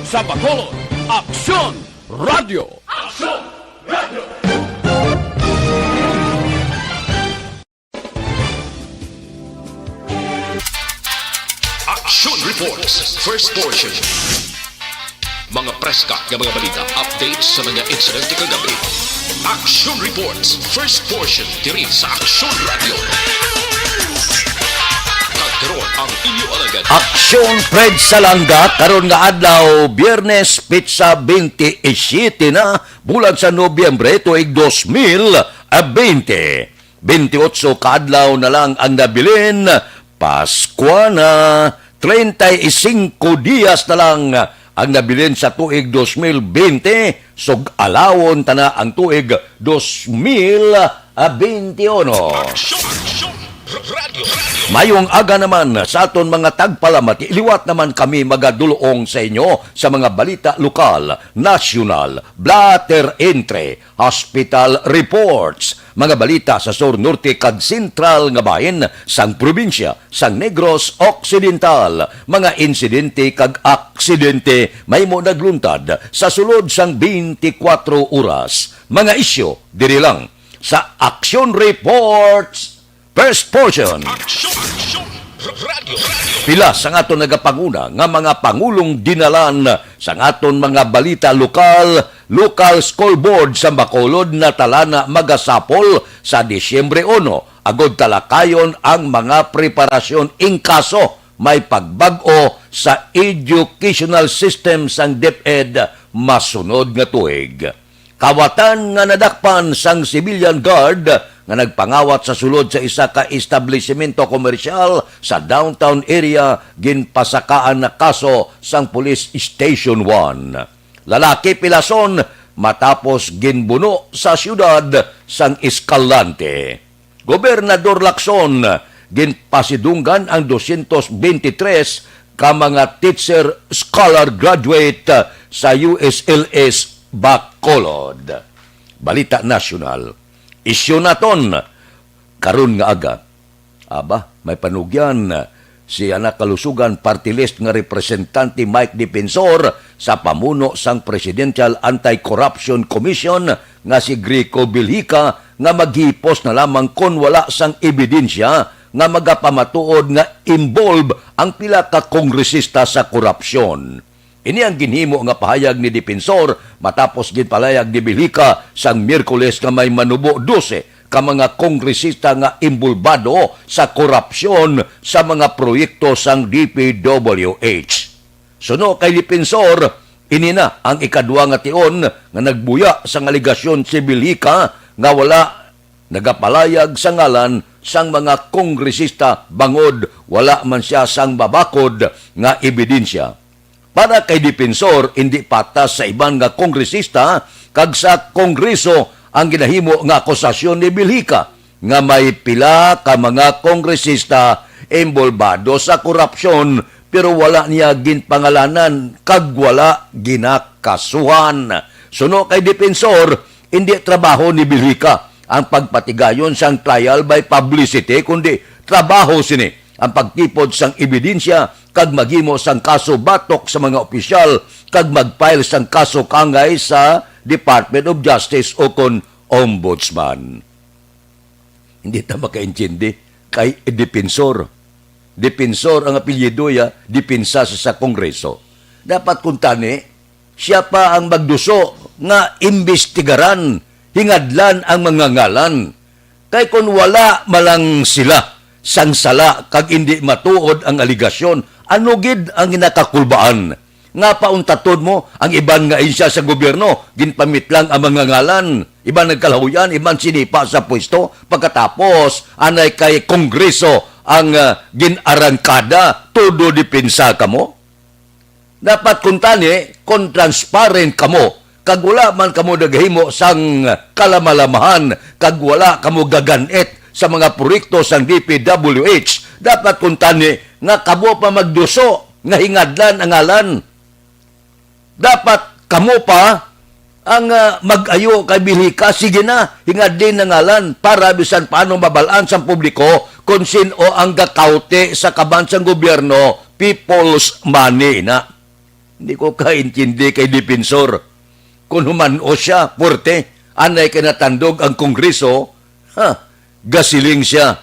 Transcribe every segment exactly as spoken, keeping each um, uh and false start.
Sa Bacolod, Aksyon Radio. Aksyon Radio. Action Reports, first portion. Mga preska nga mga balita, updates sa mga insidente kagabi. Action Reports, first portion, diri sa Action Radio. Kag karon ang inyo alagad. Aksyon Fred Salanga, karon nga adlaw, Biyernes, petsa twenty-seven na, bulan sa Nobyembre, tuig dos mil bente. Twenty-ocho ka adlaw na lang ang nabilin, Paskwa na. Treinta y cinco dias na lang ang nabilin sa tuig dos mil bente, sug-alawon ta na ang tuig dos mil bente uno. Action, action, radio, radio. Mayong aga naman sa aton mga tagpalamati. Liwat naman kami magadulong sa inyo sa mga balita lokal, nasyonal, blotter entry, hospital reports, mga balita sa sur, norte, kag sentral nga bahin sang probinsya sang Negros Occidental, mga insidente kag aksidente mahimo nagluntad sa sulod sang twenty-four oras, mga isyu diri lang sa Action Reports, first portion. Action, action, radio, radio. Pila sang aton nagapanguna nga mga pangulong dinalan sang aton mga balita lokal, local school board sa Bacolod, natalana magasapol sa Disyembre uno, agud talakayon ang mga preparasyon in case may pagbag-o sa educational system sang DepEd masunod nga tuig. Kawatan nga nadakpan sang civilian guard nga nagpangawat sa sulod sa isa ka establisimento komersyal sa downtown area, ginpasakaan na kaso sang Police Station one. Lalaki pilason matapos ginbuno sa siyudad sang Escalante. Gobernador Lacson, ginpasidunggan ang dosyentos bente tres ka mga teacher scholar graduate sa U S L S Bacolod. Balita nasyonal. Isyu naton karon nga aga. Aba, may panugyan si Anak Kalusugan Party List nga representante Mike Defensor sa pamuno sang Presidential Anti-Corruption Commission nga si Greco Bilhica nga maghipos na lamang kon wala sang ebidensya nga magapamatuod nga involved ang pila ka kongresista sa korupsyon. Ini ang ginhimo nga pahayag ni Defensor matapos ginpalayag ni Bilhica sang Miyerkules nga may manubo dose ka mga kongresista nga inbolbado sa korupsyon sa mga proyekto sang D P W H. Suno kay Defensor, ini na ang ikadua nga tion nga nagbuya sang alegasyon si Bilhica nga wala nagapalayag sa ngalan sang mga kongresista bangod wala man sia sang mabakod nga ebidensya. Para kay Defensor, indi patas sa iban nga kongresista kag sa Kongreso ang ginahimo nga akusasyon ni Bilhica nga may pila ka mga kongresista inbolbado sa korupsyon pero wala niya ginpangalanan kag wala ginakasuhan. Suno kay Defensor, indi trabaho ni Bilhica ang pagpatigayon sang trial by publicity, kundi trabaho sini ang pagtipod sang ebidensya kag maghimo sang kaso batok sa mga opisyal kag mag-file sang kaso kaangay sa Department of Justice o kon Ombudsman. Hindi ta makaintindi kay Defensor. Defensor ang apelyido ya, depensa sa, sa Kongreso. Dapat kuntani, siya pa ang magduso nga imbestigaran, hingadlan ang mga ngalan. Kay kon wala malang sila sang sala kag indi matuod ang alegasyon, ano gid ang ginakakulbaan? Nga pauntaton mo ang iban nga ahensya sa gobyerno, ginpamitlang ang mga ngalan, iban nagkalahuyan, iban sinipa sa pwesto, pagkatapos anay kay Kongreso ang, ah, gin-arangkada, todo depensa kamo? Dapat kuntani, kon transparent kamo, kag wala man kamo naghimo sang kalamalamahan, kag wala kamo gagan-it sa mga proyekto sang D P W H, dapat kuntani nga kamo pa magduso nga hingadlan ang ngalan. Dapat kamo pa ang, ah, mag-ayo kay Bilhica, sige na, hingadlin na ngalan para bisan paano mabal-an sang publiko kon sin-o ang gakawti sa kaban sang gobyerno, people's money na. Hindi ko kaintindi kay Dipensor. Kung human-o siya, puwerte, anay kay natandog ang Kongreso, ha, gasiling siya,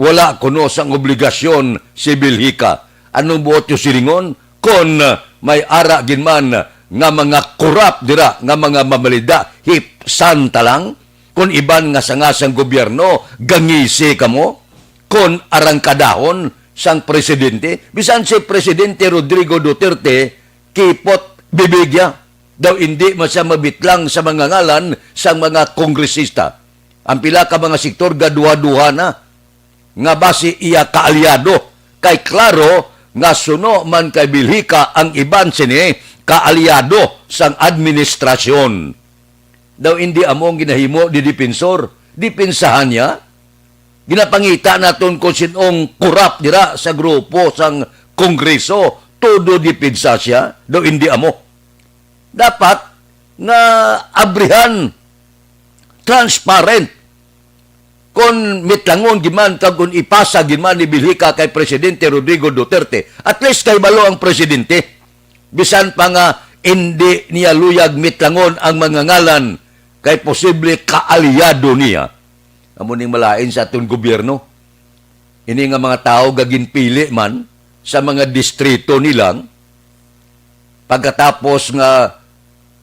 wala kuno sang obligasyon si Viljica. Anong buot yung silingon? Kon, uh, may ara gid man nga mga korap dira, nga mga mamalida, hipsan ta lang. Kon iban nga sanga sang gobyerno, gangisi kamo. Kon arangkadahon sang presidente, bisan si Presidente Rodrigo Duterte, kipot bibigya. Daw indi man siya mabitlang sa mga ngalan sang mga kongresista. Ang pila ka mga sektor gaduha-duha na nga basi iya kaalyado, kay klaro nga suno man kay Viljica ang iban sini kaalyado sang administrasyon. Daw indi amo ang ginahimo ni Dipensor. Dipensahan niya. Ginapangita naton kung sin-ong korap dira sa grupo sang Kongreso. Todo dipensa siya. Daw indi amo. Dapat nga abrihan, transparent. Kon mitlangon gid man kag kon ipasa gid man ni Viljica kay Presidente Rodrigo Duterte, at least kahibalo ang presidente. Bisan pa nga indi niya luyag mitlangon ang mga ngalan, kay posible kaalyado niya. Amo ning malain sa aton gobyerno. Ini nga mga tawo gaginpili man sa mga distrito nilang, pagkatapos nga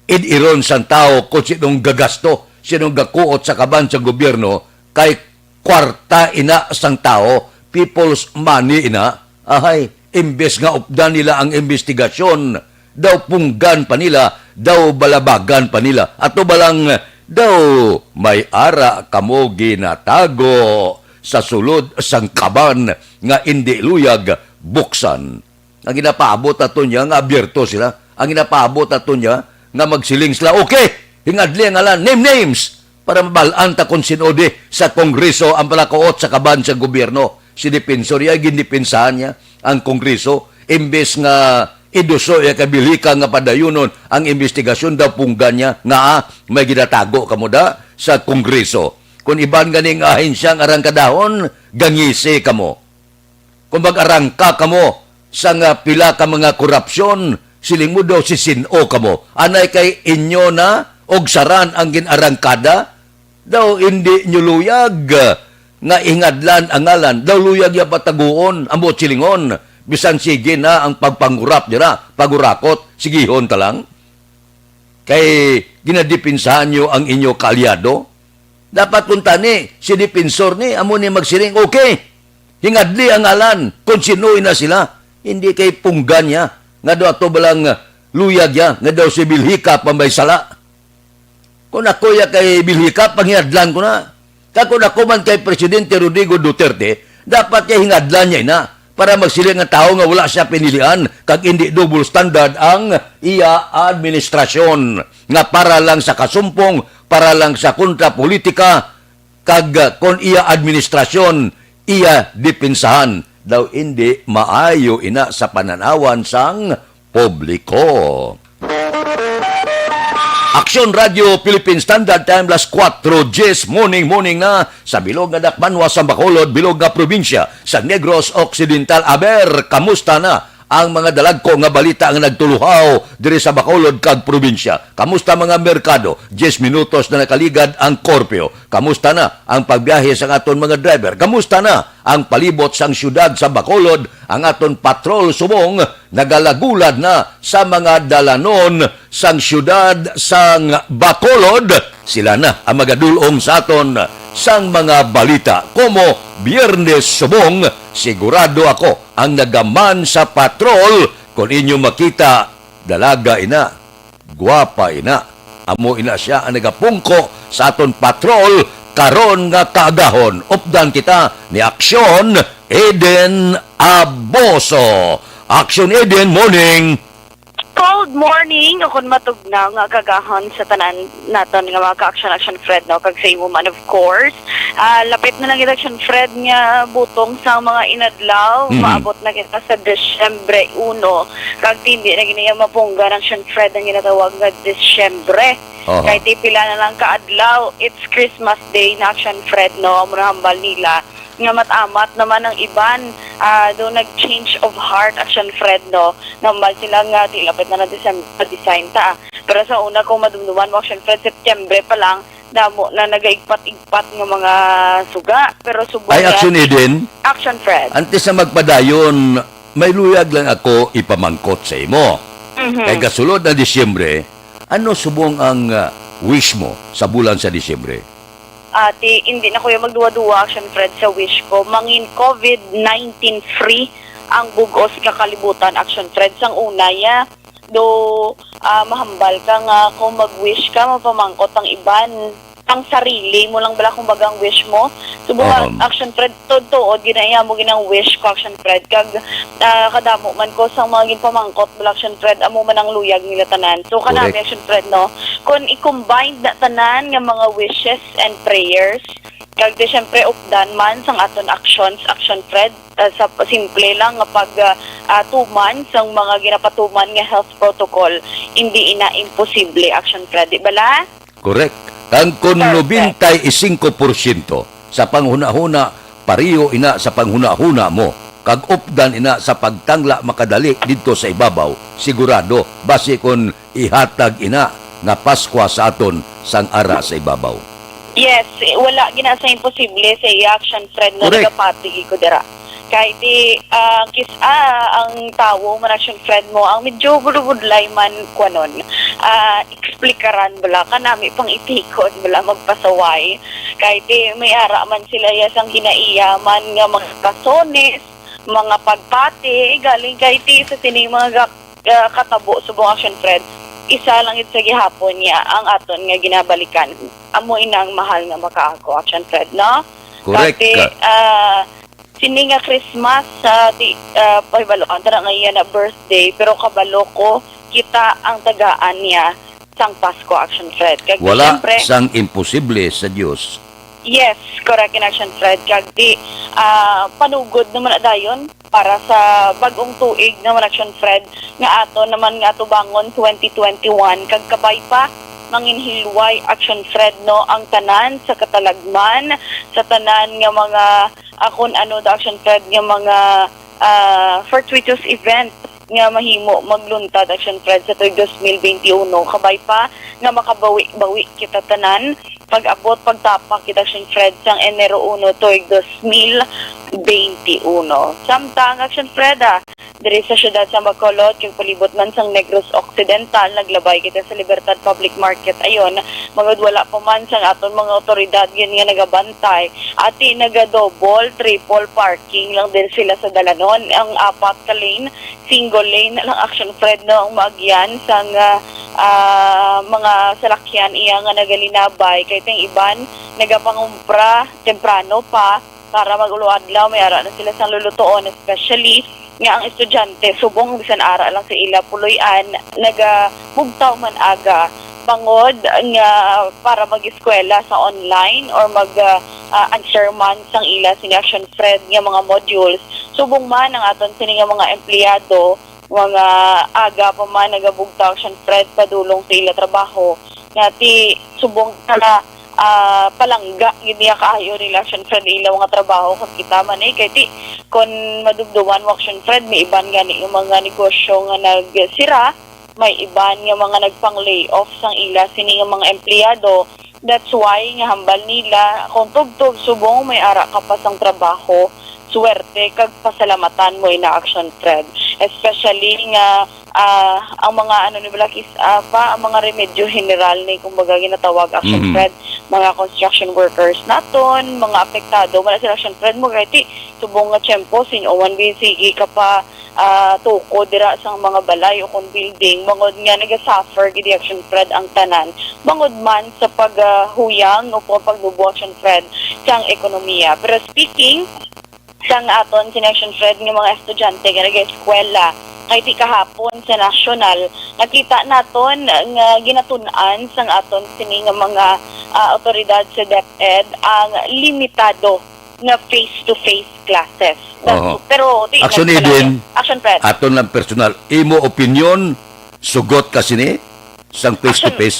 id-iron sang tawo kung sinong gagasto, sinong gakuot sa kaban sa gobyerno, kay kwarta ina sang tawo, people's money ina. Ahay, imbes nga updan nila ang imbestigasyon, daw punggan pa nila, daw balabagan pa nila. Ato ba lang, daw may ara kamo ginatago sa sulod sang kaban nga indi luyag buksan? Ang ginapaabot ato niya nga abierto sila. Ang ginapaabot ato niya nga magsiling sila, "Okay, hingadli ang ngalan, name names, para mabal-an ta kung sino di sa Kongreso ang palakaot sa kaban sa gobyerno." Si Dipensor iya, gindipensahan niya ang Kongreso. Imbes nga iduso iya kay Viljica nga padayunon ang imbestigasyon, daw punggan niya nga, ah, may ginatago kamo da sa Kongreso. Kung iban ganing ahensya ang arangkadahon, gangisi kamo. Kung mag-arangka kamo sa nga pila ka mga korupsyon, siling mo daw si sin-o kamo. Anay kay inyo na og saran ang gin-arangkada, daw indi nyo luyag nga ingadlan ang ngalan, daw luyag ya pataguon, amo silingon, bisan sige na ang pagpangurap dira, pagurakot, sigihon ta lang. Kay ginadipinsahan nyo ang inyo kaalyado. Dapat kung tani, si dipensor ni, amo ni magsiling, "Okay, hingadli ang ngalan kung sino ina sila." Hindi kay punggan niya nga daw ato balang luyag ya, nga daw si Viljica pa may sala. Kung ako ya kay Viljica, panghiyadlan ko na. Kag kung ako man kay Presidente Rodrigo Duterte, dapat kay hingadlan niya ina para magsiling ang tawo nga wala siya pinilian kag hindi double standard ang iya administrasyon nga para lang sa kasumpong, para lang sa kontra politika, kag, uh, kon iya administrasyon, iya dipinsahan daw indi maayo ina sa pananawan sang publiko. Aksyon Radio Philippine Standard Time, las kuwatro diyes, morning, morning na sa bilog nga dakbanwa sa Bacolod, bilog nga probinsya sa Negros Occidental. Aber, kamusta na ang mga dalagko nga balita nga nagtuluhaw diri sa Bacolod kag probinsya? Kamusta mga merkado? Diyes minutos na nakaligad ang korpyo. Kamusta na ang pagbiyahe sang aton mga driver? Kamusta na ang palibot sang siyudad sa Bacolod? Ang aton patrol subong nagalagulad na sa mga dalanon sang siyudad sang Bacolod. Sila na ang magadul-ong sa aton sang mga balita. Komo Biyernes subong, sigurado ako ang nagaman sa patrol. Kung inyo makita, dalaga ina, gwapa ina. Amo ina sia ang nagapungko sa aton patrol karon nga kaagahon. Updan kita ni Aksyon Eden Aboso. Aksyon Eden, morning. Good morning, o kon matugnaw nga kaagahon sa tanan naton nga mga ka-Aksyon, Aksyon Fred, no, kag sa imo man, of course. Ah, lapit na lang gid, Aksyon Fred, nga butong sa mga inadlaw. Mhm. Maabot na kita sa Disyembre uno. Kag hindi na gid niya mapunggan, Aksyon Fred, ang ginatawag nga Disyembre. Aha. Kay ti pila na lang ka adlaw, it's Christmas Day na, Aksyon Fred, no? Amo na hambal nila nga matamat naman ang iban, ah, do nag-change of heart, Action Fred, no? Nambal sila nga, "Di, lapit na na December, design ta, ah." Pero sa una, kung madumduman mo, Action Fred, September pa lang, damo na nagaigpat-igpat nga mga suga. Pero subong Ay, yan, Action Eden? Action Fred. Antes na magpadayon, may luyag lang ako ipamangkot sa imo. Mhm. Kay gasulod na Disyembre, ano subong ang, ah, wish mo sa bulan sa Disyembre? Ati, hindi na ko yung magduwa-duwa, Action Fred, sa wish ko. Mangin covid nineteen free ang bugos nga kalibutan, Action Fred. Sang una, ya, do, ah, mahambal ka nga kung mag-wish ka, mapamangkot ang iban. Ang sarili mo lang bala, kumbaga, ang wish mo. Subong nga, Um, Action Fred, tuod-tuod, ginaiya mo ginang wish ko, Action Fred. Kag, ah, kadamo man ko sang mga ginpamangkot bala, Action Fred, amo man ang luyag nila tanan. So, kanami, Correct. Action Fred, no? Kung i-combine na tanan nga mga wishes and prayers, kag di, syempre, updan man sang aton actions, Action Fred, ah, sa simple lang nga pag, ah, ah, tuman sang mga ginapatuman nga health protocol, hindi ina imposible, Action Fred, di bala? Correct. Kang kon Perfect. nobenta y singko porsyento sa panghunahuna, pariyo ina sa panghunahuna mo, kag updan ina sa pagtangla makadali didto sa ibabaw, sigurado, basi kon ihatag ina nga Paskwa sa aton sang ara sa ibabaw. Yes, eh, wala gina sa imposible sa iya, Action Fred, no, Correct. nagapati ko dira. Kay di, ah, kis-, ah, ang tawo man, Action Fred, mo, ang medyo budlay man, kwanon, ah, eksplikaran bala, kanami pang itikon bala, magpasaway. Kay di, may ara man sila ya sang ginaiya man nga mga rasones, mga pagpati, galing kay di sa sining mga ga-, ah, katabo, subong, Action Fred, isa lang gid sa gihapon niya ang aton nga ginabalikan. Amo inang mahal nga makaako, Action Fred, no? Correct. Kay di, ah, sini nga Christmas, ah, di, ah, pahibalo, ang tara nga iya na birthday, pero kabalo ko, kita ang tagaan niya sang Pasko, Action Fred. Kag Wala siyempre, sang imposible sa Dios. Yes, correct in, Action Fred. Kag di, ah, panugod naman na dayon para sa bag-ong tuig naman, Action Fred, nga ato naman nga atubangon twenty twenty-one. Kag kabay pa, manginhilway, Action Fred, no, ang tanan sa katalagman, sa tanan nga mga ah, kun ano daw, Action Fred, nga mga, ah, fortuitous event nga mahimo magluntad, Action Fred, sa tuig dos mil benti uno. Kabay pa nga makabawi-bawi kita tanan pag-abot, pagtapak kita, Action Fred, sang Enero uno tuig dos mil benti uno. Samtang, Action Fred, ah, diri sa siyudad sa Bacolod, kag palibot man sang Negros Occidental, naglabay kita sa Libertad Public Market. Ayon, bangod wala pa man sang aton mga awtoridad gid nga nagabantay, ati naga-double, triple parking lang din sila sa dalanon. Ang apat ka lane, single lane lang, Action Fred, no, ang maagyan sang, ah, ah, mga salakyan iya nga nagalinabay. Kay ting iban nagapangumpra temprano pa, para mag-ulo adlaw, may ara na sila sang lulutuon, especially nga ang estudyante, subong bisan ara lang sa ila puloy-an, nagabugtaw man aga, bangod nga para mag-eskwela sa online or mag, ah, ah, answer man sang ila sini, Action Fred, nga mga modules. Subong man ang aton sini nga mga empleyado, mga aga pa man nagabugtaw, Action Fred, padulong sa ila trabaho, nga ti subong na, ah, palangga gid niya kaayo nila, Action Fred, ila mga trabaho. Kag kita man, eh, kay ti, kon madumduman mo, Action Fred, may iban gani yung mga negosyo nga nagsira, may iban nga mga nagpang-layoff sang ila sini nga mga empleyado. That's why nga hambal nila, kung tubtob subong may ara ka pa sang trabaho, swerte kag pasalamatan mo ina, Action Fred. Especially nga, ah, ang mga, ano ni bala, kis-, ah, pa, ang mga remedyo general ni, kumbaga, ginatawag, Action Mhm. Fred, mga construction workers naton, mga apektado man sila, Action Fred, mo kay ti subong nga tiyempo, sin-o man bin sige ka pa, ah, tukod dira sang mga balay o kon building, bangod nga nagasuffer gid, Action Fred, ang tanan, bangod man sa paghuyang o pagnubo, Action Fred, sang ekonomiya. Pero speaking sang aton sini, Action Fred, nga mga estudyante nga nag-eskwela, kay ti kahapon sa national, nakita naton nga ginatun-an sang aton sini nga mga, ah, awtoridad sa DepEd ang limitado nga face-to-face classes. That's Oho. Pero, di, Action nagpalaya. Eden, Action Fred. Aton lang personal. Imo opinion, sugot ka sini sang face to Action. face?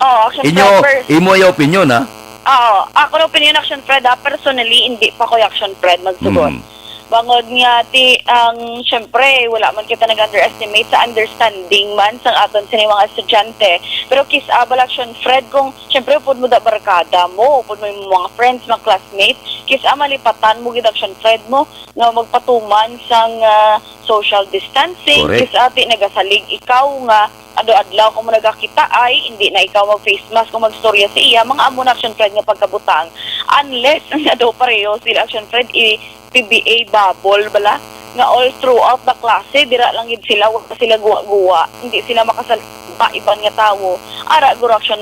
Oh, Action Inyo, Fred, first. Imo yung opinion, ha? Oo, ako na opinion, Action Fred, ha, personally, hindi pa ko Action Fred magsugot. Mm. Bangod nga ti ang, syempre, wala man kita nag-underestimate sa understanding man sang aton sini mga estudyante. Pero kis-a bala, Action Fred, kung syempre upod mo da barkada mo, upod mo yung mga friends, mga classmates, kis-a malipatan mo gid, Action Fred, mo nga magpatuman sang ah, social distancing. Correct. Kis-a ti nagasalig ikaw nga adlaw-adlaw kamo nagakita, ay hindi na ikaw mag-face mask kung magstorya sa iya, mga amo na, Action Fred, nga pagkabutang. Unless nga daw pareho sila, Action Fred, i P B A bubble bala, nga all throughout the klase, dira lang gid sila, wala sila guwa-guwa, hindi sila makasalba iban nga tawo. Ara guro, Action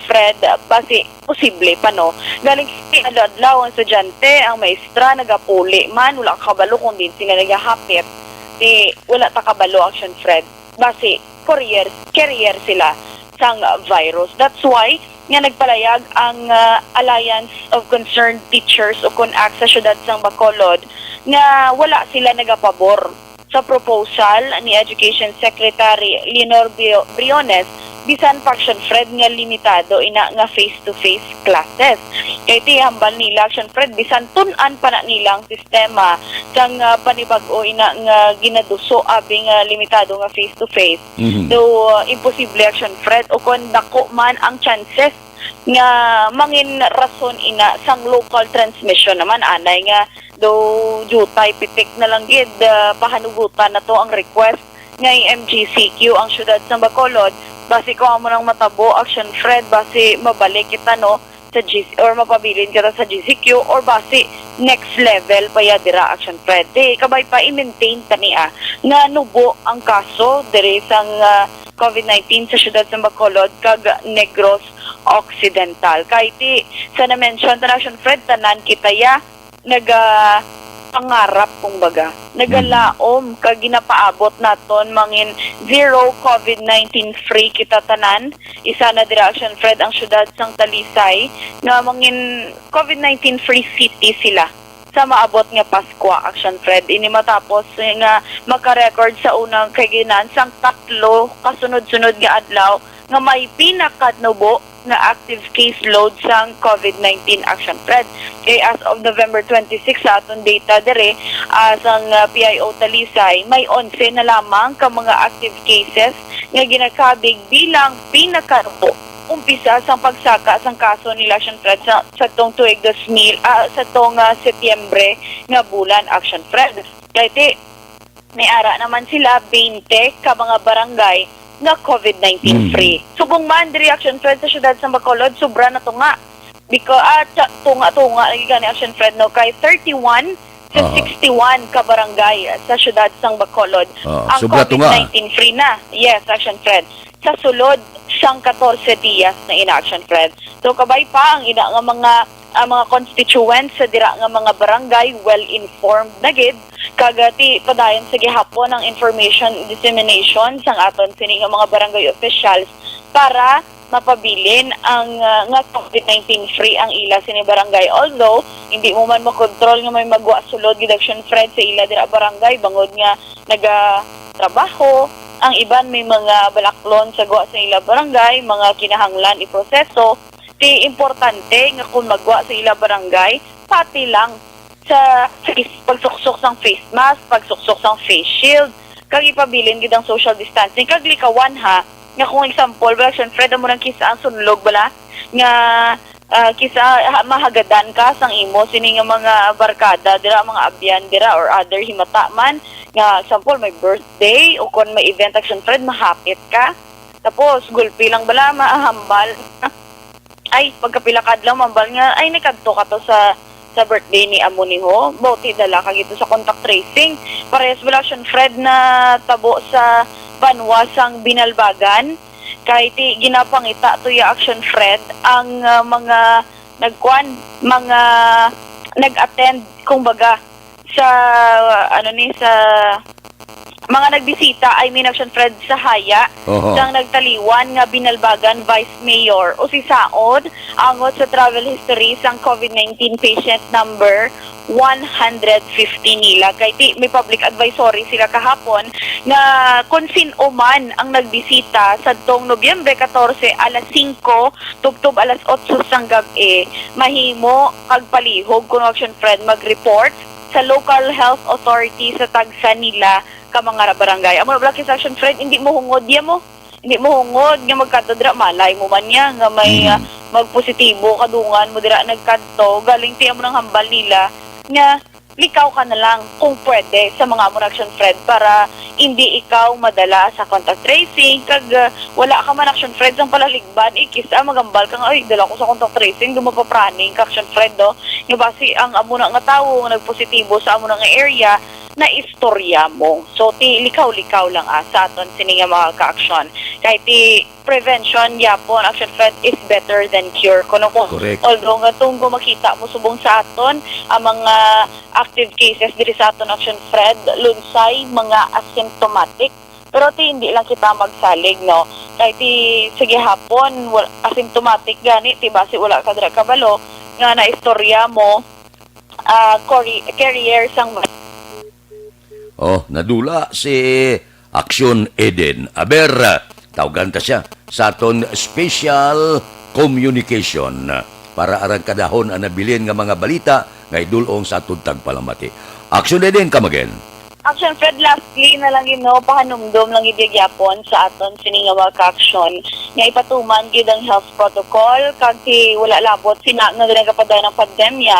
Fred, basi posible pa, no? Galing sa adlaw-adlaw ang estudyante, ang maestra nagapuli man, wala ka kabalo kung diin sila nagahapit. Di, wala ta kabalo, Action Fred. Basi, courier, carrier sila sang virus. That's why nga nagpalayag ang ah, Alliance of Concerned Teachers o kun-ak sa siyudad sang Bacolod nga wala sila nagapabor sa proposal ni Education Secretary Leonor Brio- Briones, bisan pa, Action Fred, nga limitado ina nga face-to-face classes. Kay ti hambal nila, Action Fred, bisan tun-an pa na nila ang sistema sang ah, panibag-o ina nga ginaduso abi nga limitado nga face-to-face. Mhm. Though ah, imposible, Action Fred, o kon dako man ang chances nga mangin rason ina sang local transmission naman, anay nga do jutay pitik na lang gid, ah, pahanugutan nato ang request nga i M G C Q ang siyudad sa Bacolod. Basi kung amo nang matabo, Action Fred, basi mabalik kita, no, sa G C, or mapabilin kita sa G C Q, or basi next level pa ya dira, Action Fred. Di, kabay pa, i-maintain ta ni, ah, nga nubo ang kaso diri sang ah, COVID nineteen sa siyudad sa Bacolod kag Negros Occidental. Kay ti sa na-mention ta na, Action Fred, tanan kita ya naga pangarap, kumbaga, nagalaom kag ginapaabot naton mangin zero COVID nineteen free kita tanan. Isa na dira, Action Fred, ang siyudad sang Talisay nga mangin COVID nineteen free city sila sa maabot nga Paskwa, Action Fred. Ini matapos nga maka-record sa unang kaginan sang tatlo kasunod-sunod nga adlaw nga may pinakanubo nga active caseload sang COVID nineteen, Action Fred. Kay as of November twenty-six, sa aton data diri, ah, sang ah, P I O Talisay, may onse na lamang ka mga active cases nga ginakabig bilang pinakanubo umpisa sang pagsaka sang kaso nila, Action Fred, sa, sa tong tuig dos mil, ah, sa tong ah, Setyembre nga bulan, Action Fred. Kay ti, may ara naman sila twenty ka mga barangay nga COVID nineteen Mm. free. Subong man diri, Action Fred, sa siyudad sa Bacolod, sobra na to nga. Because, ah, tsa- tunga-tunga lagi gani, Action Fred, no, kay thirty-one sa Oo. sixty-one ka barangay sa siyudad sang Bacolod Oo, ang sobra to nga. COVID nineteen free na. Yes, Action Fred. Sa sulod sang katorse dias na ina, Action Fred. So, kabay pa ang ina nga mga, ang mga constituents sa dira nga mga barangay, well informed na gid, kag ah, ti padayon sa gihapon ang information dissemination sang aton sini nga mga barangay officials para mapabilin ang ah, nga COVID nineteen free ang ila sini barangay. Although hindi mo man makontrol nga may magwa sulod gid, Action Fred, sa ila dira barangay, bangod nga nagatrabaho, ang iban may mga balaklon sa gwa sa ila barangay, mga kinahanglan iproseso. Ti importante nga kung magwa sa ila barangay, pati lang sa face, pagsuksok sang face mask, pagsuksok sang face shield, kag ipabilin gid ang social distancing, kag likawan, ha, nga kung example bala, Action Fred, amo nang kis-a ang sunlog bala nga ah, kis-a ha- mahagadan ka sang imo sini nga mga barkada dira, mga abyan dira, or other himata man, nga example may birthday o kon may event, Action Fred, mahapit ka. Tapos gulpi lang bala mahambal, ay, pagkapila ka adlaw, mambal nga, ay, nakadto ka to sa sa birthday ni amo ni ho, bauti dala ka gito sa contact tracing. Parehas bala, Action Fred, na tabo sa banwa sang Binalbagan, kay ti ginapangita to ya, Action Fred, ang ah, mga nagkuan, mga nag-attend, kumbaga, sa, ano ni, sa Mga nagbisita, I mean, Action Fred, sa Haya, Oho. sang nagtaliwan nga Binalbagan Vice Mayor, usisaon angot sa travel history sang COVID nineteen patient number one hundred fifty nila. Kay ti, may public advisory sila kahapon nga kung sin-o man ang nagbisita sadtong Nobyembre katorse, alas singko tubtob alas otso sang gab-i, mahimo kag palihog kuno, Action Fred, mag-report sa local health authority sa tagsa nila ka mga barangay. Amo na bala, Action Fred, hindi mo hungod ya mo. Hindi mo hungod nga magkadto dira, malay mo man niya nga may, Mm. ah, magpositibo, kadungan mo dira nagkadto, galing ti amo nang hambal nila nga likaw ka na lang kung pwede sa mga amo na, Action Fred, para hindi ikaw madala sa contact tracing, kag, ah, wala ka man, Action Fred, sang palaligban, eh, kis-a magambal ka nga, "Ay, dala ko sa contact tracing," daw mapapraning ka, Action Fred, no? Nga basi ang amo na nga tawo nga nagpositibo sa amo na nga area, naistorya mo. So, ti likaw-likaw lang, ah, sa aton sini nga mga ka-aksyon. Kay ti prevention, yapon, Action Fred, is better than cure. Kuno ko, Correct. although nga tunggo makita mo subong sa aton, ang mga active cases diri sa aton, Action Fred, lunsay mga asymptomatic. Pero ti hindi lang kita magsalig, no? Kay ti, sa gihapon, wal-, asymptomatic gani, ti basi wala ka dira kabalo nga naistorya mo, ah, cori-, carrier sang virus. Oh, nadula si Action Eden. Aber, tawgan ta siya sa aton special communication para arangkadahon ang nabilin nga mga balita nga idul-ong sa aton tagpalamati. Action Eden, come again. Action Fred, lastly na lang gid, no, pahanumdom lang gid gyapon sa aton sini nga mga ka-aksyon nga ipatuman gid ang health protocol, kag ti wala labot sina nga nagapadayon ang pandemya,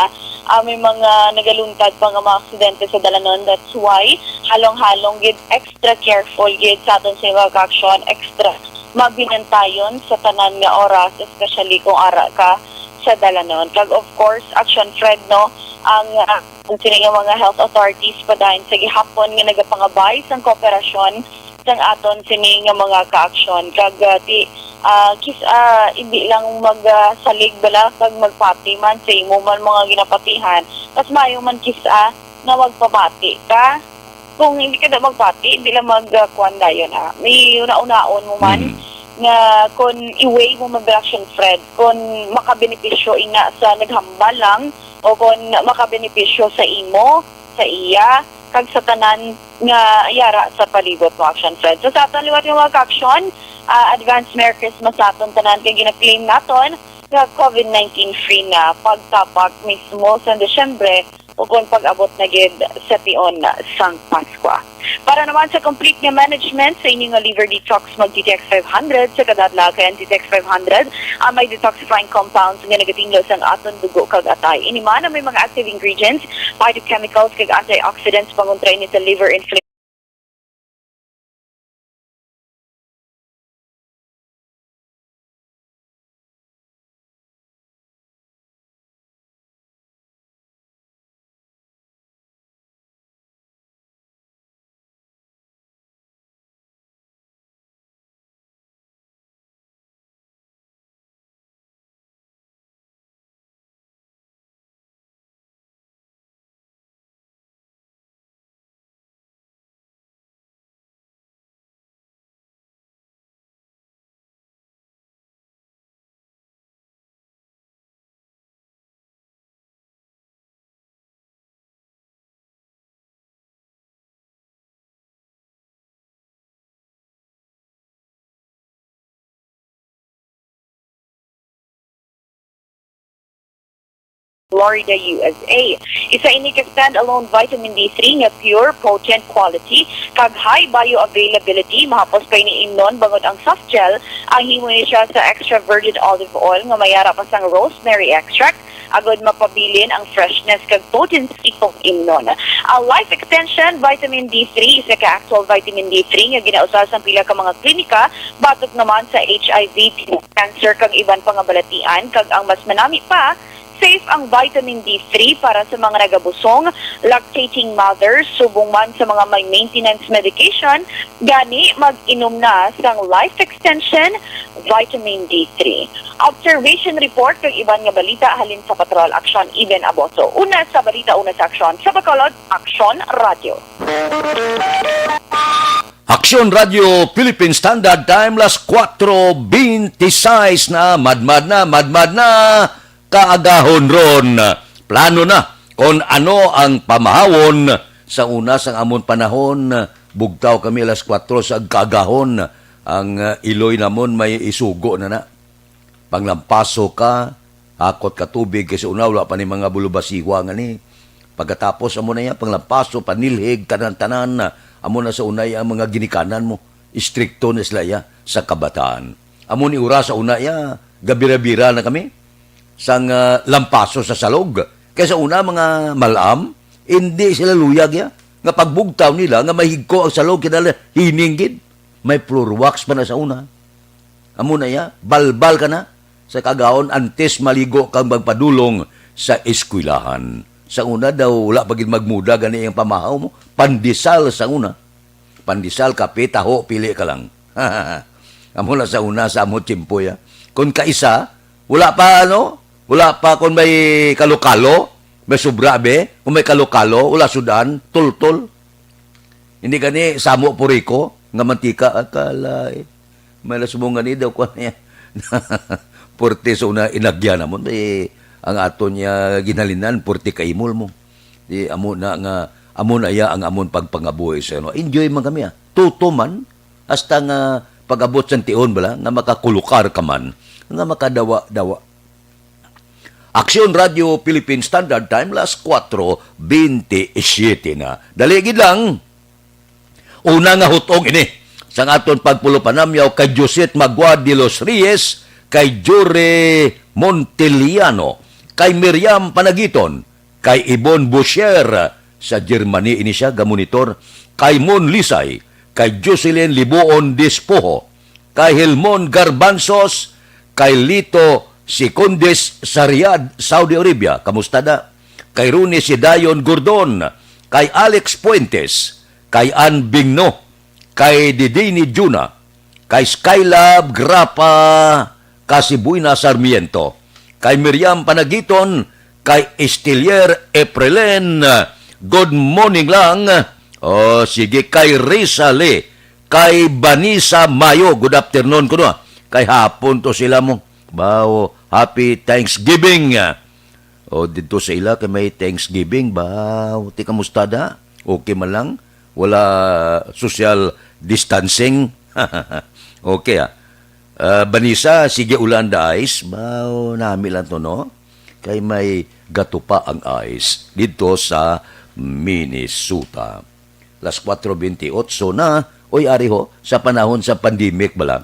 ah, may mga nagaluntad pa nga mga aksidente sa dalanon. That's why halong-halong gid, extra careful gid sa aton sini mga ka-aksyon, extra mabinantayon sa tanan nga oras, especially kung ara ka sa dalanon. Kag of course, Action Fred, no, ang, ah, ang sini nga mga health authorities padayon sa gihapon nga nagapangabay sang kooperasyon sang aton sini nga mga ka-aksyon. Kag, ah, ti, ah, kis-, ah, hindi lang mag, ah, salig bala kag magpati man sa imo man mga ginapatihan. Mas maayo man kis-a nga magpamati ka. Kung hindi ka na magpati, hindi lang mag, ah, kuwan dayon, ah. May una-unaon mo man Mm. nga kung i-weigh mo man, Action Fred, kung makabenepisyo ina sa naghambal lang o kung makabenepisyo sa imo, sa iya, kag sa tanan nga yara sa palibot mo, Action Fred. So, sa aton liwat nga mga ka-aksyon, ah, advance Merry Christmas sa aton tanan, kay gina-claim naton nga COVID nineteen free na pagtapak mismo sa Disyembre o kon pag-abot na gid sa tion sang Paskwa. Para naman sa complete nga management sa inyo nga liver detox, mag-D T X five hundred sa kada adlaw, kay ang D T X five hundred ang may detoxifying compounds nga nagatinlo sang aton dugo kag atay. Ini man ang may mga active ingredients, phytochemicals, kag antioxidants pangontra ini sa liver inflammation. Florida, U S A. Isa ini ka standalone vitamin D three nga pure, potent quality, kag high bioavailability. Mahapos pa ini imnon bangod ang soft gel, ang himo ni siya sa extra virgin olive oil nga may ara pa sang rosemary extract, agod mapabilin ang freshness kag potency kung imnon. Ang Life Extension Vitamin D three, isa ka actual vitamin D three nga ginausar sang pila ka mga klinika batok naman sa H I V, cancer, kag iban pa nga balatian, kag ang mas manami pa, Safe ang vitamin D three para sa mga nagabusong, lactating mothers, subong man sa mga may maintenance medication. Gani, mag-inom na sang Life Extension Vitamin D three. Observation report kag iban nga balita halin sa Patrol Aksyon, Even Aboso. Una sa balita, una sa aksyon, sa Bacolod, Aksyon Radio. Aksyon Radio Philippine Standard Time, las kuwatro bente sais na, madmad na, madmad na, kaagahon ron. Plano na kon ano ang pamahawon. Sa una, sang amon panahon, bugtaw kami alas kuwatro sa kaagahon. Ang, ah, iloy namon may isugo na na. Panglampaso ka, hakot ka tubig, kay sa una wala pa ni mga bulubasiwa nga ni. Pagkatapos, amo na iya, panglampaso, panilhig, tanan-tanan na. Amo na sa una iya ang mga ginikanan mo. Istrikto na sila iya sa kabataan. Amo ni ura sa una iya, gabira-bira na kami sang, ah, lampaso sa salog. Kay sa una, mga malam, hindi sila luyag iya. Nga pagbugtaw nila, nga mahigko ang salog, kinala hining gid. May floor wax pa na sa una. Amo na iya, balbal ka na sa kaagahon antes maligo kang magpadulong sa eskwelahan. Sa una daw, wala pa gid magmuda gani ang pamahaw mo. Pandesal sa una. Pandesal, kape, taho, pili ka lang. Amo na sa una, sa amo tiyempo, ya. Kung kaisa, wala pa, ano, wala pa kung may kalo-kalo, may sobra, be. Kung may kalo-kalo, wala sudan, tultol. Hindi gani samo puriko nga mantika, akala, eh. May lasubong gani daw ko niya. Porte sa una inagyan namon, eh, ang aton niya ginhalinan, porte kaimol mo. Di amo na nga, amo na iya ang amon pagpangabuhi sa ano. Enjoy man kami, ah. Tuto man, hasta nga pag-abot sa tiyon bala, nga makakulukar ka man, nga makadawa-dawa. Aksyon Radio Philippine Standard Time, las kuwatro bente siyete na. Dali gid lang. Una nga hutong ini sang aton pagpulo panamyaw kay Josette Magua de los Reyes, kay Jure Monteliano, kay Miriam Panagiton, kay Ibon Boucher, sa Germany ini siya gamonitor, kay Mon Lisay, kay Jocelyn Libuon Despojo, kay Helmon Garbanzos, kay Lito Secondes sa Riyadh, Saudi Arabia. Kamusta da? Kay Ronnie Sidayon Gordon, kay Alex Fuentes, kay Ann Bingno, kay Didini Juna, kay Skylab Grapa, Kasibuina Sarmiento, kay Miriam Panagiton, kay Estilier Eprelen. Good morning lang. Oh, sige, kay Risa Lee, kay Vanessa Mayo. Good afternoon kuno, ah. Kay hapon to sila mo. Bao, happy Thanksgiving. O, dito sa ila kay may Thanksgiving ba? Ti, kamusta da? Okay man lang? Wala social distancing? Okay, ah. Ah, Vanessa, sige ulan da ice. Bao, nami lang to, no? Kay may gatupa ang ice dito sa Minnesota. Las kuwatro bente otso na, oy, ari ho, sa panahon sa pandemic bala,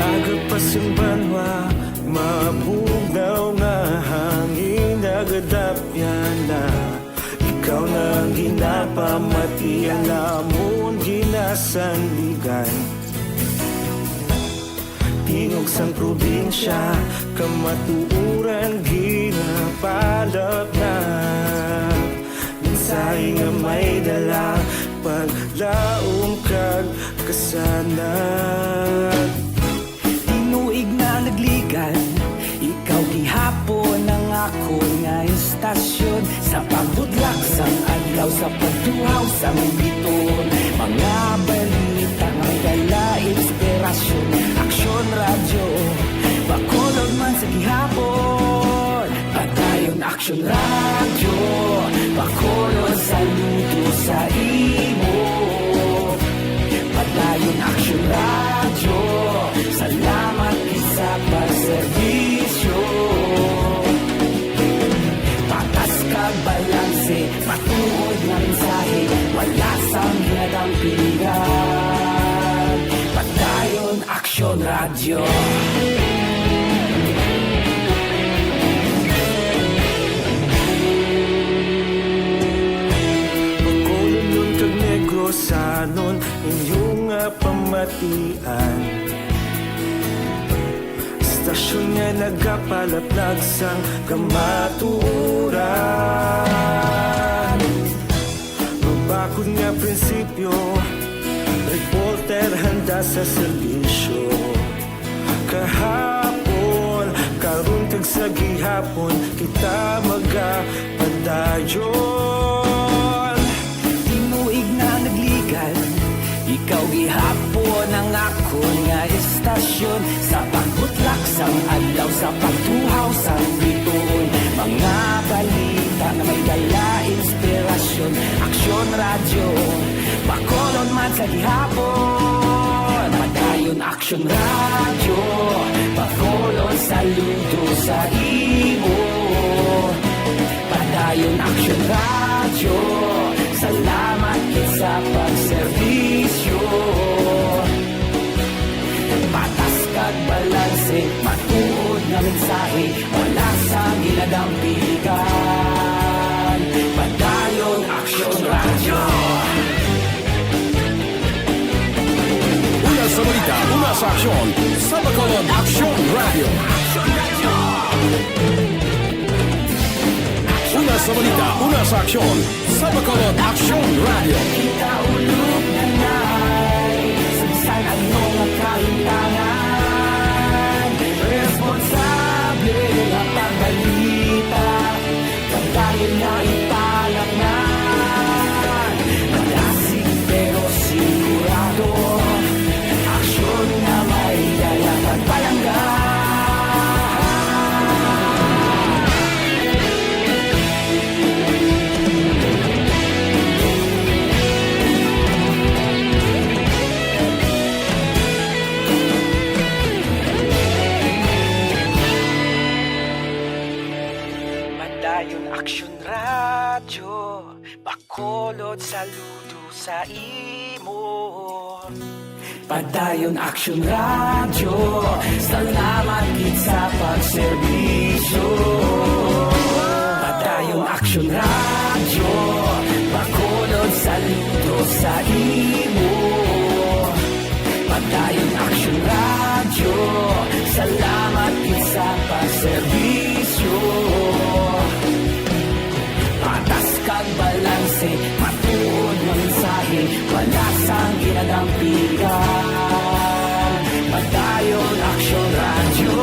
Aga pa sing banwa, mabugnaw nga hangin, nagadapyan na. Ikaw na ang ginapamati, ang amon ginasandigan. Tingog sang probinsya, kamatuoran ginapalap na. Mensahe nga may dala, paglaom kag kasanag. Tinuig na nagligan, ikaw gihapon ang akon nga istasyon. Sa pagbudlak sang adlaw, sa pagtuhaw sang biton, mga balita nga may dala inspirasyon. Aksyon Radyo, Bacolod man sa gihapon. Padayon Aksyon Radyo, Bacolod, saludo sa imo. Padayon Aksyon Radyo, salamat gid sa pagserbisyo. Patas kag balanse, matuod nga mensahe, wala sang ginadampigan. Padayon Aksyon Bacolodon kag Negrosanon, inyo nga pamatian. Istasyon nga nagapalaplag sang kamatuoran. Mabakod nga prinsipyo, reporter handa sa serbisyo. Kahapon, karon kag sa gihapon, kita magapadayon. Tinuig na nagligad, ikaw gihapon ang akon nga istasyon. Sa pagbutlak sang adlaw, sa pagtuhaw sang bituon, mga balita nga may dala inspirasyon. Aksyon Radyo, Bacolod man sa gihapon. Padayon Aksyon Radyo, Bacolod saludo sa imo. Padayon Aksyon Radyo, salamat gid sa pagserbisyo. Patas kag balanse, matuod nga mensahe, wala sang ginadampigan. Padayon Aksyon Radyo. Una sa balita, una sa aksyon, sa Bacolod Aksyon Radyo. Una sa balita, una sa aksyon, sa Bacolod Aksyon Radyo. Kita ulog na nai, sa bisan ano nga kahintangan, responsable nga pagbalita, pagdayon na ipalaknan. Madasig pero sigurado, aksyon nga may dala kag palangga. Padayon Aksyon Radyo, Bacolod saludo sa imo. Padayon Aksyon Radyo, salamat gid sa pagserbisyo. Padayon Aksyon Radyo, Bacolod saludo sa imo. Padayon Aksyon Radyo, salamat gid sa pagserbisyo. Patas kag balanse, matuod nga mensahe, wala sang ginadampigan. Padayon Aksyon Radyo.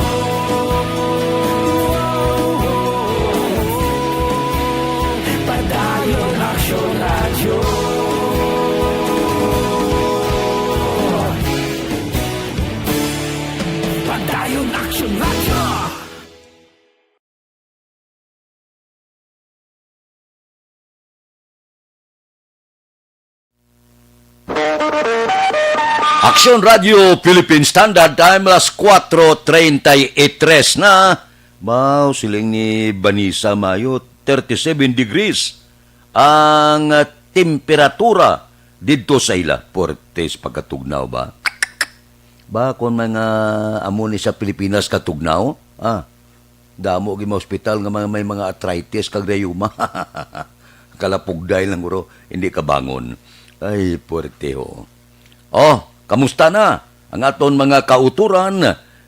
Padayon Aksyon Radyo. Padayon Aksyon Radyo. Aksyon Radio Philippine Standard Time, alas kuwatro treinta y tres na. Mao, siling ni Vanessa Mayo, thirty-seven degrees ang, ah, temperatura didto sa ila. Puwerte sa pagkatugnaw ba? Ba, kung mga amo ni sa Pilipinas katugnaw, ah, damo gyud mga ospital nga mga, may mga arthritis kag rayuma. Kalapugday lang, guro, hindi kabangon. Ay, puwerte, ho. Oh, kamusta na ang aton mga kauturan?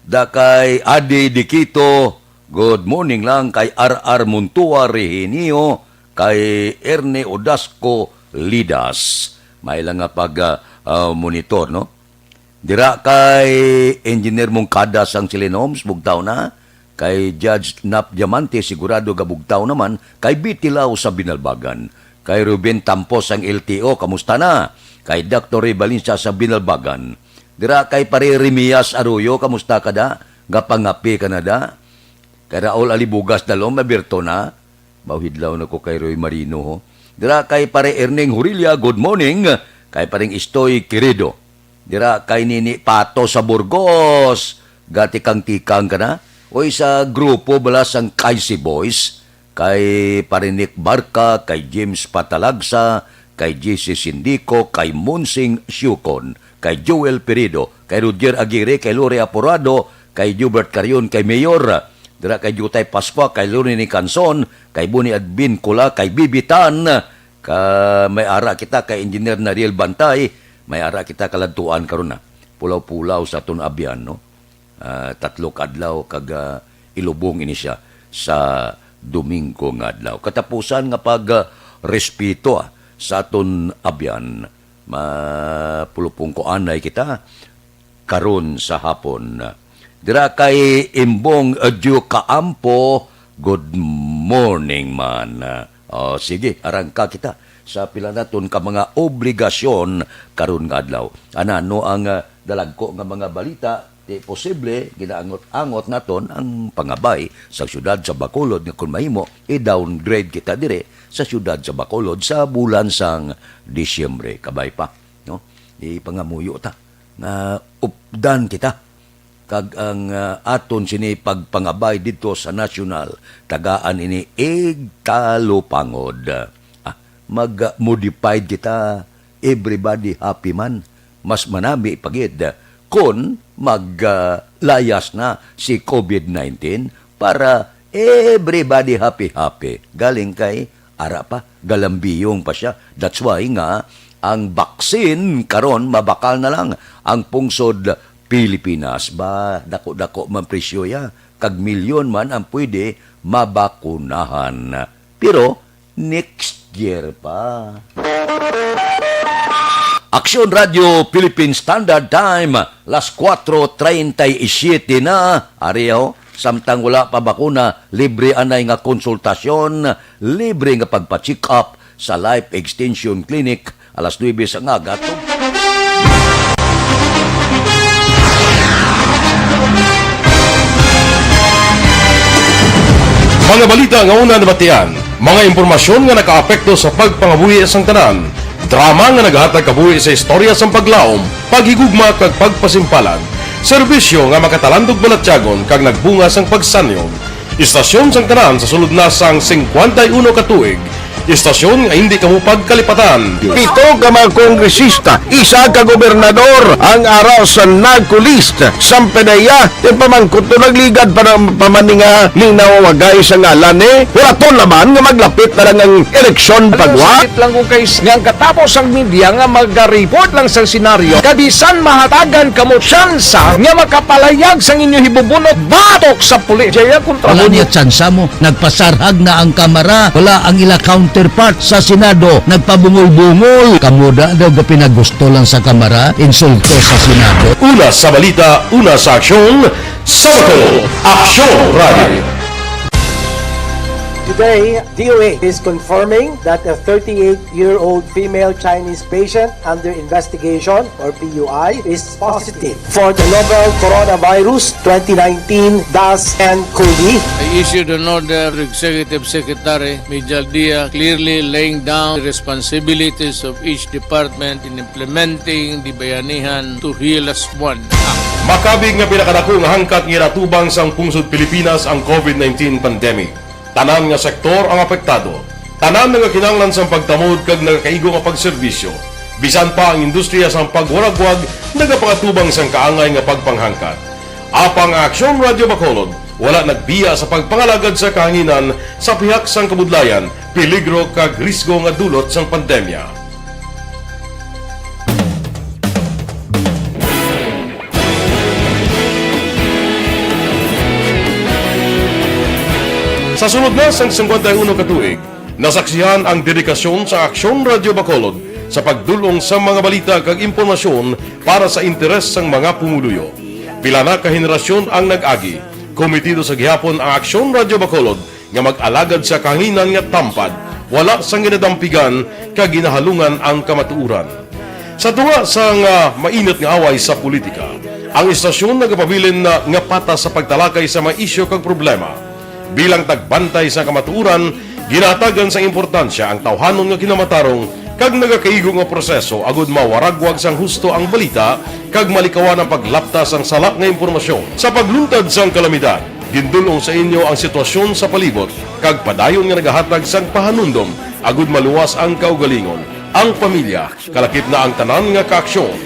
Da kay Adi Dikito, good morning lang kay R R Montua Regenio, kay Ernie Odasco Lidas. May lang nga pag, ah, ah, monitor, no? Dira kay Engineer Mongkada sang Silin Homes, bugtaw na. Kay Judge Nap Diamante, sigurado gabugtaw naman. Kay Bitilaw sa Binalbagan. Kay Ruben Tampos sang L T O, kamusta na? Kay Doctor Ray Valencia sa Binalbagan. Dira kay Pare Remias Arroyo, kamusta ka da? Gapangape ka na da? Kay Raul Alibugas Dalom, abierto na. Mauhidlaw na ko kay Roy Marino, ho. Dira kay Pare Erning Hurilla, good morning. Kay Pareng Istoy Querido. Dira kay Nini Pato sa Burgos. Gatikang-tikang ka na? Oy, sa grupo bala sang Kaisi Boys, kay Pare Nick Barca, kay James Patalagsa, kay J C Sindico, kay Monsing Siukon. kay Joel Peredo, kay Roger Aguirre, kay Lori Aporado, kay Jubert Carion, kay Mayor, dira kay Jutay Pascua, kay Lorraine Canson, kay Boni Advincula, kay Bibi Tan, ka may ara kita kay Engineer Nariel Bantay, may ara kita kaladtuan karon na. Pulaw-pulaw sa aton abyan, no? Ah, tatlo ka adlaw kag, ah, ilubong ini siya sa Domingo nga adlaw. Katapusan nga pag, ah, respeto, ah, sa aton abyan, mapulupong ko anay kita karon sa hapon. Dira kay Imbong Edyo Kaampo, good morning man. O, sige, arangka kita sa pila naton ka mga obligasyon karon nga adlaw. Ana, no ang, ah, dalagko nga mga balita, di posible, ginaangot-angot naton ang pangabay sa siyudad sa Bacolod nga kung mahimo, i-downgrade kita dire sa siyudad sa Bacolod sa bulan sang Disyembre. Kabay pa, no? Ipangamuyo ta nga updan kita kag ang, ah, aton sini pagpangabay didto sa nasyonal, tagaan ini igtalupangod. Ah, mag-modified kita, everybody happy man. Mas manami pa gid kon mag, ah, layas na si covid nineteen para everybody happy-happy. Galing kay ara pa, galambiyong pa siya. That's why nga ang vaccine karon mabakal na lang ang pungsod Pilipinas. Ba, dako-dako man presyo ya, kag milyon man ang pwede mabakunahan. Pero next year pa. Aksyon Radio Philippine Standard Time, las cuatro treinta y siete na. Ari, oh, samtang wala pa bakuna, libre anay nga konsultasyon, libre nga pagpa-check up sa Life Extension Clinic, alas nuebe sa aga. Mga balita nga una nabatian, mga impormasyon nga nakaapekto sa pagpangabuhi sang tanan, drama nga nagahatag kabuhi sa istorya sang paglaom, paghigugma kag pagpasimpalan, serbisyo nga makatalandog balatyagon kag nagbunga sang pagsanyog. Istasyon sang tanan sa sulod na sang singkwenta y uno ka tuig, istasyon nga indi kamo pagkalipatan. Pito ka mga kongresista, isa ka gobernador ang ara sa NARCO list. Sampanaya, ipamangkot to nagligad pa na, pa man ni nga ning nawawagay sa ngalan ni, wala to laban nga maglapit na lang ang eleksyon pagwa. Sakit lang kung kay nga ang katapos ang media nga magariport lang sa senaryo, kabisan mahatagan kamo tsansa nga makapalayag sang inyo hibubunot batok sa pulis. Jaya kontra Wala mo. Niya tsansa mo. Nagpasarhag na ang Kamara. Wala ang ila counterpart sa Senado. Nagpabungol-bungol. Kamo da daw ga pinagusto lang sa Kamara, insulto sa Senado. Una sa balita, una sa aksyon, sa Bacolod, Aksyon Radio. Today, D O A is confirming that a thirty-eight-year-old female Chinese patient under investigation, or P U I, is positive for the novel coronavirus twenty nineteen dash N cov. I issued an order to Executive Secretary Mijal Dia, clearly laying down the responsibilities of each department in implementing the Bayanihan to Heal as One Act. Makabig nga pinakadako nga hangkat nga ginatubang sang pungsod Pilipinas ang covid nineteen pandemic. Tanan nga sektor ang apektado. Tanan nagakinahanglan sang pagtamod kag nagakaigo nga pagserbisyo. Bisan pa ang industriya sang pagwaragwag nagapangatubang sang kaangay nga pagpanghangkat. Apang ang Aksyon Radyo Bacolod wala nagbiya sa pagpangalagad sa kahanginan sa pihak sang kabudlayan, peligro kag risgo nga dulot sang pandemya. Sa sulod na sang singkwenta y uno ka tuig, nasaksihan ang dedikasyon sa Aksyon Radyo Bacolod sa pagdul-ong sa mga balita kag impormasyon para sa interes sang mga pumuluyo. Pila na ka henerasyon ang nag-agi, kometido sa gihapon ang Aksyon Radyo Bacolod nga mag-alagad sa kahanginan nga tampad, wala sang ginadampigan kag ginahalungan ang kamatuoran. Sa tunga sang, ah, mainit nga away sa politika, ang istasyon nagapabilin na nga patas sa pagtalakay sa mga isyu kag problema. Bilang tagbantay sa kamatuoran, ginahatagan sang importansya ang tawhanon nga kinamatarong kag nagakaigo nga proseso agud mawaragwag sang husto ang balita kag malikawan ang paglapta sang sala nga impormasyon. Sa pagluntad sang kalamidad, gindul-ong sa inyo ang sitwasyon sa palibot kag padayon nga nagahatag sang pahanumdom agud maluwas ang kaugalingon, ang pamilya, kalakip na ang tanan nga kaaksyon.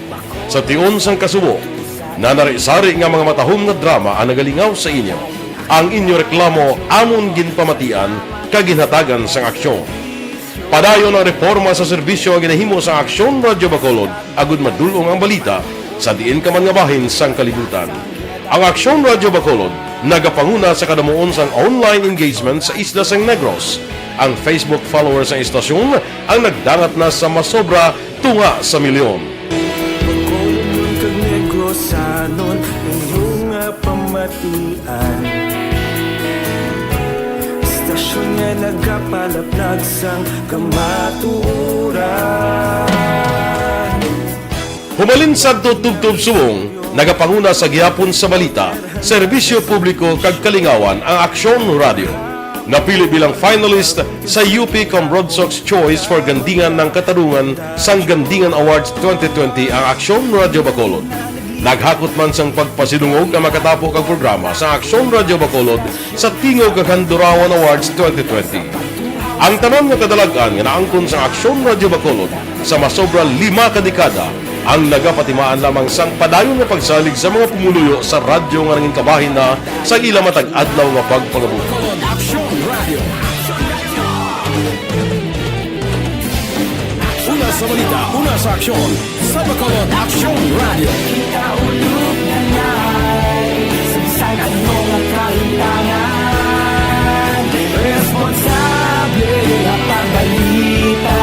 Sa tion sang kasubo, nanari-sari nga mga matahom nga drama ang nagalingaw sa inyo. Ang inyo reklamo amon ginpamatian kag ginhatagan sang aksyon. Padayon ang reporma sa serbisyo nga ginahimo sang Aksyon Radyo Bacolod agud madul-ong ang balita sa diin ka man nga bahin sang kalibutan. Ang Aksyon Radyo Bacolod nagapanguna sa kadamuon sang online engagement sa isla sang Negros. Ang Facebook followers sang istasyon ang nagdangat na sa masobra tunga sa milyon. Bacolod kag Negrosanon, inyo nga pamatian. Istasyon nga nagapalaplag sang kamatuoran. Humalin sadto tubtob subong, nagapanguna sa gihapon sa balita, serbisyo publiko kag kalingawan ang Aksyon Radyo. Napili bilang finalist sa U P Cambrodsoc's Choice for Gandingan ng Katarungan sang Gandingan Awards twenty twenty ang Aksyon Radyo Bacolod. Naghakot man sang pagpasidungog ang makatapo kag programa sa Aksyon Radyo Bacolod sa Tingog kag Handurawan Awards twenty twenty. Ang tanan nga kadalag-an nga naangkon sang Aksyon Radyo Bacolod sa masobra lima ka dekada ang nagapatimaan lamang sang padayon nga pagsalig sa mga pumuluyo sa radyo nga nangin kabahin na sa ila matag adlaw nga pagpangabuhi. Aksyon Radio. Una sa balita, una sa aksyon, sa Bacolod Aksyon Radio. Kita ulog na nai, sa bisan ano nga kalimtangan, responsable nga pagbalita,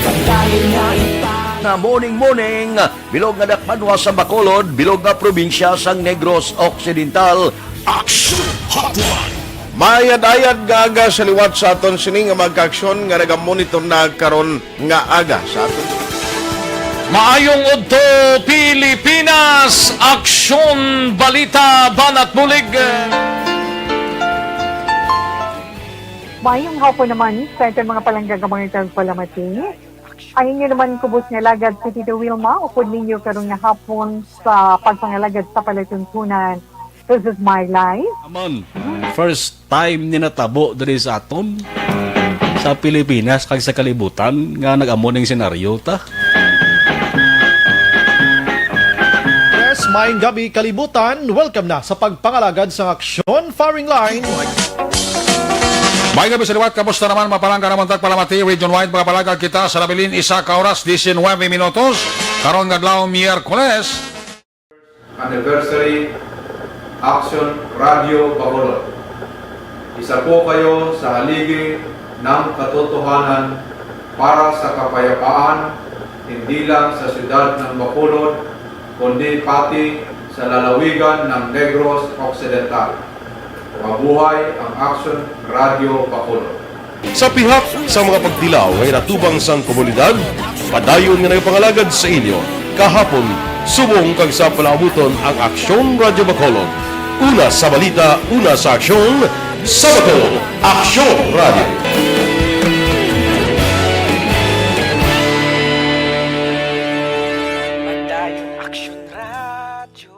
pagdali nga ipang- Na morning, morning, bilog nga dakbanwa sa Bacolod, bilog nga probinsya sang Negros Occidental. Aksyon Hotline. Maayad-ayad nga aga sa liwat sa aton sini nga mga kaaksyon nga nagamonitor na karon nga aga sa aton. Maayong udto, Pilipinas! Aksyon, balita, banat bulig. Maayong hapon naman sa aton mga palangga nga mga tagpalamati. Ang inyo naman kubos nga alagad si Tito Wilma, upod ninyo karon nga hapon sa pagpangalagad sa palatuntunan. This is my life. Amon, first time ni natabo diri sa aton, sa Pilipinas kag sa kalibutan nga nag-amo ning senaryo ta. Yes, maayong gabi kalibutan. Welcome na sa pagpangalagad sang aksyon firing line. Maayong gabi sa liwat. Kamusta naman, mapalangga naman tagpalamati region-wide, mga palangga kita sa nabilin isa ka oras, diecinuebe minutos. Karon nga adlaw, Miyerkules. Anniversary Action Radio Bacolod. Isa po kayo sa haligi ng katotohanan para sa kapayapaan, hindi lang sa siyudad ng Bacolod, kundi pati sa lalawigan ng Negros Occidental. Mabuhay ang Action Radio Bacolod. Sa pihak sa mga pagtilaw nga ginatubang sang komunidad, padayon nga nagapangalagad sa inyo kahapon, subong kag sa palaabuton ang Aksyon Radyo Bacolod. Una sa balita, una sa aksyon, sa Bacolod, Aksyon Radyo. Padayon Aksyon Radyo.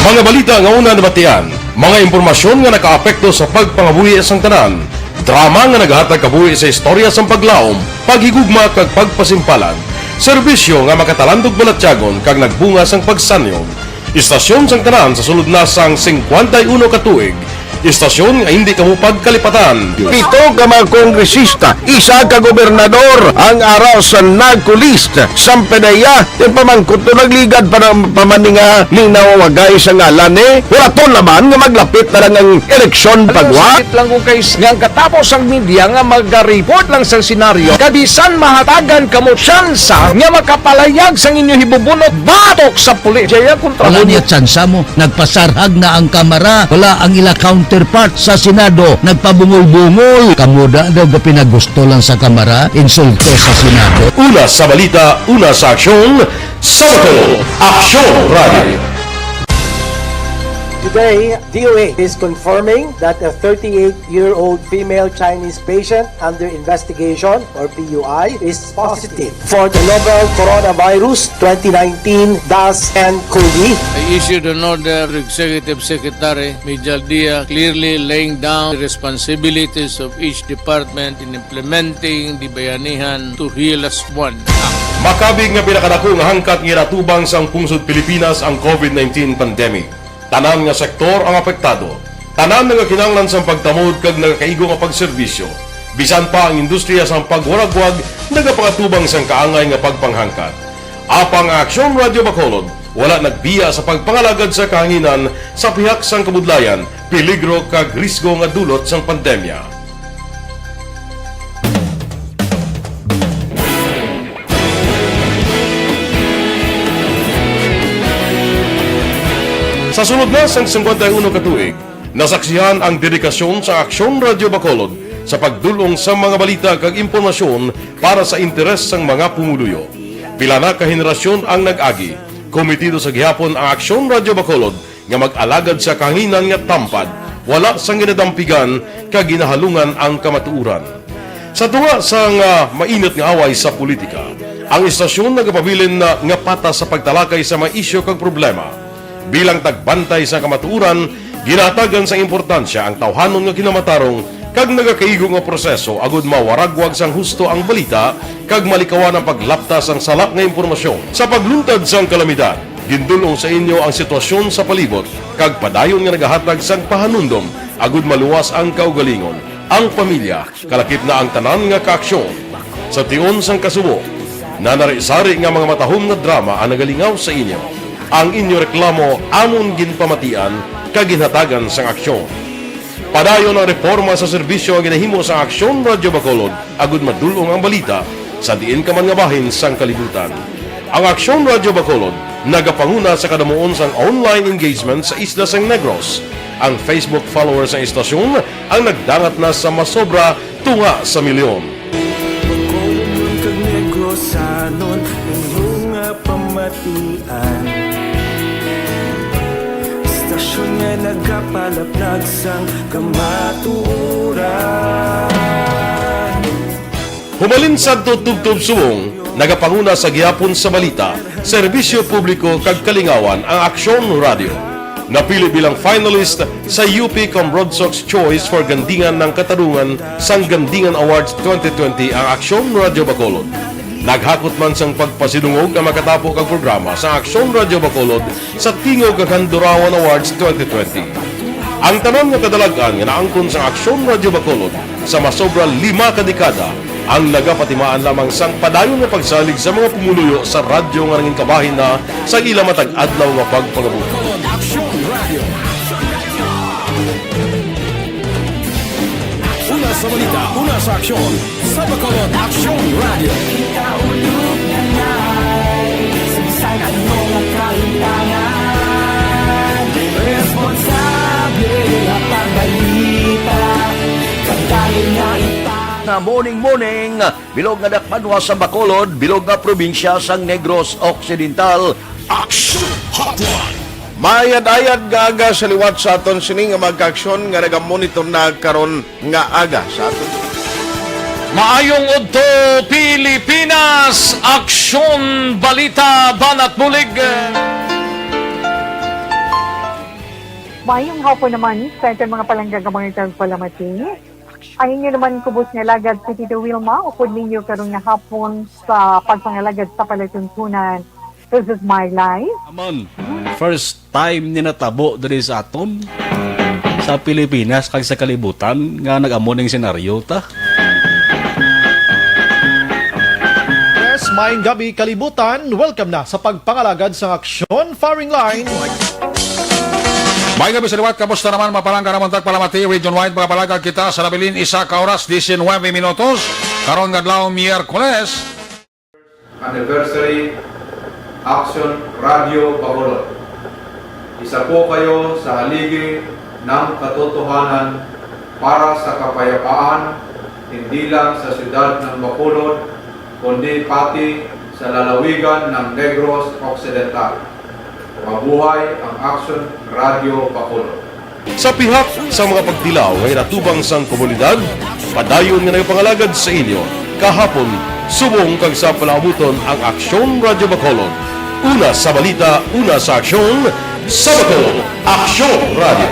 Mga balita nga una nabatian, mga impormasyon nga nakaapekto sa pagpangabuhi sang tanan, drama nga naghatag kabuhi sa istorya sang paglaom, paghigugma kag pagpasimpalan, serbisyo nga makatalandog balatyagon kag nagbunga sang pagsanyog. Istasyon sang tanan sa sulod na sang singkwenta y uno ka tuig. Istasyon nga hindi kamo pagkalipatan. Pito ka mga kongresista, isa ka gobernador ang ara sa NAGCO list. Sampanaya, yung pamangkot to nagligad pa ng pamaninga ni nawawagay sa ngalan eh. Wala to naman nga maglapit na lang ang eleksyon pagwa. Sakit lang ko kay s-, nga ang katapos ang media nga magareport lang sa senaryo. Kabisan mahatagan kamo tsansa nga makapalayag sang inyo hibubunot batok sa pulis. Jaya kontra Wala mo niya tsansa mo. Nagpasarhag na ang Kamara. Wala ang ila counterpart sa Senado. Nagpabungol-bungol. Kamo da daw gapinagusto lang sa Kamara. Insulto sa Senado. Una sa balita, una sa aksyon, sa Bacolod, Aksyon Radio. Today, D O A is confirming that a thirty-eight-year-old female Chinese patient under investigation, or P U I, is positive for the novel coronavirus twenty nineteen dash N cov. I issued an order to Executive Secretary Mijal Dia, clearly laying down the responsibilities of each department in implementing the Bayanihan to Heal Us One Act. Makabig nga pinakadako nga hangkat nga ginatubang sang pungsod Pilipinas ang covid nineteen pandemic. Tanan nga sektor ang apektado. Tanan nagakinahanglan sang pagtamod kag nagakaigo nga pagserbisyo. Bisan pa ang industriya sang pagwaragwag nagapangatubang sang kaangay nga pagpanghangkat. Apang ang Aksyon Radyo Bacolod wala nagbiya sa pagpangalagad sa kahanginan sa pihak sang kabudlayan, peligro kag risgo nga dulot sang pandemya. Sa sulod na sang singkwenta y uno ka tuig, nasaksihan ang dedikasyon sa Aksyon Radyo Bacolod sa pagdul-ong sa mga balita kag impormasyon para sa interes sang mga pumuluyo. Pila na ka henerasyon ang nag-agi. Komitido sa gihapon ang Aksyon Radyo Bacolod nga mag-alagad sa kahanginan nga tampad, wala sang ginadampigan kag ginahalungan ang kamatuoran. Sa tunga sang, ah, mainit nga away sa politika, ang istasyon nagapabilin na nga patas sa pagtalakay sa mga isyu kag problema. Bilang tagbantay sa kamatuoran, ginahatagan sang importansya ang tawhanon nga kinamatarong kag nagakaigo nga proseso agud mawaragwag sang husto ang balita kag malikawan ang paglapta sang sala nga impormasyon. Sa pagluntad sang kalamidad, gindul-ong sa inyo ang sitwasyon sa palibot kag padayon nga nagahatag sang pahanumdom agud maluwas ang kaugalingon, ang pamilya, kalakip na ang tanan nga kaaksyon. Sa tion sang kasubo, nanari-sari nga mga matahom nga drama ang nagalingaw sa inyo. Ang inyo reklamo amon ginpamatian kag ginhatagan sang aksyon. Padayon ang reporma sa serbisyo nga ginahimo sa Aksyon Radyo Bacolod agud madul-ong ang balita sa diin ka man nga bahin sang kalibutan. Ang Aksyon Radyo Bacolod nagapanguna sa kadamuon sang online engagement sa isla sang Negros. Ang Facebook followers sang istasyon ang nagdangat na sa masobra tunga sa milyon. Bacolodnon kag Negrosanon, inyo nga pamatian. Istasyon nga nagapalaplag sang kamatuoran. Humalin sadto tubtob subong, nagapanguna sa gihapon sa balita, serbisyo publiko kag kalingawan ang Aksyon Radyo. Napili bilang finalist sa U P Cambrodsoc's Choice for Gandingan ng Katarungan sang Gandingan Awards twenty twenty ang Aksyon Radyo Bacolod. Naghakot man sang pagpasidungog ang makatapo kag programa sa Aksyon Radyo Bacolod sa Tingog kag Handurawan Awards twenty twenty. Ang tanan nga kadalag-an nga naangkon sang Aksyon Radyo Bacolod sa masobra lima ka dekada ang nagapatimaan lamang sang padayon nga pagsalig sa mga pumuluyo sa radyo nga nangin kabahin na sa ila matag adlaw nga pagpangabuhi. Aksyon Radyo. Una sa balita, una sa aksyon, sa Bacolod Aksyon Radyo. Ikaulog na na'y sa bisan ano nga kahimtangan. Responsable nga pagbalita, kag dali nga ipang- Nga morning, morning. Bilog nga dakbanwa sa Bacolod, bilog nga probinsya sang Negros Occidental. Action Hotline. Maayad-ayad nga aga sa liwat sa aton sini nga mga kaaksyon nga nagamonitor na karon nga aga sa aton. Maayong udto, Pilipinas! Aksyon, balita, banat bulig. Maayong hapon naman sa aton mga palangga nga mga tagpalamati. Ang inyo naman kubos nga alagad si Tito Wilma, upod ninyo karon nga hapon sa pagpangalagad sa palatuntunan. This is my life. Amon, first time ni natabo diri sa aton, sa Pilipinas kag sa kalibutan nga nag-amo ning senaryo ta. Yes, maayong gabi, kalibutan. Welcome na sa pagpangalagad sang aksyon, firing line. Maayong gabi sa liwat, kamusta naman, mga palangga namon tagpalamati, region-wide, mga palangga kita sa nabilin, isa ka oras, diecinuebe minutos, karon nga adlaw, Miyerkules. Anniversary, Action Radio Bacolod. Isa po kayo sa haligi ng katotohanan para sa kapayapaan, hindi lang sa siyudad ng Bacolod, kundi pati sa lalawigan ng Negros Occidental. Mabuhay ang Aksyon Radyo Bacolod. Sa pihak sa mga pagtilaw nga ginatubang sang komunidad, padayon nga nagapangalagad sa inyo kahapon, subong kag sa palaabuton ang Aksyon Radyo Bacolod. Una sa balita, una sa aksyon, sa Bacolod, Aksyon Radyo.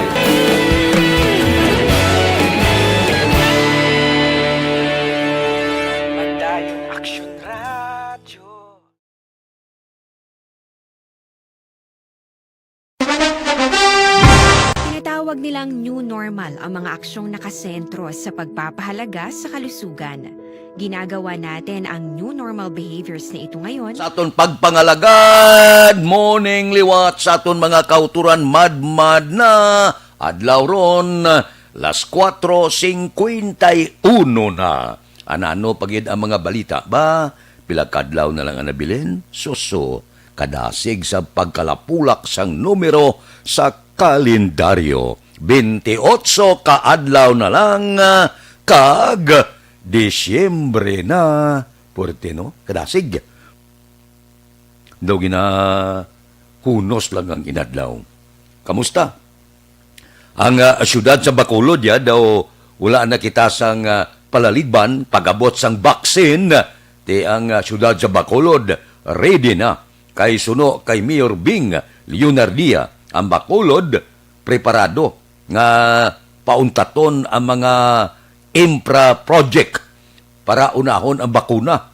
Padayon Aksyon Radyo. Tinatawag nilang new normal ang mga aksyong nakasentro sa pagpapahalaga sa kalusugan. Ginagawa natin ang new normal behaviors na ito ngayon. Sa aton pagpangalagad, morning liwat sa aton mga kauturan, madmad na adlaw ron, las kuwatro singkwenta y uno na. Anano pa gid ang mga balita ba? Pila kadlaw na lang ang nabilin? Suso, kadasig sa pagkalapulak sang numero sa kalendaryo. Bente otso ka adlaw na lang, ah, kag Disyembre na. Puwerte, no? Kadasig. Daw ginahunos lang ang inadlaw. Kamusta? Ang, ah, siyudad sa Bacolod, ya, daw wala na kita sang, ah, palaligban pag-abot sang vaccine. Ti ang, ah, siyudad sa Bacolod, ready na. Kay suno kay Mayor Bing Leonardia, ang Bacolod preparado nga pauntaton ang mga infra project para unahon ang bakuna.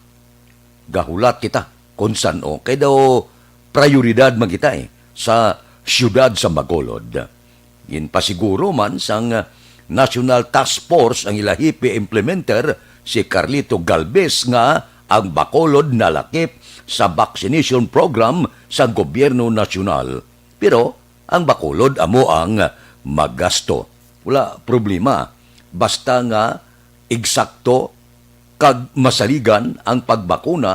Gahulat kita kon san-o, kay daw prayoridad man kita, eh, sa siyudad sa Bacolod. Ginpasiguro man sang National Task Force ang ila hepe implementer, si Carlito Galvez, nga ang Bacolod nalakip sa vaccination program sang gobyerno nasyonal. Pero ang Bacolod amo ang magasto. Wala problema, basta nga eksakto kag masaligan ang pagbakuna.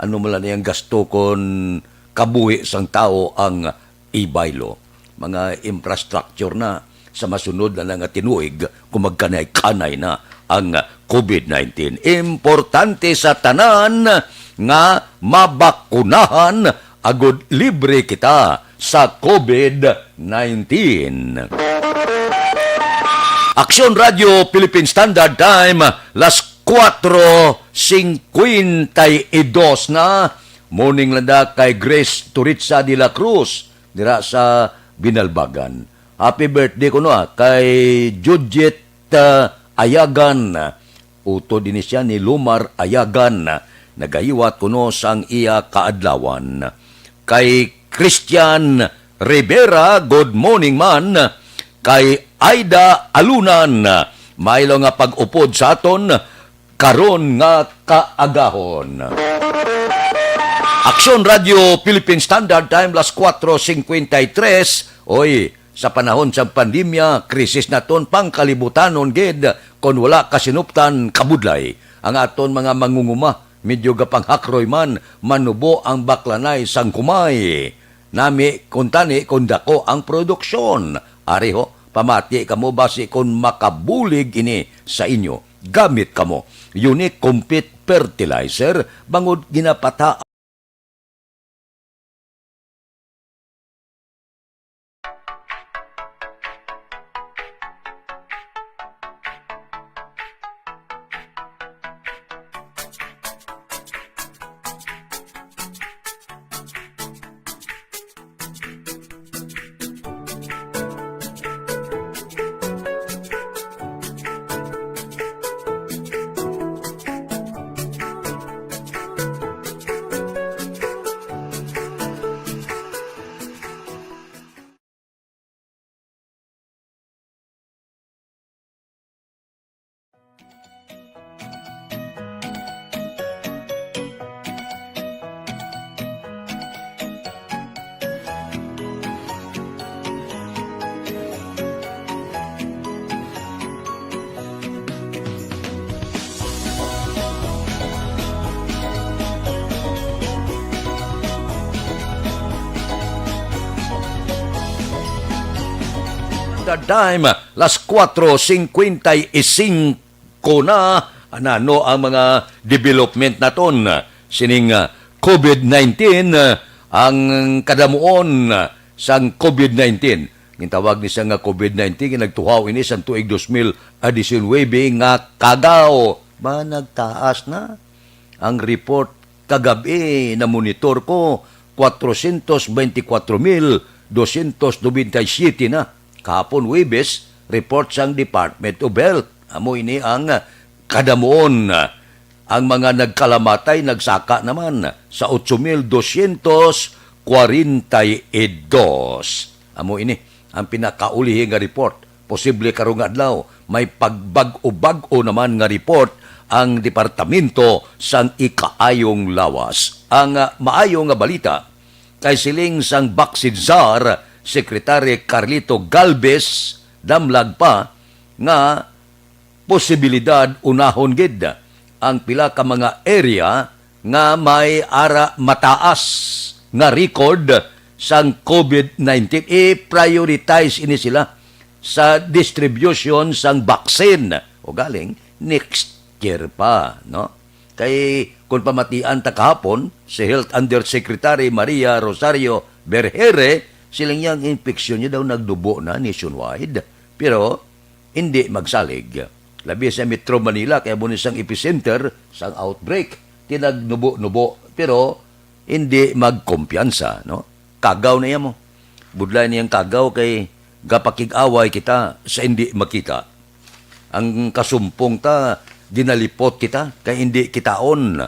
Ano man lang ang gasto kon kabuhi sang tawo ang ibaylo? Mga infrastructure na sa masunod na lang nga tinuig kung magkanay-kanay na ang covid nineteen. Importante sa tanan nga mabakunahan agud libre kita sa covid nineteen. Aksyon Radyo Philippine Standard Time, las kuwatro singkwenta y dos na. Morning lang da kay Grace Turitza de la Cruz dira sa Binalbagan. Happy birthday kuno, ah, kay Judith, ah, Ayagan. Utod ini siya ni Lumar Ayagan, nagahiwat kuno sang iya kaadlawan. Kay Christian Rivera, good morning man. Kay Aida Alunan, mailo nga pag-upod sa aton karon nga kaagahon. Aksyon Radyo Philippine Standard Time, las kuwatro singkwenta y tres. Oy, sa panahon sang pandemya, krisis naton pangkalibutanon gid kon wala kasinuptan kabudlay. Ang aton mga mangunguma, medyo gapanghakroy man, manubo ang baklanay sang kumay. Nami kuntani kon dako ang produksyon. Ari ho, pamati kamo basi kon makabulig ini sa inyo. Gamit kamo Unique Compete Fertilizer bangod ginapata The time, las kuwatro singkwenta y singko na. Anano ang mga development naton sining, ah, covid nineteen, ah, ang kadamuon sang COVID nineteen. Gintawag ni siya nga COVID nineteen, kay nagtuhaw ini sa tuig dos mil diecinuebe nga kagaw. Ba, nagtaas na ang report kagabi, na-monitor ko, cuatrocientos veinticuatro mil doscientos noventa y siete na. Kahapon, Huwebes, report sang Department of Health. Amo ini ang kadamuon. Ang mga nagkalamatay nagsaka naman sa ocho mil doscientos cuarenta y dos. Amo ini ang pinakaulihi nga report. Posible karong adlaw may pagbag-o-bag-o naman nga report ang Departamento sang Ikaayong Lawas. Ang, ah, maayo nga balita kay siling sang Vaccine Czar, Secretary Carlito Galvez, damlag pa nga posibilidad unahon gid ang pila ka mga area nga may ara mataas nga record sang COVID nineteen. I-prioritize ini sila sa distribution sang vaccine. O galing, next year pa, no? Kay kung pamatian ta kahapon, si Health Undersecretary Maria Rosario Berhere, siling niya ang infeksyon niya daw nagdubo na nationwide. Pero hindi magsalig. Labi sa Metro Manila, kay amo ni sang epicenter sang outbreak. Tinagnubo-nubo, pero hindi magkumpiyansa, no? Kagaw na iya mo. Budlay niyang kagaw kay gapakig-away kita sa hindi makita. Ang kasumpong ta, ginalipot kita kay hindi kitaon.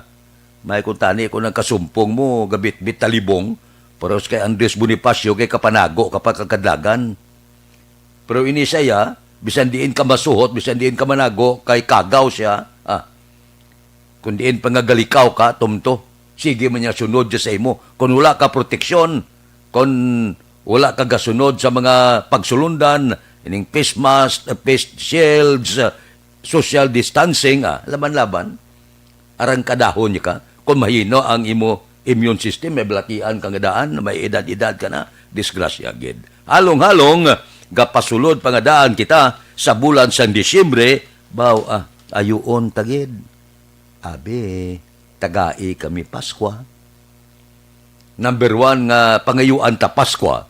May kuntani ko ng kasumpong mo, gabitbit talibong, pero kay Andres Bonifacio kay kapanago ka pa kag kadlagan. Pero ini siya, bisan diin ka masuhot, bisan diin ka manago, kay kagaw siya. Ah, kung diin pa nga galikaw ka, tumto, sige man niya sunod siya sa imo. Kung wala ka proteksyon, kung wala ka gasunod sa mga pagsulundan, ining face mask, uh, face shields, uh, social distancing, ah, laban-laban, arang kadahon niya ka. Kung mahino ang imo immune system, may balatian ka nga daan, may edad-edad ka na, disgrasya gid. Halong-halong, gapasulod pa nga daan kita sa bulan sang Disyembre, baw, ah, ayuon ta gid. Abi, tagai kami Paskwa. Number one nga pangayuan ta Paskwa,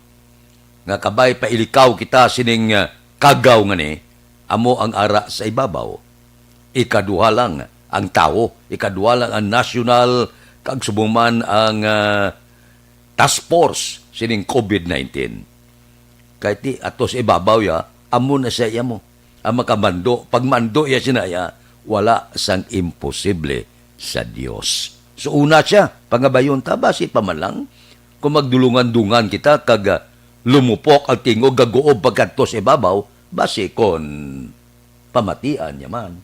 nga kabay pailikaw kita sining, ah, kagaw nga ni, amo ang ara sa ibabaw. Ikaduha lang ang tawo, ikaduha lang ang national, kag subong man ang, ah, task force sining COVID nineteen. Kay ti ato sa ibabaw ya, amo na siya iya mo. Ang makamando, pagmando iya sina iya, wala sang imposible sa Dios. So, una siya, pangabayon ta, basi pa man lang, kung magdulungan-dungan kita, kag, ah, lumupok ang tingog, gaguob pagkadto sa ibabaw, basi kon pamatian niya man.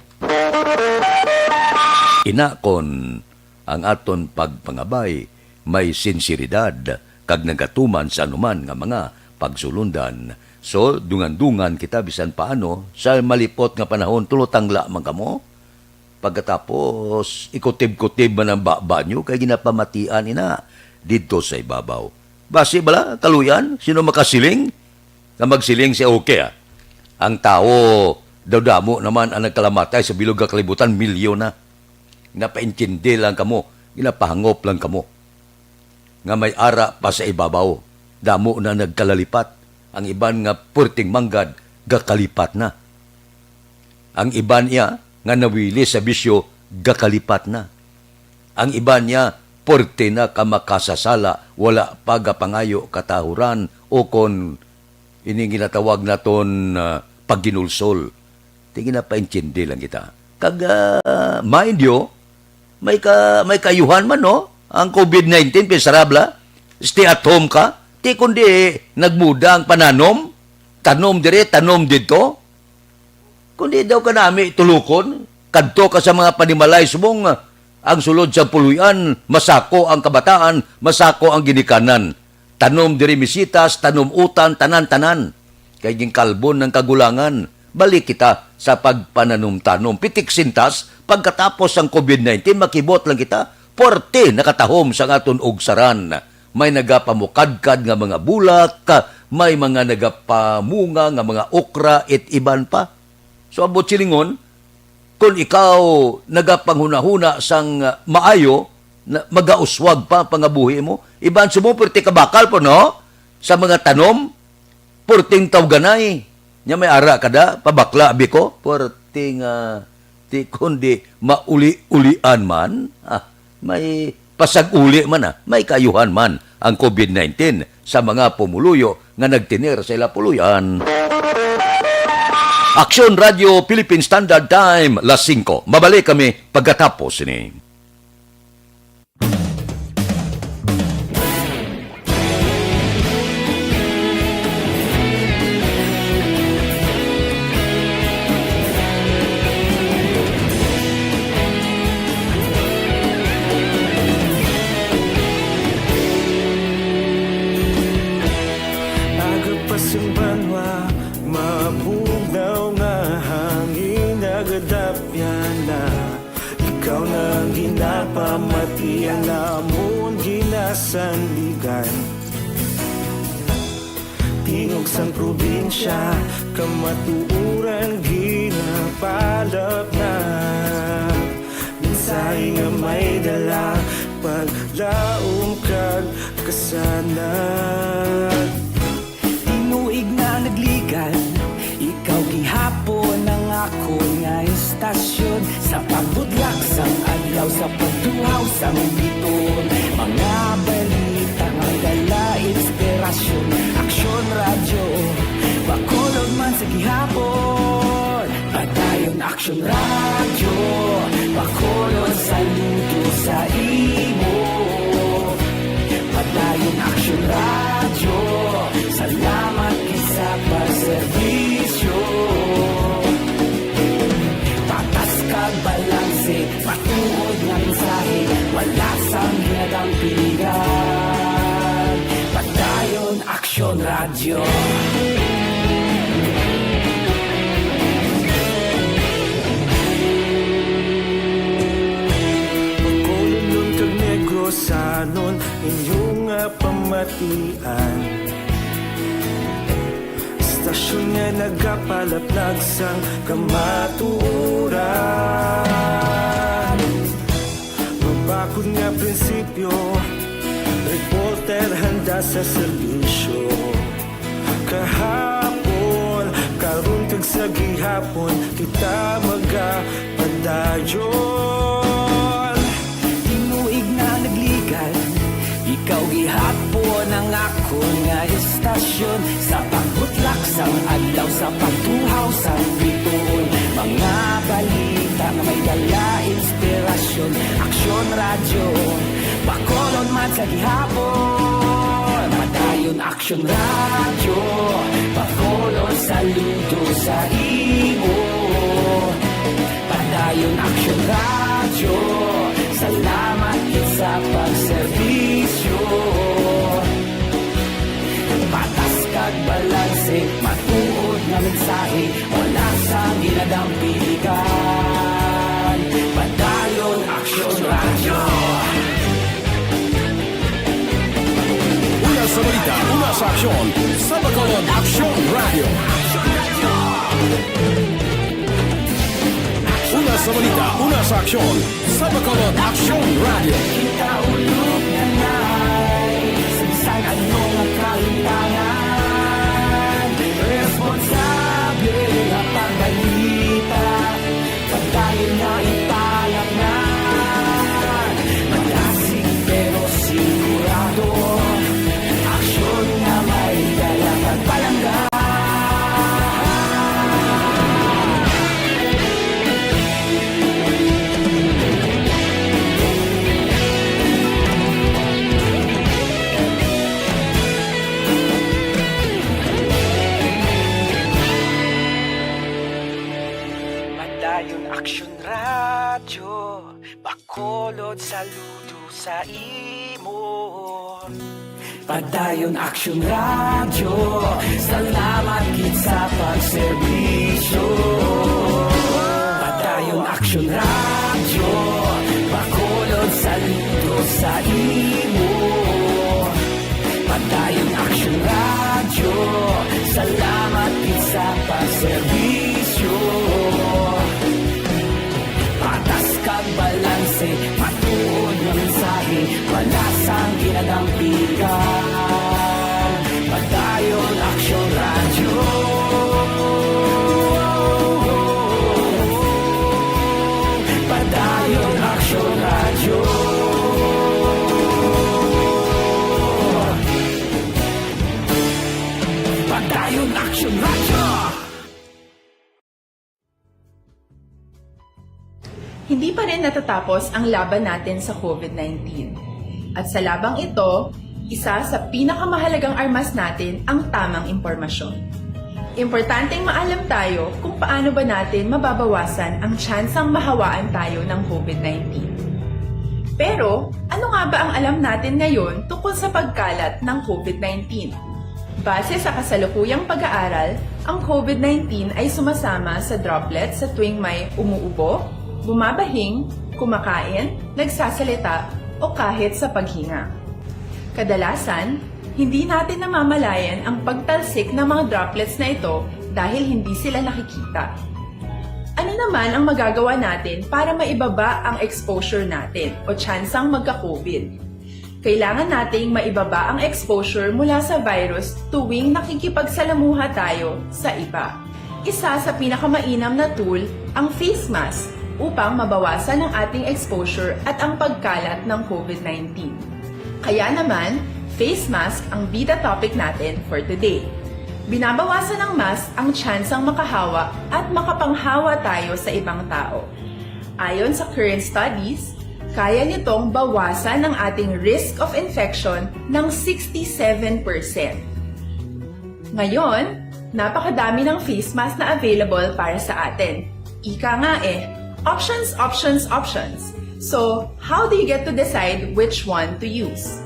Ina kon ang aton pagpangabay may sinseridad kag nagatuman sa anuman nga mga pagsulundan. So, dungan-dungan kita bisan paano sa malipot nga panahon, tulo tangla man kamo. Pagkatapos, ikutib-kutib man ang baba nyo kay ginapamatian ina didto sa ibabaw. Basi bala, kaluyan, sino makasiling? Nga magsiling si okay, ah. Ang tawo daw damo naman ang nagkalamatay sa bilog nga kalibutan, milyon na. Ginapaintindi lang kamo, ginapahangop lang kamo. Nga may ara pa sa ibabaw, damo na nagkalalipat. Ang iban nga puwerteng manggad, gakalipat na. Ang iban iya nga nawili sa bisyo, gakalipat na. Ang iban niya, puwerte na ka makasasala, wala pa gapangayo katahuran, o kon ini ginatawag naton, ah, pagginulsol. Ti ginapaintindi lang kita. Kag, ah, mind you, may ka-, may kaayuhan man, no? Ang COVID nineteen, pinsarabla, stay at home ka. Ti kundi nagmuda ang pananom, tanom dire, tanom didto. Kundi daw kanami tulukon, kadto ka sa mga panimalay subong, ah, ang sulod sa puloy-an, masako ang kabataan, masako ang ginikanan. Tanom diri misitas, tanom utan, tanan-tanan. Kay ginkalbon ang kagulangan. Balik kita sa pagpananumtanom. Pitik sintas, pagkatapos sang COVID nineteen, makibot lang kita, puwerte nakatahom sang aton ugsaran. May nagapamukadkad nga mga bulak, may mga nagapamunga nga mga okra, it iban pa. So, ambot silingon, kon ikaw nagapanghunahuna sang maayo, Na, magauswag pa pangabuhi mo. Iban sa mo, perti ka bakal po, no? Sa mga tanom, perting tawganay. Nya may ara ka da, pabakla, abi ko, perting, ah, ti kundi mauli-ulian man. Ah, may pasag-uli man, ah, may kaayuhan man ang covid nineteen sa mga pumuluyo nga nagtener sa ila puloy-an. Aksyon Radio Philippine Standard Time, las singko. Mabalik kami pagkatapos sini. Aga pa sing banwa, mabugnaw nga hangin, nagadapyan na. Ikaw na ang ginapamati, ang amon ginasandigan. Tingog sang probinsya, kamatuoran ginapalap na. Mensahe nga may dala, paglaom kag kasanag. Tinuig na nagligan, ikaw gihapon ang akon nga istasyon. Sa pagbudlak sang adlaw, sa pagtuhaw sang biton, mga balita nga dala inspirasyon. Aksyon Radyo, Bacolod man sa gihapon. Padayon Aksyon Radyo, Bacolod saludo sa imo. Padayon Aksyon Radyo, salamat gid sa pagserbisyo. Patas kag balanse, matuod nga mensahe, wala sang ginadampigan. Padayon Aksyon Radyo. Bacolodnon kag Negrosanon, inyo nga pamatian. Istasyon nga nagapalaplag sang kamatuoran. Mabakod nga prinsipyo, reporter handa sa serbisyo. Kahapon, karon kag sa gihapon, kita magapadayon. Tinuig na nagligan, ikaw gihapon ang akon nga istasyon. Sa pagbutlak sang adlaw, sa pagtuhaw sang bituon, mga balita nga may dala inspirasyon. Aksyon Radyo, Bacolod man sa gihapon. Padayon Aksyon Radyo, Bacolod saludo sa imo. Padayon Aksyon Radyo, salamat gid sa pagserbisyo. Patas kag balanse, matuod nga mensahe, wala sang ginadampigan. Padayon Aksyon Radyo. Una sa balita, una sa aksyon, sa Bacolod Aksyon Radyo. Una sa balita, una sa aksyon, sa Bacolod Aksyon Radyo. Kita ulog na nay, sa bisan ano nga kalimtangan, responsable nga pagbalita, padayon nga ipalapnan. Malasig pero sigurado, aksyon nga may dala kag palangga. Padayon Aksyon Radyo, Bacolod saludo sa imo. Padayon Aksyon Radyo, salamat gid sa pagserbisyo. Padayon Aksyon Radyo, Bacolod saludo sa imo. Padayon Aksyon Radyo, salamat gid sa pagserbisyo. Patas kag balanse, matuod nga mensahe. Padayon Aksyon Radyo. Padayon Aksyon Radyo. Padayon Aksyon Radyo. Hindi pa rin natatapos ang laban natin sa COVID nineteen. At sa labang ito, isa sa pinakamahalagang armas natin ang tamang impormasyon. Importanteng maalam tayo kung paano ba natin mababawasan ang tsansang mahawaan tayo ng COVID nineteen. Pero, ano nga ba ang alam natin ngayon tungkol sa pagkalat ng COVID nineteen? Base sa kasalukuyang pag-aaral, ang COVID nineteen ay sumasama sa droplets sa tuwing may umuubo, bumabahing, kumakain, nagsasalita, o kahit sa paghinga. Kadalasan, hindi natin namamalayan ang pagtalsik ng mga droplets na ito dahil hindi sila nakikita. Ano naman ang magagawa natin para maibaba ang exposure natin o tsansang magka-COVID? Kailangan nating maibaba ang exposure mula sa virus tuwing nakikipagsalamuha tayo sa iba. Isa sa pinakamainam na tool ang face mask upang mabawasan ang ating exposure at ang pagkalat ng COVID nineteen. Kaya naman, face mask ang bida topic natin for today. Binabawasan ng mask ang tsansang makahawa at makapanghawa tayo sa ibang tao. Ayon sa current studies, kaya nitong bawasan ang ating risk of infection ng sixty-seven percent. Ngayon, napakadami ng face mask na available para sa atin. Ika nga eh, options, options, options. So, how do you get to decide which one to use?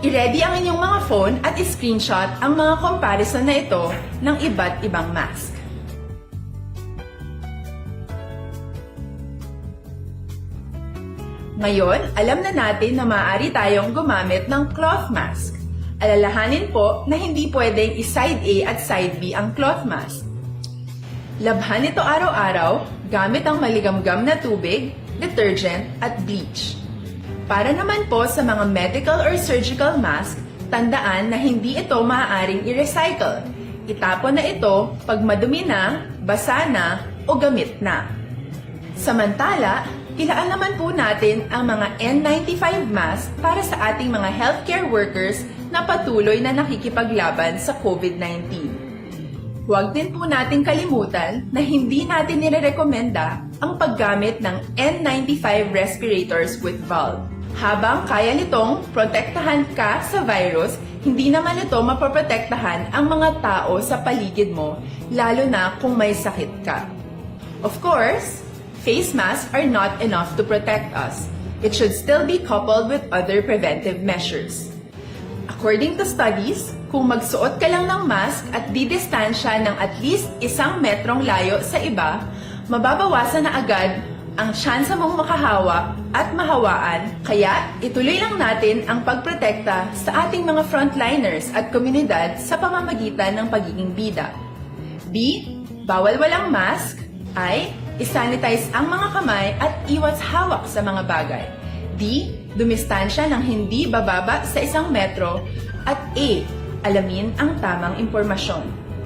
I-ready ang inyong mga phone at i-screenshot ang mga comparison na ito ng iba't ibang mask. Ngayon, alam na natin na maaari tayong gumamit ng cloth mask. Alalahanin po na hindi pwedeng i-side A at side B ang cloth mask. Labhan ito araw-araw gamit ang maligamgam na tubig, detergent, at bleach. Para naman po sa mga medical or surgical mask, tandaan na hindi ito maaaring i-recycle. Itapon na ito pag madumi na, basa na, o gamit na. Samantala, ilaan naman po natin ang mga N ninety-five mask para sa ating mga healthcare workers na patuloy na nakikipaglaban sa COVID nineteen. Huwag din po nating kalimutan na hindi natin nirerekomenda ang paggamit ng N ninety-five respirators with valve. Habang kaya nitong protektahan ka sa virus, hindi naman ito mapoprotektahan ang mga tao sa paligid mo, lalo na kung may sakit ka. Of course, face masks are not enough to protect us. It should still be coupled with other preventive measures. According to studies, kung magsuot ka lang ng mask at didistansya ng at least isang metrong layo sa iba, mababawasan na agad ang tsansa mong makahawa at mahawaan, kaya ituloy lang natin ang pagprotekta sa ating mga frontliners at komunidad sa pamamagitan ng pagiging bida. B, bawal walang mask. I, i-sanitize ang mga kamay at iwas hawak sa mga bagay. D, dumistansya ng hindi bababa sa isang metro. At E, alamin ang tamang impormasyon.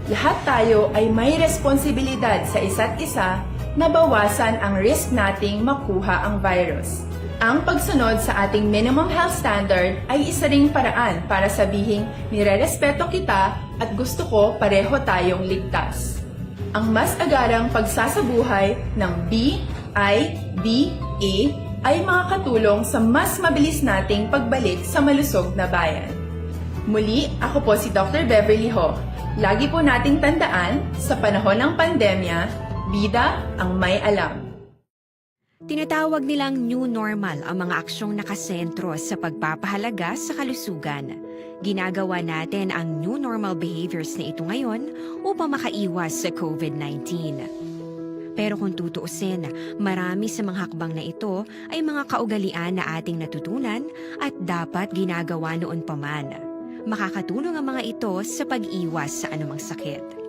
Lahat tayo ay may responsibilidad sa isa't isa na bawasan ang risk nating makuha ang virus. Ang pagsunod sa ating minimum health standard ay isa ring paraan para sabihing nirerespeto kita at gusto ko pareho tayong ligtas. Ang mas agarang pagsasabuhay ng B I B A ay makakatulong sa mas mabilis nating pagbalik sa malusog na bayan. Muli, ako po si Doctor Beverly Ho. Lagi po nating tandaan, sa panahon ng pandemya, bida ang may alam. Tinatawag nilang new normal ang mga aksyong nakasentro sa pagpapahalaga sa kalusugan. Ginagawa natin ang new normal behaviors na ito ngayon upang makaiwas sa COVID nineteen. Pero kung tutuusin, marami sa mga hakbang na ito ay mga kaugalian na ating natutunan at dapat ginagawa noon pa man. Makakatulong ang mga ito sa pag-iwas sa anumang sakit.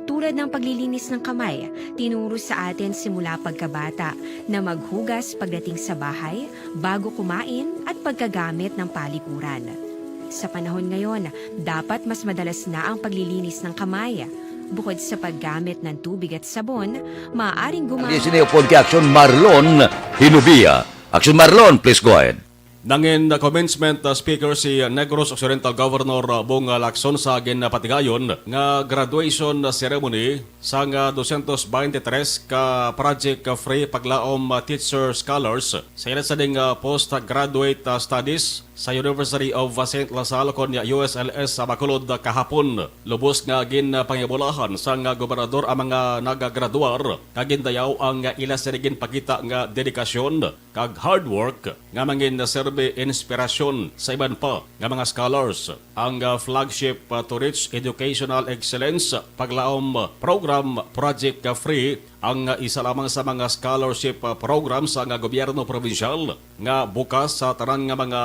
Tulad ng paglilinis ng kamay, tinuro sa atin simula pagkabata na maghugas pagdating sa bahay, bago kumain, at pagkagamit ng palikuran. Sa panahon ngayon, dapat mas madalas na ang paglilinis ng kamay. Bukod sa paggamit ng tubig at sabon, maaaring gumamit Sini upod kay Aksyon Marlon Hinubia. Aksyon Marlon, please go ahead. Nangin commencement uh, speaker si Negros Occidental Governor uh, Bong uh, Lacson sa ginpatigayon nga graduation ceremony sang uh, two hundred twenty-three ka Project Free Paglaom uh, Teacher Scholars sa ila sining uh, postgraduate uh, studies sa University of uh, Saint La Salle kon U S L S sa Bacolod uh, kahapon. Lubos nga ginpangibulahan sang uh, gobernador ang mga nagagraduar kag gindayaw ang uh, ila sini ginpakita nga dedikasyon kag hard work nga mangin serbi inspirasyon sa iban pa nga mga scholars. Ang uh, flagship uh, To Reach Educational Excellence Paglaom Program Project uh, Free ang uh, isa lamang sa mga scholarship uh, program sa nga gobyerno probinsyal nga bukas sa tanan nga mga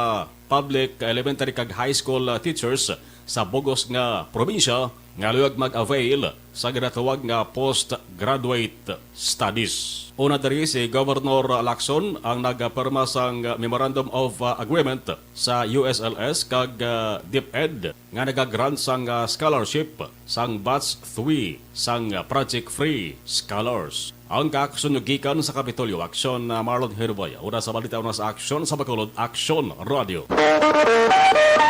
public, elementary kag high school uh, teachers sa bugos nga probinsya nga luyag mag-avail sa ginatawag nga postgraduate studies. Una diri si Governor Lacson ang nagapirma sang Memorandum of uh, Agreement sa U S L S kag uh, DepEd nga nagagrant sang uh, scholarship sang batch three sang uh, Project Free Scholars. Ang kaaksyon nyo gikan sa Kapitolyo, Aksyon uh, Marlon Herubay. Una sa balita, una sa Aksyon sa Bacolod, Aksyon Radio.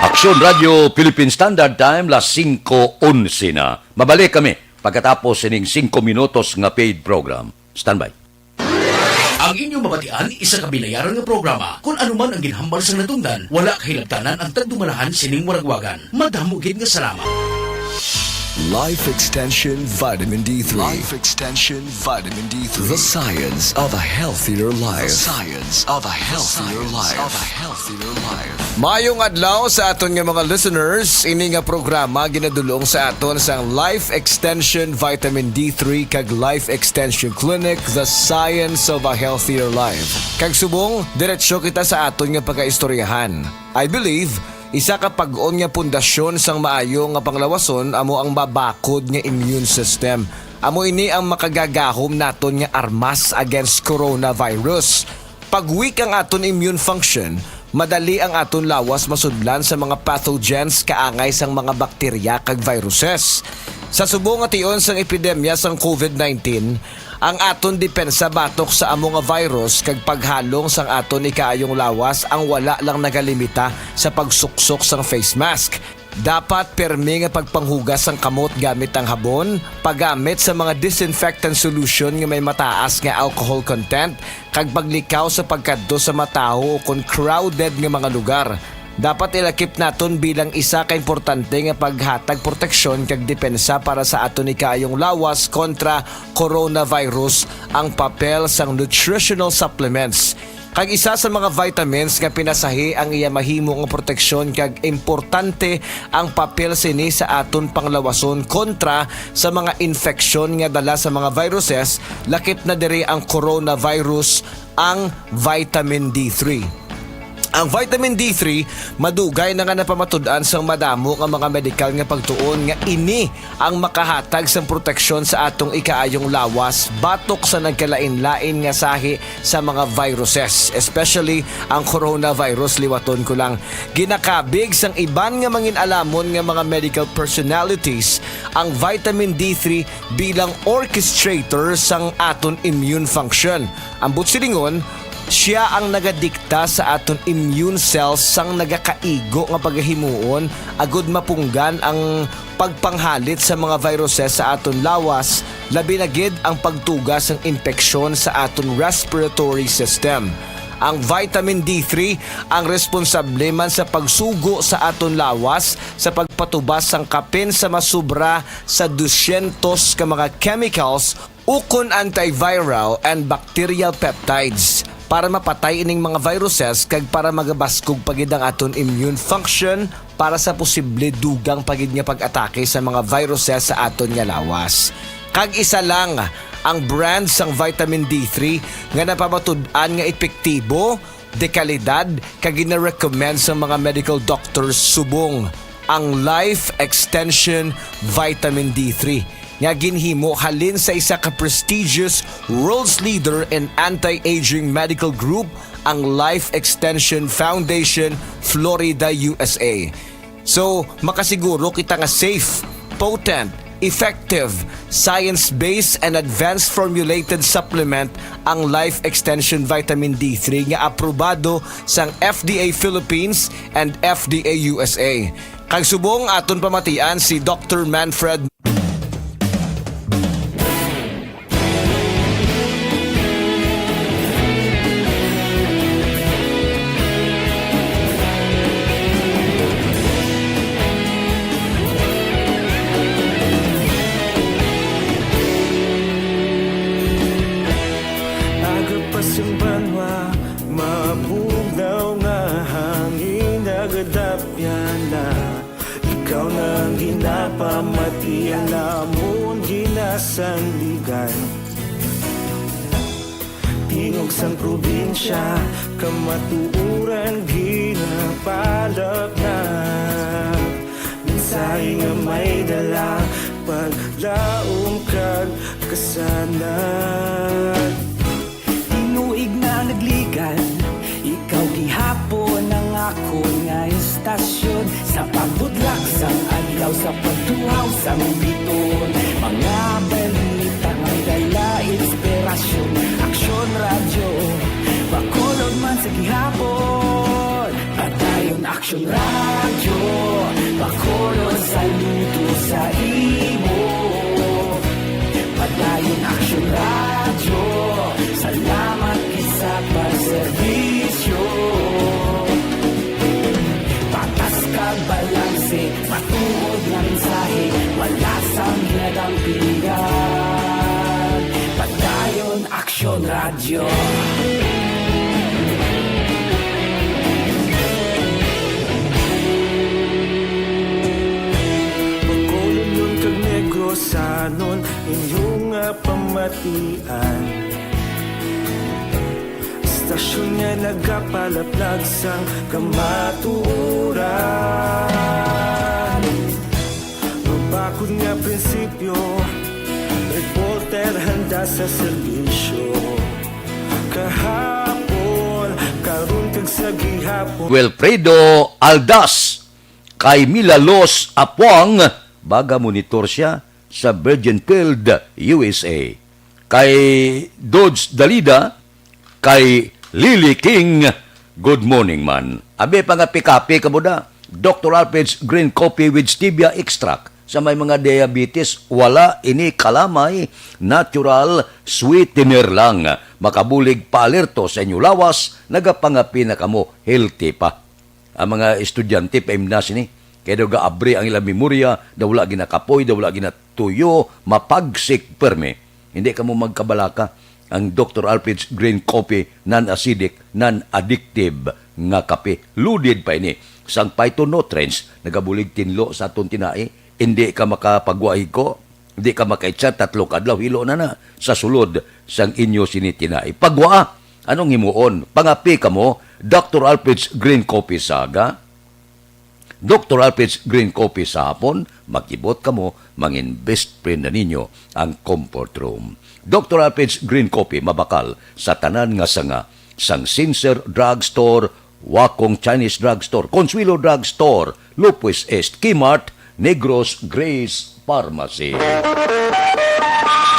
Aksyon Radio Philippine Standard Time, las singko onse na. Mabalik kami pagkatapos sining singko minutos nga paid program. Standby. Ang inyo mabatian isa ka binayaran nga programa. Kung ano man ang ginhambal sang natungdan, wala kahilabtanan ang tagdumalahan sining waragwagan. Madamo gid nga salamat. Life Extension Vitamin D three. Life Extension Vitamin D three. The science of a healthier life. The science of a healthier life. Of a healthier life. Mayong adlaw sa aton nga mga listeners. Ini nga programa ginadulong sa aton sang Life Extension Vitamin D three kag Life Extension Clinic, The Science of a Healthier Life. Kag subong, diretsyo kita sa aton nga pagkaistoryahan. I believe, isa ka pag-on nga pundasyon sang maayo nga panglawason amo ang mabakod nga immune system. Amo ini ang makagagahom naton nga armas against coronavirus. Pag weak ang aton immune function, madali ang aton lawas masudlan sa mga pathogens kaangay sang mga bakterya kag viruses. Sa subong nga tion sang epidemya sang COVID nineteen, ang aton depensa batok sa amo nga virus kag paghalong sang aton ikaayong lawas ang wala lang nagalimita sa pagsuksok sang face mask. Dapat pirmi nga pagpanghugas sang kamot gamit ang habon, paggamit sa mga disinfectant solution nga may mataas nga alcohol content, kag paglikaw sa pagkadto sa matawo ukon crowded nga mga lugar. Dapat ilakip naton bilang isa ka importante nga paghatag proteksyon kag depensa para sa aton ikaayong lawas kontra coronavirus ang papel sang nutritional supplements. Kag isa sa mga vitamins nga pinasahi ang iya mahimo nga proteksyon kag importante ang papel sini sa aton panglawason kontra sa mga infeksyon nga dala sa mga viruses, lakip na diri ang coronavirus, ang vitamin D three. Ang vitamin D three, madugay na nga napamatud-an sang madamo nga mga medikal nga pagtuon nga ini ang makahatag sang proteksyon sa atong ikaayong lawas batok sa nagkalain-lain nga sahi sa mga viruses, especially ang coronavirus, liwaton ko lang. Ginakabig sang iban nga mangin-alamon nga mga medical personalities ang vitamin D three bilang orchestrator sang aton immune function. Ang buot silingon, siya ang nagadikta sa aton immune cells sang nagakaigo nga pagahimuon agud mapunggan ang pagpanghalit sa mga viruses sa aton lawas, labi na gid ang pagtuga sang impeksyon sa aton respiratory system. Ang vitamin D three ang responsable man sa pagsugo sa aton lawas sa pagpatubas sang kapin sa masubra sa dusyentos ka mga chemicals ukon antiviral and bacterial peptides para mapatay ining mga viruses kag para magabaskog pa gid ang aton immune function para sa posible dugang pa gid nga pag-atake sa mga viruses sa aton nga lawas. Kag isa lang ang brand sang vitamin D three nga napamatud-an nga epektibo, de kalidad, kag gina-recommend sang mga medical doctors subong ang Life Extension Vitamin D three nga ginhimo halin sa isa ka prestigious world's leader in anti-aging medical group, ang Life Extension Foundation, Florida, U S A. So, makasiguro kita nga safe, potent, effective, science-based, and advanced formulated supplement ang Life Extension Vitamin D three nga aprobado sang F D A Philippines and F D A U S A. Kag subong aton pamatian si Doctor Manfred. Aga pa sang banwa, mabugnaw nga hangin nagadapyan na. Ikaw na ang ginapamati, ang amon ginasandigan. Tingog sang probinsya, kamatuoran ginapalapnat. Mensahe nga may dala, paglaom kag kasanag. Tinuig na nagligan, ikaw gihapon ang akon nga istasyon. Sa pagbudlak sang adlaw, sa pagtuhaw sang biton, mga balita may dala inspirasyon. Aksyon Radyo, Bacolod man sa gihapon. Padayon Aksyon Radyo, Bacolod saludo sa imo. Padayon Aksyon Radyo, salamat gid sa pagserbisyo. Patas kag balanse, matuod nga mensahe, wala sang ginadampingan. Padayon Aksyon Radyo. Bacolodnon kag Negrosanon, inyo nga pamatian. Istasyon nga nagapalaplag sang kamatuoran. Mabakod nga prinsipyo, reporter handa sa serbisyo. Kahapon, karon kag sa gihapon. Wilfredo Aldas, kay Mila Los Apuang, baga monitor siya sa Virgin Field, U S A. Kay Dodge Dalida, kay Lily King, good morning man. Abi, pangapi-kapi kamo da. Doctor Alfred's Green Coffee with Stevia Extract. Sa may mga diabetes, wala ini kalamay, natural sweetener lang. Makabulig paalerto sa inyo lawas, nagapangapi na kamo, healthy pa. Ang mga estudyante paimna sini, kay daw gaabri ang ilang memorya, daw wala ginakapoy, daw wala ginatuyo, mapagsik permi. Hindi kamo magkabalaka. Ang Doctor Alfred's Green Coffee, non-acidic, non-addictive nga kape. Loaded pa ini sang phytonutrients, nagabulig tinlo sa aton tinai. Hindi ka makapagwa higko. Di ka makaitsa, tatlo ka adlaw, hilo na na sa sulod sang inyo sini tinai. Pagwaa, anong himuon? Pangapi kamo, Doctor Alfred's Green Coffee sa aga. Doctor Alfred's Green Coffee sa hapon, makibot kamo, mangin best friend na ninyo ang comfort room. Doctor Alfred's Green Coffee mabakal sa tanan nga sanga, sang Sincere Drug Store, Wakong Chinese Drug Store, Consuelo Drug Store, Lopez East, Kimart, Negros Grace Pharmacy.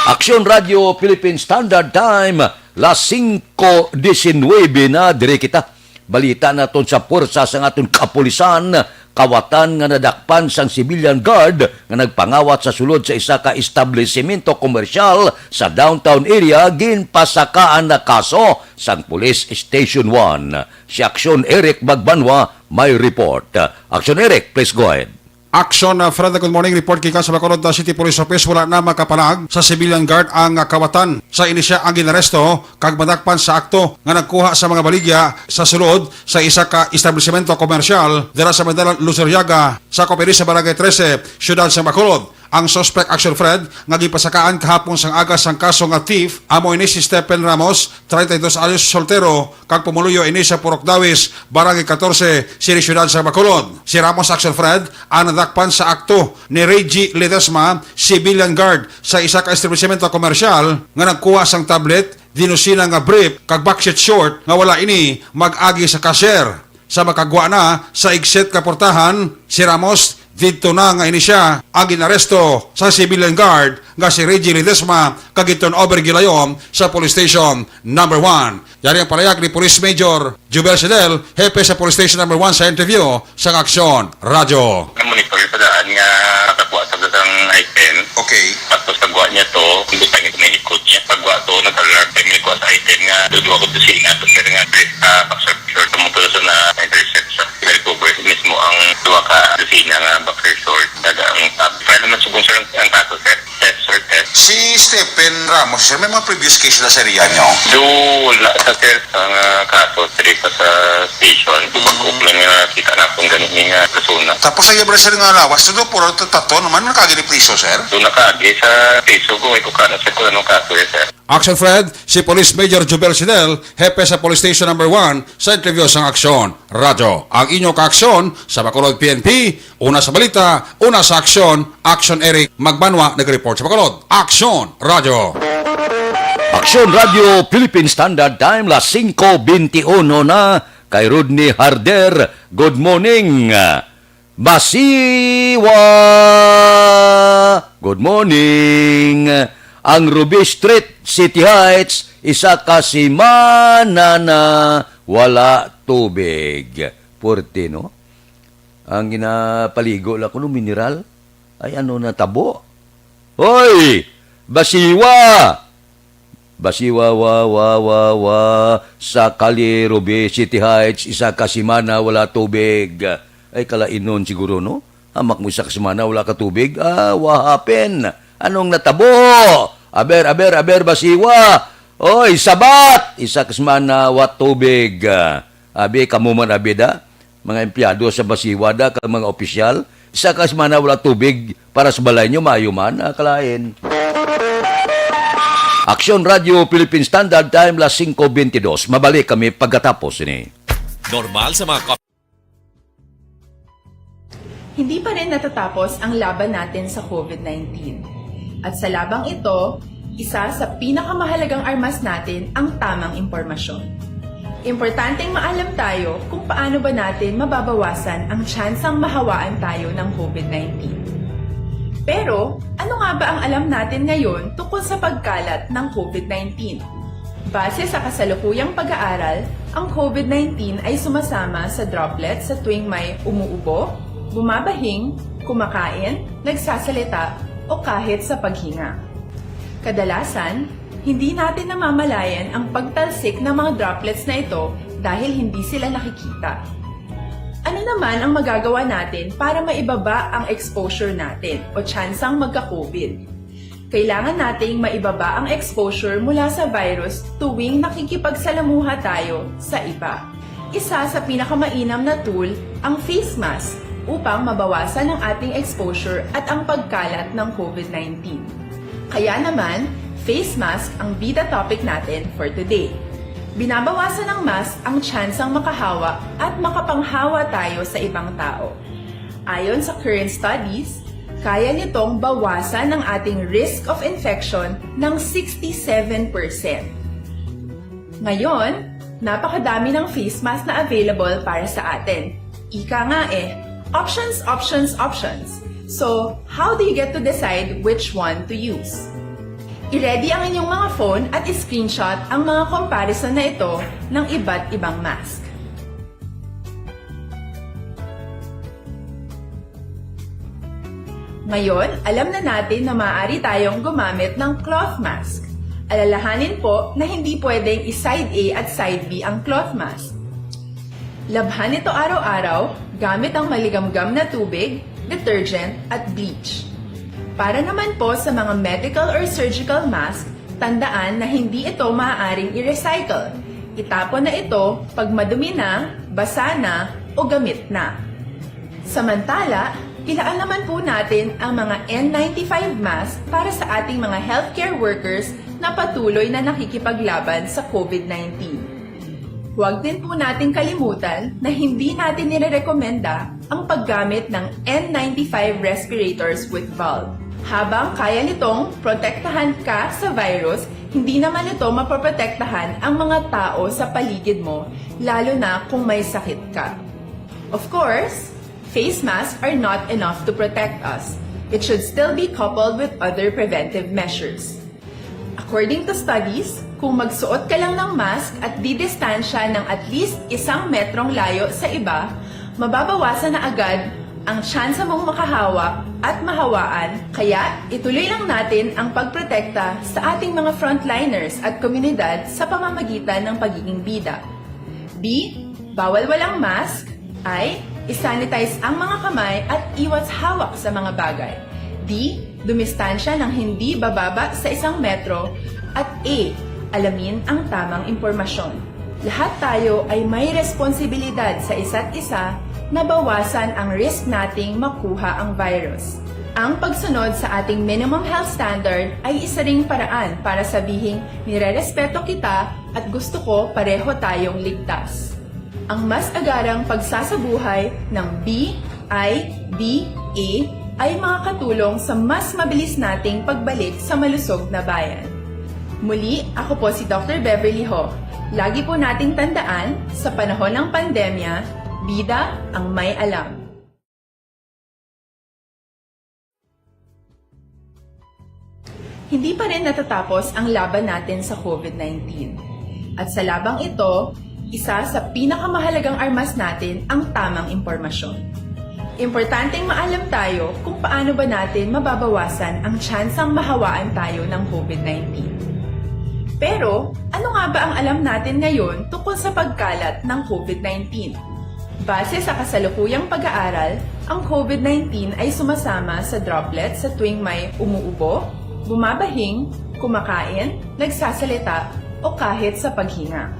Aksyon Radio Philippine Standard Time, las singko disinuybe na, diri kita. Balita naton sa puwersa sang aton kapulisan, kawatan nga nadakpan sang civilian guard nga nagpangawat sa sulod sa isa ka establisimento komersyal sa downtown area, ginpasakaan na kaso sang Police Station one. Si Aksyon Eric Magbanwa may report. Aksyon Eric, please go ahead. Aksyon, uh, Fred, good morning. Report gikan sa Bacolod, uh, City Police Office, wala na makapalag sa civilian guard ang, uh, kawatan. Sa ini siya ang ginaresto kag madakpan sa akto nga nagkuha sa mga baligya sa sulod sa isa ka establisimento komersyal dira sa Medal Luzuriaga, sakop ini sa Barangay trese, Siyudad sa Bacolod. Ang suspect, Aksyon Fred, nga gipasakaan kahapon sang aga sang kaso nga thief, amo ini si Stephen Ramos, treinta y dos anyos, soltero, kag pumuluyo ini sa Purok Dawis, Barangay katorse, sini Siyudad sa Bacolod. Si Ramos, Aksyon Fred, ang nadakpan sa akto ni Reggie Ledesma, civilian guard sa isa ka establisimento komersyal nga nagkuha sang tablet, dinusina nga brief, kag backseat short nga wala ini mag-agi sa cashier. Sa makagwa na sa exit nga portahan, si Ramos didto na nga ini siya ang ginaresto sa civilian guard nga si Reggie Ledesma kag giturn over gilayom sa Police Station Number One. Yari ang palayag ni Police Major Jubel Sidel, hepe sa Police Station Number One, sa interview sang Aksyon Radyo. Namonitor sa daan nga nakakuha sa datang item. Okay. Tapos pagwa niya to, ang butang ito may likod niya. Pagwa to, nag-alarm kami, nagkuha sa item nga duduha ko dosina, to, sir, nga dress, ah, boxer short, ang motor sa na-intercept sa, na-recover mismo ang duha ka dosina nga boxer short. Daga ang, ah, file naman subong, sir, ang, ang kaso, sir. Theft, sir, theft. Si Stephen Ramos, sir, may mga previous case na sa area niyo? Do, wala sa, sir, ang, ah, kaso, sir, pa sa station. Mm. Pagkuplan nga kita na kung ganun nga persona. Tapos sa Gabriel, sir, nga lawas, to, puro to, tato naman, nakagi ni priso, sir? Do, nakagi sa priso, kung ito ka na, sir, kung anong kaso, eh, sir. Action Fred, si Police Major Jubel Sidel, hepe sa Police Station Number One, sa interview sang Aksyon Radyo. Ang inyo kaaksyon sa Bacolod P N P, una sa balita, una sa aksyon, Action Eric Magbanwa nag-report sa Bacolod. Aksyon Radyo. Aksyon Radyo Philippine Standard Time, las singko bentiuno na. Kay Rodney Harder, good morning. Basiwa! Good morning! Ang Ruby Street, City Heights, isa ka semana na wala tubig. Puwerte, no? Ang ginapaligo lang kuno mineral. Ay, ano na tabo? Hoy! Basiwa! Basiwa, wa, wa, wa, wa, sa Kalye Ruby, City Heights, isa ka semana wala tubig. Ay, kalainon siguro, no? Hamak mo isa ka semana wala ka tubig. Ah, what happened? Anong natabo? Aber, aber, aber, basiwa. Oy, sabat! Isa ka semana wa tubig. Abi, kamo man, abi da. Mga empleyado sa Basiwa da, kag mga opisyal, isa ka semana wala tubig para sa balay nyo, maayo man, ah, kalain. Aksyon Radyo Philippine Standard Time, las singko bentidos. Mabalik kami pagkatapos ini. Normal sa mga ka- Hindi pa rin natatapos ang laban natin sa covid nineteen. At sa labang ito, isa sa pinakamahalagang armas natin ang tamang impormasyon. Importanteng maalam tayo kung paano ba natin mababawasan ang tsansang mahawaan tayo ng covid nineteen. Pero, ano nga ba ang alam natin ngayon tungkol sa pagkalat ng covid nineteen? Base sa kasalukuyang pag-aaral, ang covid nineteen ay sumasama sa droplets sa tuwing may umuubo, bumabahing, kumakain, nagsasalita, o kahit sa paghinga. Kadalasan, hindi natin namamalayan ang pagtalsik ng mga droplets na ito dahil hindi sila nakikita. Ano naman ang magagawa natin para maibaba ang exposure natin o tsansang magka-covid? Kailangan nating maibaba ang exposure mula sa virus tuwing nakikipagsalamuha tayo sa iba. Isa sa pinakamainam na tool ang face mask upang mabawasan ang ating exposure at ang pagkalat ng covid nineteen. Kaya naman, face mask ang bida topic natin for today. Binabawasan ng mask ang tsansang makahawa at makapanghawa tayo sa ibang tao. Ayon sa current studies, kaya nitong bawasan ang ating risk of infection ng sixty-seven percent. Ngayon, napakadami ng face mask na available para sa atin. Ika nga eh, options, options, options. So, how do you get to decide which one to use? I-ready ang inyong mga phone at i-screenshot ang mga comparison na ito ng iba't ibang mask. Ngayon, alam na natin na maaari tayong gumamit ng cloth mask. Alalahanin po na hindi pwedeng i-side A at side B ang cloth mask. Labhan ito araw-araw gamit ang maligamgam na tubig, detergent, at bleach. Para naman po sa mga medical or surgical mask, tandaan na hindi ito maaaring i-recycle. Itapon na ito pag madumi na, basa na, o gamit na. Samantala, ilaan naman po natin ang mga N ninety-five mask para sa ating mga healthcare workers na patuloy na nakikipaglaban sa covid nineteen. Huwag din po nating kalimutan na hindi natin nirerekomenda ang paggamit ng N ninety-five respirators with valve. Habang kaya nitong protektahan ka sa virus, Hindi naman ito mapoprotektahan ang mga tao sa paligid mo, lalo na kung may sakit ka. Of course, face masks are not enough to protect us. It should still be coupled with other preventive measures. According to studies, kung magsuot ka lang ng mask at didistansya ng at least isang metrong layo sa iba, mababawasan na agad ang tsansa mong makahawa at mahawaan, kaya ituloy lang natin ang pagprotekta sa ating mga frontliners at komunidad sa pamamagitan ng pagiging bida. B, bawal walang mask. I, isanitize ang mga kamay at iwas hawak sa mga bagay. D, dumistansya ng hindi bababa sa isang metro. At E, alamin ang tamang impormasyon. Lahat tayo ay may responsibilidad sa isa't isa na bawasan ang risk nating makuha ang virus. Ang pagsunod sa ating minimum health standard ay isa ring paraan para sabihing nirerespeto kita at gusto ko pareho tayong ligtas. Ang mas agarang pagsasabuhay ng B I D A ay makakatulong sa mas mabilis nating pagbalik sa malusog na bayan. Muli, ako po si Doctor Beverly Ho. Lagi po nating tandaan, sa panahon ng pandemya, bida ang may alam. Hindi pa rin natatapos ang laban natin sa COVID nineteen. At sa labang ito, isa sa pinakamahalagang armas natin ang tamang impormasyon. Importanteng maalam tayo kung paano ba natin mababawasan ang tsansang mahawaan tayo ng COVID nineteen. Pero, ano nga ba ang alam natin ngayon tungkol sa pagkalat ng COVID nineteen? Base sa kasalukuyang pag-aaral, ang COVID nineteen ay sumasama sa droplets sa tuwing may umuubo, bumabahing, kumakain, nagsasalita, o kahit sa paghinga.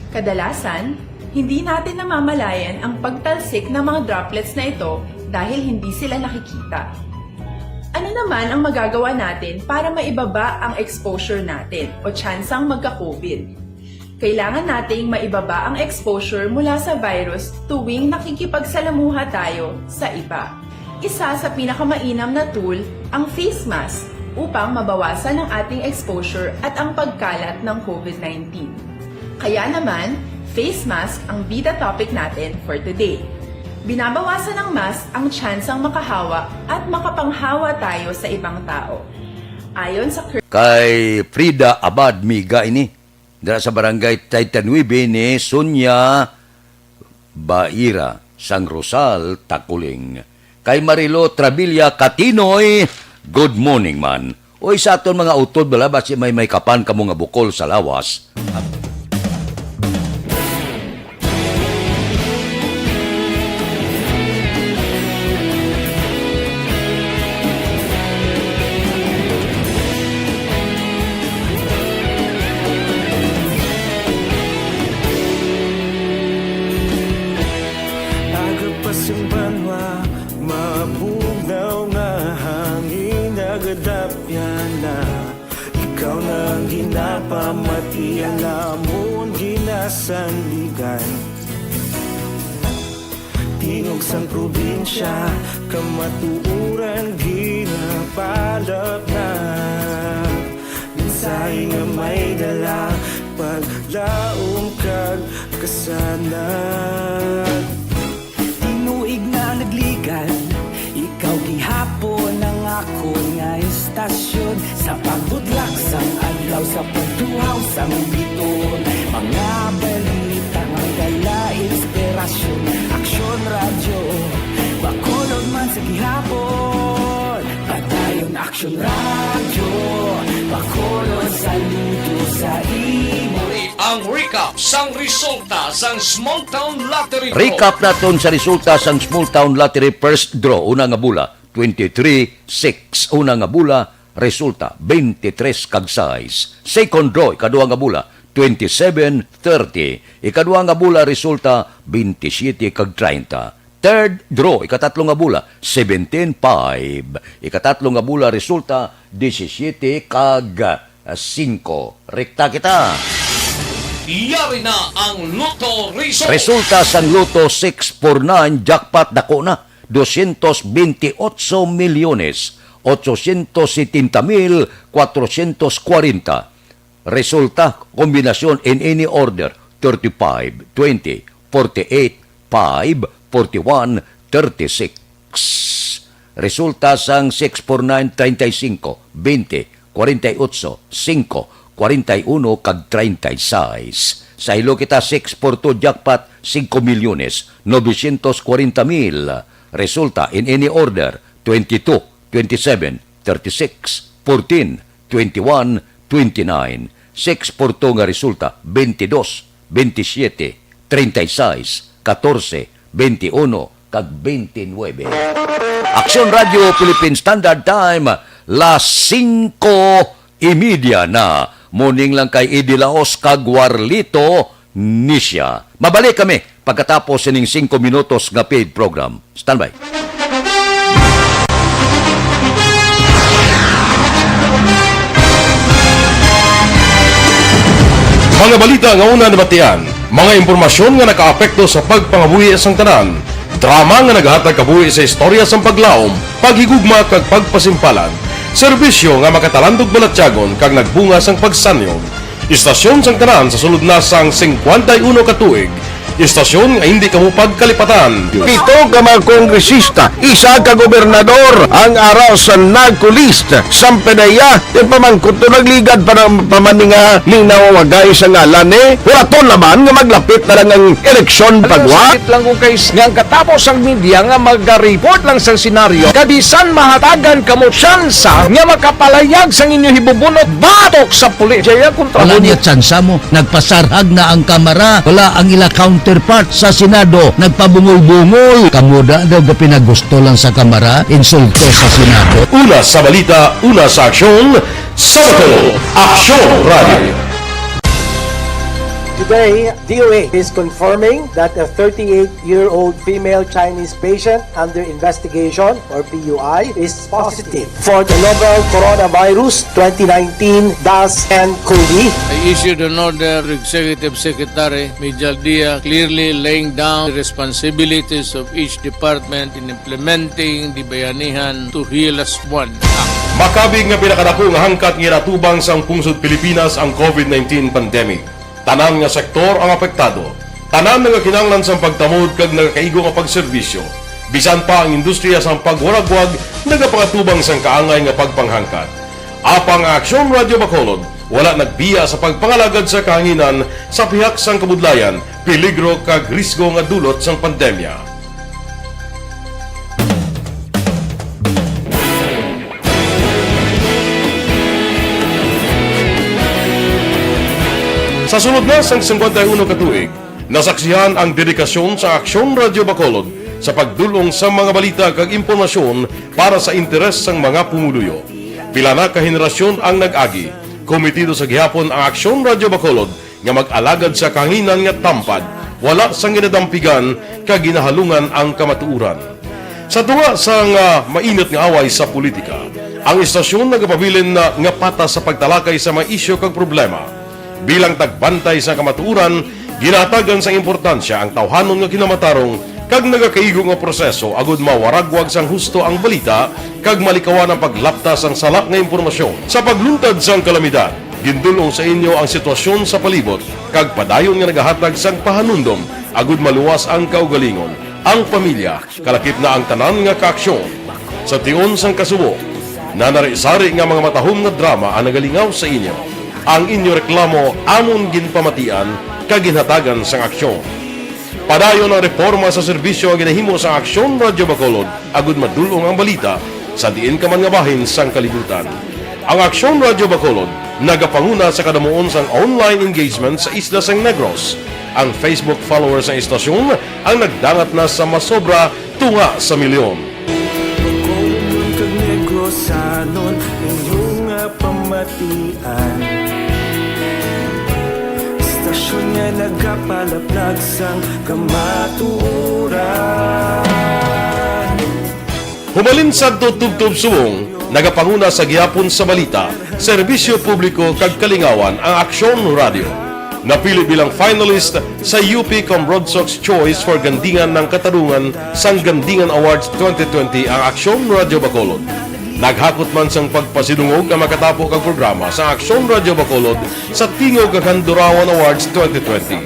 Kadalasan, hindi natin namamalayan ang pagtalsik ng mga droplets na ito dahil hindi sila nakikita. Ano naman ang magagawa natin para maibaba ang exposure natin o tsansang magka-COVID? Kailangan nating maibaba ang exposure mula sa virus tuwing nakikipagsalamuha tayo sa iba. Isa sa pinakamainam na tool ang face mask upang mabawasan ang ating exposure at ang pagkalat ng COVID nineteen. Kaya naman, face mask ang bida topic natin for today. Binabawasan ng mask ang tsansang makahawa at makapanghawa tayo sa ibang tao. Ayon sa Kay Frida Abad Miga ini, dira sa barangay treinta y nueve ni Sonia Baira, sang Rosal, Takuling. Kay Marilo Trabilia Katinoy, good morning man. Oy, sa aton mga utod, bala, basi may may kapan kamo nga bukol sa lawas. Agapas ang banwa, mabugnaw nga hangin, nagadapyan na. Ikaw na ang ginapamati, ang amon ginasandigan. Tingog sang probinsya, kamatuoran ginapalapnag. Mensahe nga may dala, paglaom kag kasanag. Tinuig na nagligan, ikaw gihapon ang akon nga istasyon. Sa pagbudlak sang adlaw, sa pagduhaw sang biton, mga balita nga dala inspirasyon. Aksyon Radyo Bacolod man sa gihapon, padayon Aksyon Radyo Bacolod, saludo sa imo. Ang recap sang resulta sang Small Town Lottery Draw. Recap naton sa resulta sang Small Town Lottery First Draw. Una nga bula, twenty-three six. Una nga bula, resulta, twenty-three kag sais. Second draw, ikadua nga bula, twenty-seven thirty. Ikadua nga bula, resulta, twenty-seven kag treinta. Third draw, ikatatlo nga bula, seventeen five. Ikatatlo nga bula, resulta, disisyete kag, ah, singko. Rekta kita. Yari na ang Lotto Result. Resulta sang Lotto six four nine jackpot, dako na, doscientos veintiocho milyones, ochocientos setenta mil cuatrocientos cuarenta. Resulta, kombinasyon in any order, thirty-five, twenty, forty-eight, five, forty-one, thirty-six. Resulta sang six four nine, treinta y cinco, veinte, cuarenta y ocho, cinco, cuarenta y uno, kag treinta y seis. Sa Hello Kita six four two jackpot, cinco milyones novecientos cuarenta mil. Resulta in any order, twenty-two, twenty-seven, thirty-six, fourteen, twenty-one, twenty-nine. Six four two nga resulta, veintidós, veintisiete, treinta y seis, catorce, veintiuno, kag veintinuebe. Aksyon Radyo Philippine Standard Time, las singko y media na. Morning lang kay Eddie Laos kag Warlito Nisha. Mabalik kami pagkatapos sining singko minutos nga paid program. Standby. Mga balita nga una nabatian, mga impormasyon nga nakaapekto sa pagpangabuhi sang tanan, drama nga naghatag kabuhi sa istorya sang paglaom, paghigugma kag pagpasimpalan, serbisyo nga makatalandog balatyagon kag nagbunga sang pagsanyog. Istasyon sang tanan sa sulod na sang singkwenta y uno ka tuig. Istasyon nga hindi kamo pagkalipatan. Pito ka mga kongresista, isa ka gobernador ang ara sa NARCO list. Sampanaya, ipamangkot to, nagligad pa ng pamaninga ning nawawagay sa ngalan ni Horaton Laban nga maglapit na lang ang eleksyon pagwa. Sakit lang kung kay nga ang katapos ang media nga mag-report lang sa senaryo, kabisan mahatagan kamo tsansa nga makapalayag sang inyo hibubunot batok sa pulis. Jaya kontra Wala mo. Niya tsansa mo. Nagpasarhag na ang Kamara. Wala ang ila counterpart sa Senado. Nagpabungol-bungol. Kamo da daw ga pinagusto lang sa Kamara, insulto sa Senado. Una sa balita, una sa aksyon, sa Bacolod, Aksyon Radio. Today, D O H is confirming that a thirty-eight-year-old female Chinese patient under investigation, or P U I, is positive for the novel Coronavirus twenty nineteen dash N COVID. I issued an order to Executive Secretary Mijal Dia, clearly laying down the responsibilities of each department in implementing the Bayanihan to Heal As One Act. Makabig nga pinakadako nga hangkat nga ginatubang sang pungsod Pilipinas ang COVID nineteen pandemic. Tanan nga sektor ang apektado. Tanan nagakinahanglan sang pagtamod kag nagakaigo nga pagserbisyo. Bisan pa ang industriya sang pagwaragwag nagapangatubang sang kaangay nga pagpanghangkat. Apang ang Aksyon Radyo Bacolod wala nagbiya sa pagpangalagad sa kahanginan sa pihak sang kabudlayan, peligro kag risgo nga dulot sang pandemya. Sa sulod na sang singkwenta y uno ka tuig, nasaksihan ang dedikasyon sa Aksyon Radyo Bacolod sa pagdul-ong sa mga balita kag impormasyon para sa interes sang mga pumuluyo. Pila na ka henerasyon ang nag-agi, komitido sa gihapon ang Aksyon Radyo Bacolod nga mag-alagad sa kahanginan nga tampad, wala sang ginadampigan kag ginahalungan ang kamatuoran. Sa tunga sang, ah, mainit nga away sa politika, ang istasyon nagapabilin na nga patas sa pagtalakay sa mga isyu kag problema. Bilang tagbantay sa kamatuoran, ginahatagan sang importansya ang tawhanon nga kinamatarong kag nagakaigo nga proseso agud mawaragwag sang husto ang balita kag malikawan ang paglapta sang sala nga impormasyon. Sa pagluntad sang kalamidad, gindul-ong sa inyo ang sitwasyon sa palibot kag padayon nga nagahatag sang pahanumdom agud maluwas ang kaugalingon, ang pamilya, kalakip na ang tanan nga kaaksyon. Sa tion sang kasubo, nanari-sari nga mga matahom nga drama ang nagalingaw sa inyo. Ang inyo reklamo amon ginpamatian kag ginhatagan sang aksyon. Padayon ang reporma sa serbisyo nga ginahimo sang Aksyon Radyo Bacolod agud madul-ong ang balita sa diin ka man nga bahin sang kalibutan. Ang Aksyon Radyo Bacolod nagapanguna sa kadamuon sang online engagement sa isla sang Negros. Ang Facebook followers sang istasyon ang nagdangat na sa masobra tunga sa milyon. Bacolodnon kag Negrosanon, inyo nga pamatian. Istasyon nga nagapalaplag sang kamatuoran. Hubalin sadto tubtob subong, nagapanguna sa gihapon sa balita, serbisyo publiko kag kalingawan ang Aksyon Radyo. Napili bilang finalist sa U P Comrade Sox Choice for Gandingan ng Katarungan sang Gandingan Awards twenty twenty ang Aksyon Radyo Bacolod. Naghakot man sang pagpasidungog nga makatapo kag programa sa Aksyon Radyo Bacolod sa Tingog kag Handurawan Awards twenty twenty.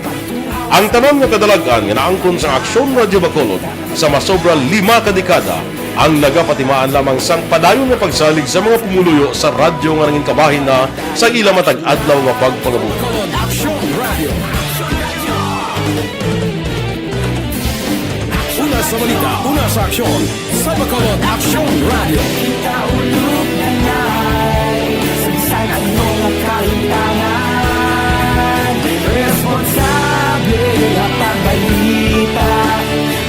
Ang tanan nga kadalag-an nga naangkon sa Aksyon Radyo Bacolod sa masobra lima ka dekada ang nagapatimaan lamang sang padayon nga pagsalig sa mga pumuluyo sa radyo nga nangin kabahin na sa ila matag adlaw nga pagpangabuhi. Bacolod Aksyon Radio. Una sa balita, una sa aksyon, sa Bacolod Aksyon Radio. Kita ulog na nai, sa bisan ano nga kalimtangan, responsable nga pagbalita,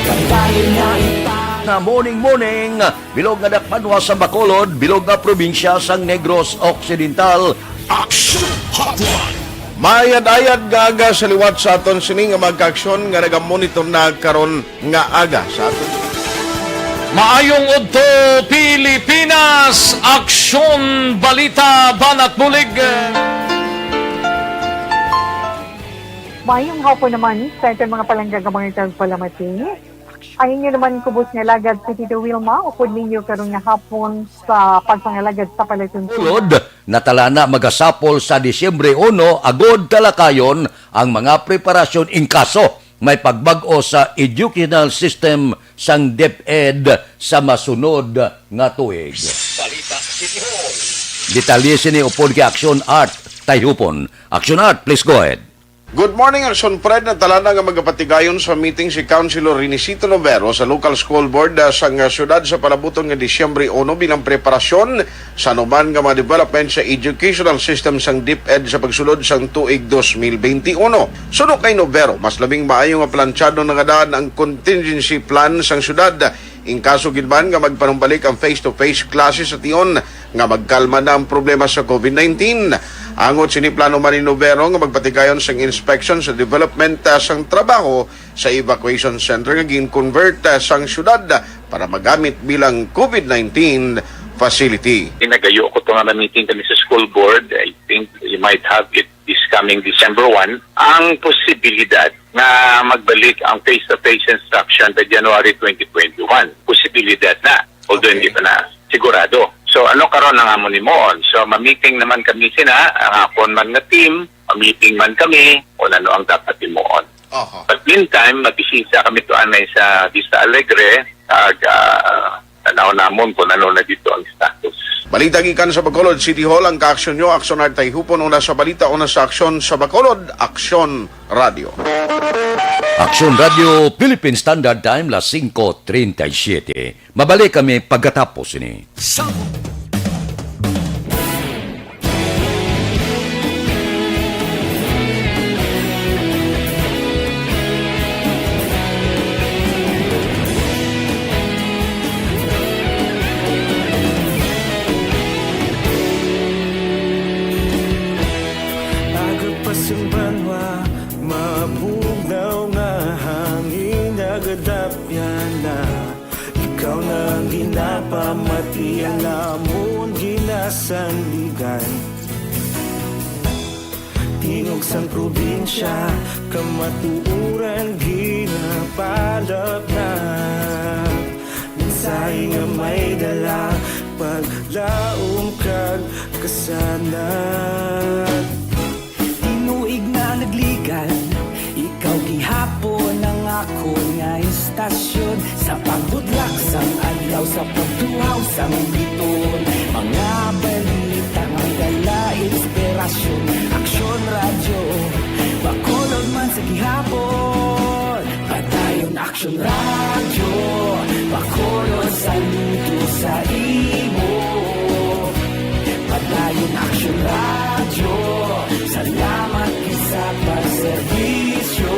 pagbayo na ipang- Na morning, morning, bilog nga dakpanwa sa Bacolod, bilog nga probinsya sang Negros Occidental. Action Hotline. Maayad-ayad nga aga sa liwat sa aton sini nga mga kaaksyon nga nagamonitor na karon nga aga sa aton. Maayong udto, Pilipinas! Aksyon, balita, banat bulig. Maayong hapon naman sa aton mga palangga nga mga tagpalamati. Ang inyo naman kubos nga alagad si Tito Wilma, upod ninyo karon nga hapon sa pagpangalagad sa palatuntunan. Tulod, natalana magasapol sa Disyembre uno, agod talakayon ang mga preparasyon in kaso may pagbag-o sa educational system sang DepEd sa masunod nga tuig. Balita City Hall. Detalye sini upod kay Action Art Tayhupon. Action Art, please go ahead. Good morning, Action Fred. Natalana nga magapatigayon sa meeting si Councilor Renisito Novero sa local school board, ah, sang, ah, syudad sa palabuton nga Disyembre uno bilang preparasyon sa anuman nga mga development sa educational system sang DepEd sa pagsulod sang tuig dos mil benti uno. Suno kay Novero, mas labing maayo nga plantsado na nga daan ang contingency plan sang syudad in kaso gid man nga magpanumbalik ang face-to-face classes sa tion nga magkalma na ang problema sa COVID nineteen. Angot sini, plano man ni Novero nga magpatigayon sang inspection sa development, ah, sang trabaho sa evacuation center nga gin-convert, ah, sang syudad, ah, para magamit bilang COVID nineteen facility. Nagayo ko to nga ma-meeting kami sa school board. I think you might have it this coming December one. Ang posibilidad nga magbalik ang face-to-face instruction sa January twenty twenty-one, posibilidad na, although hindi pa na sigurado. So, ano karon ang amon himuon? So, ma-meeting naman kami sina, ang akon man nga team, ma-meeting man kami kung ano ang dapat himuon. Aha. But meantime, mabisita kami to anay sa Vista Alegre, kag, ah, tanaw namon kung ano na dito ang status. Balita gikan sa Bacolod City Hall, ang kaaksyon nyo, Aksyon Art Tayhupon, una sa balita, una sa aksyon sa Bacolod, Aksyon Radio. Aksyon Radio, Philippine Standard Time, las singko treinta y siete. Mabalik kami pagkatapos ini. Sa Aga pa sang banwa, mabugnaw nga hangin, nagadapyan na. Ikaw na ang ginapamati, ang amon ginasandigan. Tingog sang probinsya, kamatuoran ginapalapnap. Mensahe nga may dala, paglaom kag kasanag. Tinuig na nagligan, ikaw gihapon ang akon nga istasyon. Sa pagbudlak sang adlaw, sa pagtuhaw sang biton, mga balita nga dala inspirasyon. Aksyon Radyo, Bacolod man sa gihapon. Padayon Aksyon Radyo, Bacolod, saludo sa imo. Padayon Aksyon Radyo, salamat gid sa pagserbisyo.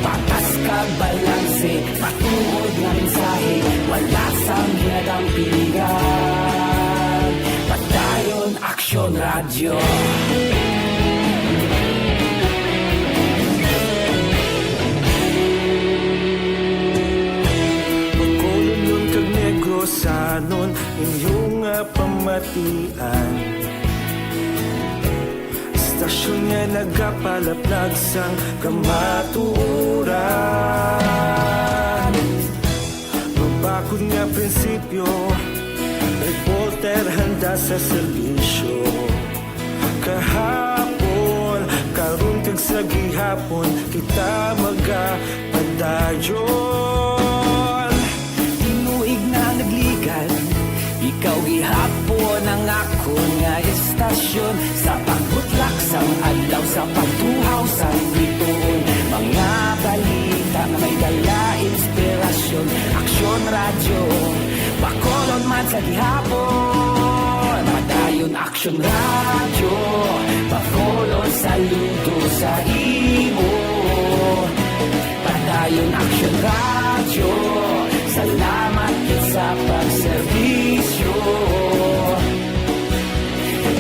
Patas kag balanse, matuod nga mensahe, wala sang ginadampigan. Padayon Aksyon Radyo. Bacolodnon kag Negrosanon, inyo nga pamatian. Istasyon nga nagapalaplag sang kamatuoran. Mabakod Nga prinsipyo, reporter handa sa serbisyo. Kahapon, karon kag sa gihapon, kita magapadayon. Tinuig na nagligad, ikaw gihapon ang akon nga istasyon. Sa pagbutlak sang adlaw, sa pagtuhaw sang bituon, mga balita nga may dala inspirasyon. Aksyon Radyo, Bacolod man sa gihapon. Padayon Aksyon Radyo, Bacolod saludo sa imo. Padayon Aksyon Radyo, salamat gid sa pagserbisyo.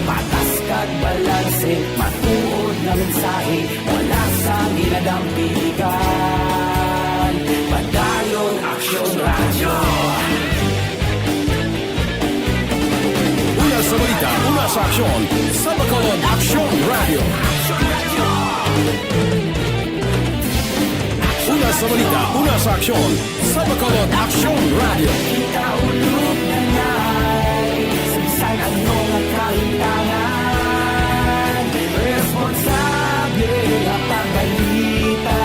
Patas kag balanse, matuod nga mensahe, wala sang ginadampigan. Padayon Aksyon Radyo. Una sa balita, una sa aksyon, sa Bacolod Aksyon Radyo. Una sa balita, una sa aksyon, sa Bacolod Aksyon Radyo. Kita ulog na ngay, sa bisan ano nga kalimtangan, responsable nga pagbalita,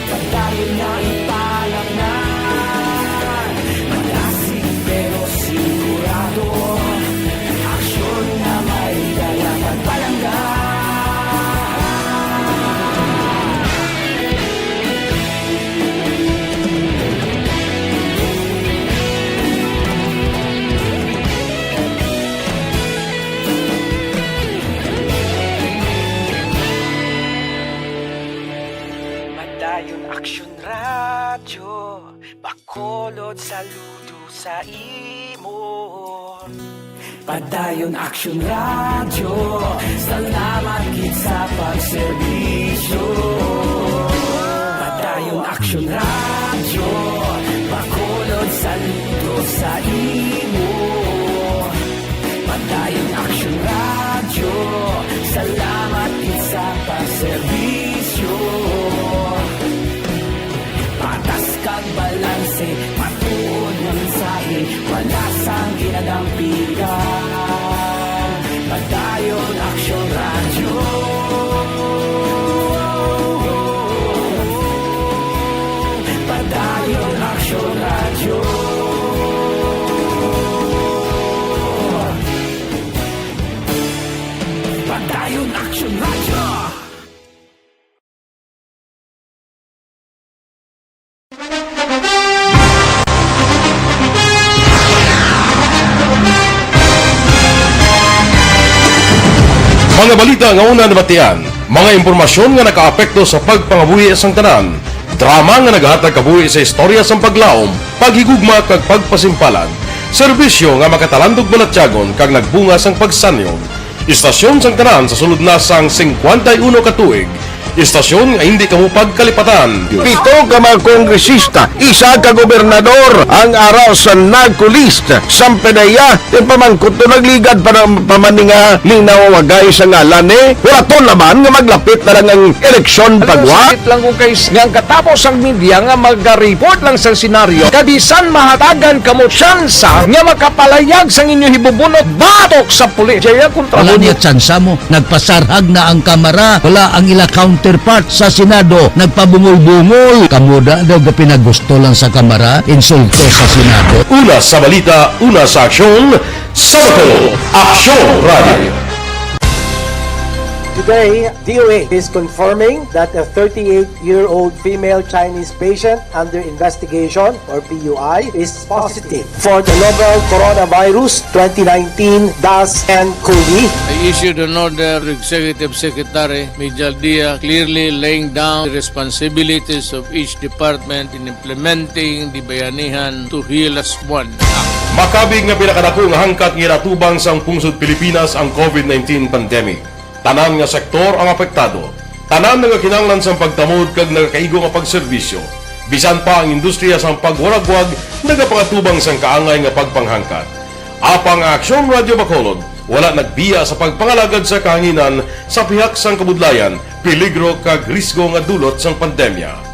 padayon nga ipalangnan. Malasig pero sigurado, aksyon nga may dala pagpalangga. Padayon Aksyon Radyo, Bacolod saludo sa imo. Padayon Aksyon Radyo, salamat gid sa pagserbisyo. Padayon Aksyon Radyo, Bacolod saludo sa imo. Padayon Aksyon Radyo, salamat gid sa pagserbisyo. Patas kag balanse, matuod nga mensahe, wala sang ginadampigan. Padayon Aksyon Radyo. Padayon Aksyon Radyo. Padayon Aksyon Radyo. Mga balita nga una nabatian, mga impormasyon nga nakaapekto sa pagpangabuhi sang tanan, drama nga nagahatag kabuhi sa istorya sang paglaom, paghigugma kag pagpasimpalan, serbisyo nga makatalandog balatyagon kag nagbunga sang pagsanyog. Istasyon sang tanan sa sulod na sang singkwenta y uno ka tuig. Istasyon nga hindi kamo pagkalipatan. Pito ka mga kongresista, isa ka gobernador ang ara sa NARCO list. Sampe na iya, ipamangkot to nagligad pa na, pa man ni nga linawagay sa ngalan ni. Wala to laban nga maglapit na lang ang eleksyon. Alam mo, pagwa. Sakit lang ko kay s-, nga ang katapos ang media nga maga-report lang sa senaryo, kabisan mahatagan kamo tsansa nga makapalayag sang inyo hibubunot batok sa pulis. Jaya kontra. Wala mo niya tsansa mo. Nagpasarhag na ang Kamara. Wala ang ila counterpart sa Senado. Nagpabungol-bungol. Kamo da daw gapinagusto lang sa Kamara, insulto sa Senado. Una sa balita, una sa aksyon, sa Bacolod Aksyon Radio. Today, D O A is confirming that a thirty-eight-year-old female Chinese patient under investigation, or P U I, is positive for the novel coronavirus twenty nineteen dash N COVID. I issued an order to Executive Secretary Mijal Dia, clearly laying down the responsibilities of each department in implementing the Bayanihan to Heal as One Act. Makabig nga pinakadako nga hangkat nga ginatubang sang pungsod Pilipinas ang COVID nineteen pandemic. Tanan nga sektor ang apektado. Tanan nagakinahanglan sang pagtamod kag nagakaigo nga pagserbisyo. Bisan pa ang industriya sang pagwaragwag nagapangatubang sang kaangay nga pagpanghangkat. Apang ang Aksyon Radio Bacolod wala nagbiya sa pagpangalagad sa kahanginan sa pihak sang kabudlayan, peligro kag risgo nga dulot sang pandemya.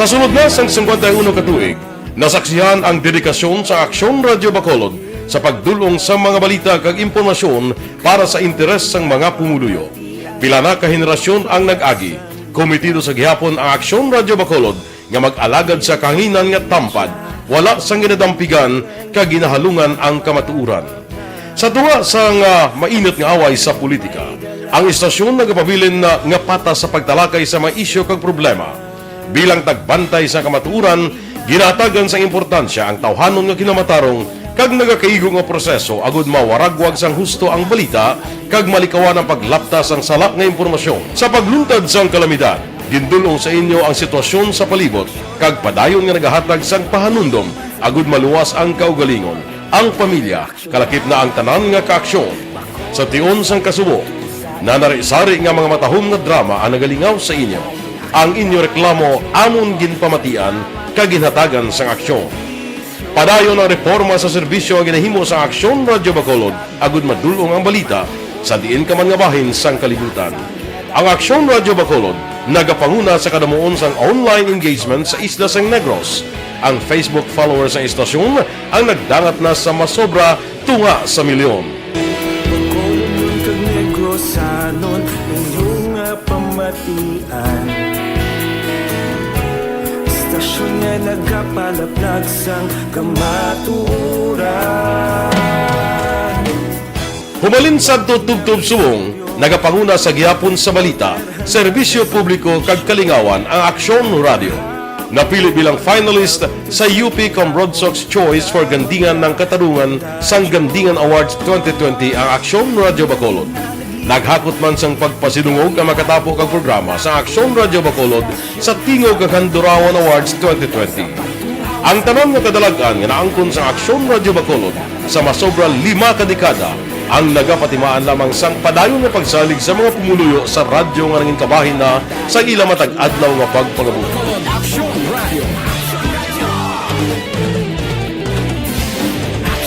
Sa sulod na sang singkwenta y uno ka tuig, nasaksihan ang dedikasyon sa Aksyon Radyo Bacolod sa pagdul-ong sa mga balita kag impormasyon para sa interes sang mga pumuluyo. Pila na ka henerasyon ang nag-agi. Komitido sa gihapon ang Aksyon Radyo Bacolod nga mag-alagad sa kahanginan nga tampad, wala sang ginadampigan kag ginahalungan ang kamatuoran. Sa tunga sang, ah, mainit nga away sa politika, ang istasyon nagapabilin na nga patas sa pagtalakay sa mga isyu kag problema. Bilang tagbantay sa kamatuoran, ginahatagan sang importansya ang tawhanon nga kinamatarong kag nagakaigo nga proseso agud mawaragwag sang husto ang balita kag malikawan ang paglapta sang sala nga impormasyon. Sa pagluntad sang kalamidad, gindul-ong sa inyo ang sitwasyon sa palibot kag padayon nga nagahatag sang pahanumdom agud maluwas ang kaugalingon, ang pamilya, kalakip na ang tanan nga kaaksyon. Sa tion sang kasubo, nanari-sari nga mga matahom nga drama ang nagalingaw sa inyo. Ang inyo reklamo amon ginpamatian kag ginhatagan sang aksyon. Padayon ang reporma sa serbisyo nga ginahimo sang Aksyon Radyo Bacolod agud madul-ong ang balita sa diin ka man nga bahin sang kalibutan. Ang Aksyon Radyo Bacolod nagapanguna sa kadamuon sang online engagement sa isla sang Negros. Ang Facebook followers sang istasyon ang nagdangat na sa masobra tunga sa milyon. Bacolodnon kag Negrosanon, inyo nga pamatian. Istasyon nga nagapalaplag sang kamatuoran. Humalin sadto tubtob subong, nagapanguna sa gihapon sa balita, serbisyo publiko kag kalingawan ang Aksyon Radyo. Napili bilang finalist sa U P Comrade Sox Choice for Gandingan ng Katarungan sang Gandingan Awards twenty twenty ang Aksyon Radyo Bacolod. Naghakot man sang pagpasidungog ang makatapo kag programa sa Aksyon Radyo Bacolod sa Tingog kag Handurawan Awards twenty twenty. Ang tanan nga kadalag-an nga naangkon sa Aksyon Radyo Bacolod sa masobra lima ka dekada ang nagapatimaan lamang sang padayon nga pagsalig sa mga pumuluyo sa radyo nga nangin kabahin na sa ila matag adlaw nga pagpangabuhi. Aksyon Radyo.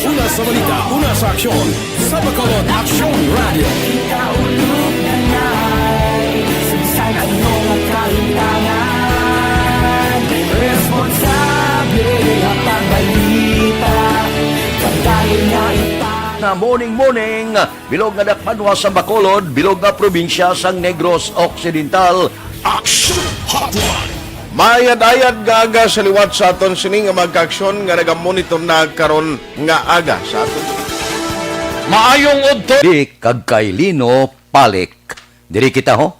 Una sa balita, una sa aksyon, sa Bacolod Aksyon Radyo. Kita ulog na nai, sa bisan ano nga kalimtangan, responsable nga pagbalita, pagdali nga ipang- Na morning, morning, bilog nga dakbanwa sa Bacolod, bilog nga probinsya sang Negros Occidental. Action Hotline. Maayad-ayad nga aga sa liwat sa aton sini nga mga kaaksyon nga nagamonitor na karon nga aga sa aton. Maayong udto. Di kag kay Lino Palik. Diri kita, ho.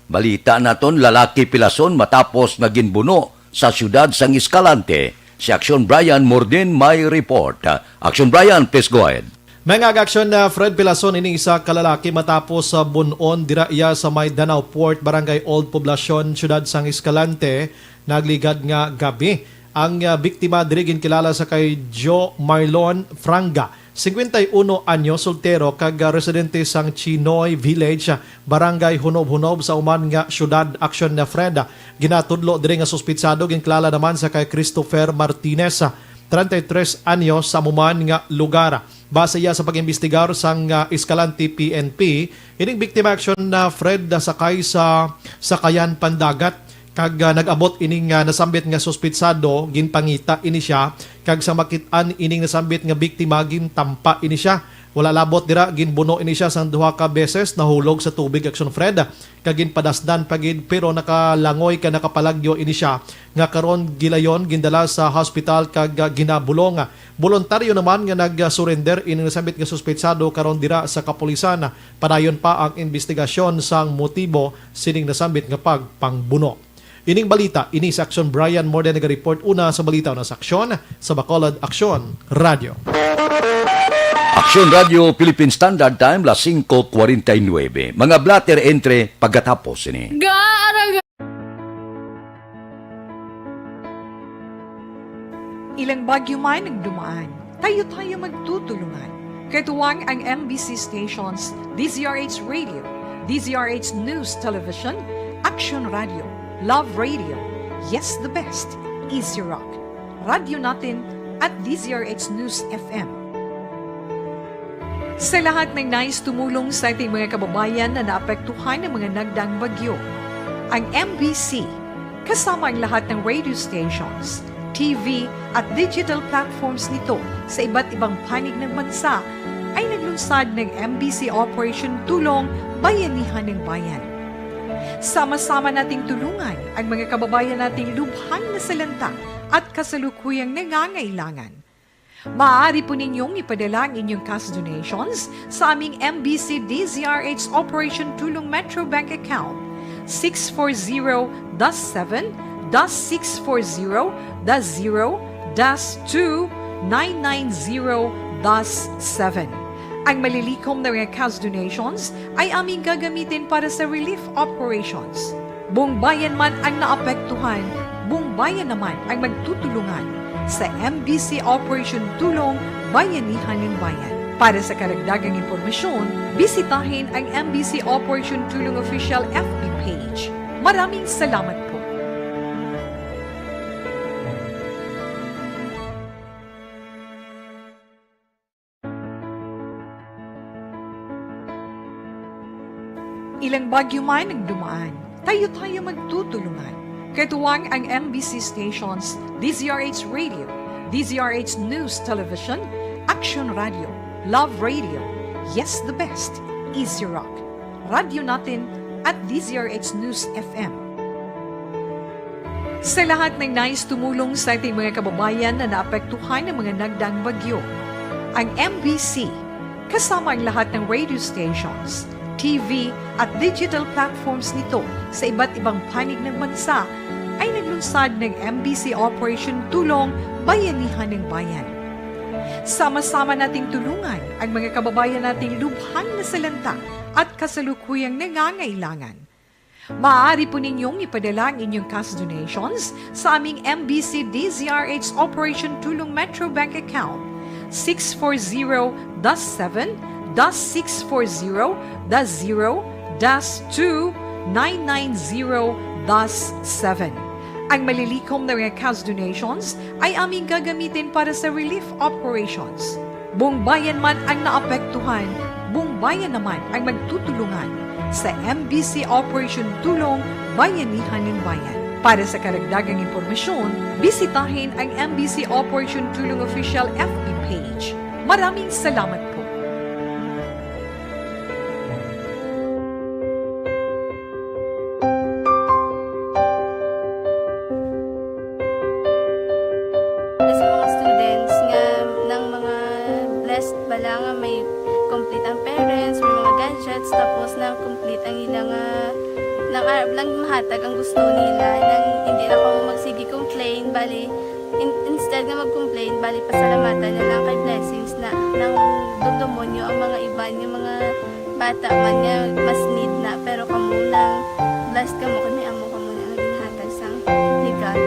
Balita naton, lalaki pilason matapos nga ginbuno sa siyudad sang Escalante. Si Aksyon Brian Mordin may report. Aksyon Brian, please go ahead. Mga aga-aksyon, na Fred, pilason ini isa ka lalaki matapos sa bun-on dira iya sa may Danao Port, Barangay Old Poblacion, siyudad sang Escalante, nagligad nga gabi. Ang, ah, biktima diri ginkilala sa kay Joe Marlon Franga, singkwenta y uno anyo, soltero, kag, ah, residente sang Chinoy Village, ah, Barangay Hunob-Hunob sa uman nga siyudad. Aksyon na Fred, ah, ginatudlo diri nga suspitsado ginkilala naman sa kay Christopher Martinez, ah, treinta y tres anyo, sa amo man nga lugar. Base iya sa pag-imbestigar sang, ah, Escalante P N P, ining biktima, aksyon na Fred, ah, sakay sa sakayan pandagat. Kag, ah, nag-abot ining, ah, nasambit nga suspitsado, ginpangita ini sia, kag sa makit-an ining nasambit nga biktima, gintampa ini sia. Wala labot dira, ginbuno ini sia sang duha ka beses, nahulog sa tubig, aksyon Fred, kag ginpadasdan pa gid, pero nakalangoy ka nakapalagyo ini sia, nga karon gilayon, gindala sa hospital kag, ah, ginabulong. Boluntaryo naman nga nag-surrender ining nasambit nga suspitsado karon dira sa kapulisan. Padayon pa ang imbestigasyon sang motibo sining nasambit nga pagpangbuno. Ining balita, ini sa Aksyon Brian Morden naga-report. Una sa balita, una sa aksyon, sa Bacolod Aksyon Radyo. Aksyon Radyo, Philippine Standard Time, las singko kwarenta y nuebe. Mga blotter entre pagkatapos ini. Gaarang Ilang bagyo man ang dumaan, tayo-tayo magtutulungan. Katuwang ang M B C stations, D Z R H Radio, D Z R H News Television, Action Radio, Love Radio, Yes the Best, Easy Rock, Radyo Natin, at D Z R H News F M. Sa lahat ng nais tumulong sa ating mga kababayan na naapektuhan ng mga nagdaang bagyo, ang M B C Kasama ang lahat ng radio stations, T V at digital platforms nito sa iba't ibang panig ng bansa, ay naglunsad ng M B C Operation Tulong Bayanihan ng Bayan. Sama-sama nating tulungan ang mga kababayan nating lubhang nasalanta at kasalukuyang nangangailangan. Maaari po ninyong ipadala ang inyong cash donations sa aming M B C D Z R H Operation Tulong Metro Bank Account, six four zero dash seven dash six four zero dash zero dash two nine nine zero dash seven. Ang malilikom na mga cash donations ay aming gagamitin para sa relief operations. Buong bayan man ang naapektuhan, buong bayan naman ang magtutulungan sa M B C Operation Tulong Bayanihan ng Bayan. Para sa karagdagang impormasyon, bisitahin ang M B C Operation Tulong Official F B page. Maraming salamat po. Ilang bagyo man ang dumaan, tayo-tayo magtutulungan. Katuwang ang M B C stations, D Z R H Radio, D Z R H News Television, Action Radio, Love Radio, Yes the Best, Easy Rock, Radyo Natin, at D Z R H News F M. Sa lahat ng nais tumulong sa ating mga kababayan na naapektuhan ng mga nagdaang bagyo, ang M B C, kasama ang lahat ng radio stations, T V at digital platforms nito sa iba't ibang panig ng bansa, ay naglunsad ng M B C Operation Tulong Bayanihan ng Bayan. Sama-sama nating tulungan ang mga kababayan nating lubhang nasalanta at kasalukuyang nangangailangan. Maaari po ninyong ipadala ang inyong cash donations sa aming M B C D Z R H Operation Tulong Metro Bank Account, six four zero dash seven dash six four zero dash zero dash two nine nine zero dash seven. Ang malilikom na mga cash donations ay aming gagamitin para sa relief operations. Buong bayan man ang naapektuhan, buong bayan naman ang magtutulungan sa M B C Operation Tulong Bayanihan ng Bayan. Para sa karagdagang impormasyon, bisitahin ang M B C Operation Tulong Official F B page. Maraming salamat po. Sa mga students nga, nang mga blessed bala nga may complete ang parents, may mga gadgets, tapos na complete ang ila nga, nang arab lang mahatag ang gusto nila, nang hindi na ko magsige complain, bali, in-, instead nga mag-complain, bali, pasalamatan na lang kay blessings na, nang dumdumon nyo ang mga iban, yung mga bata man nga mas need na, pero kamo lang, blessed kamo kay may amo kamo na nga ginhatag sang legal.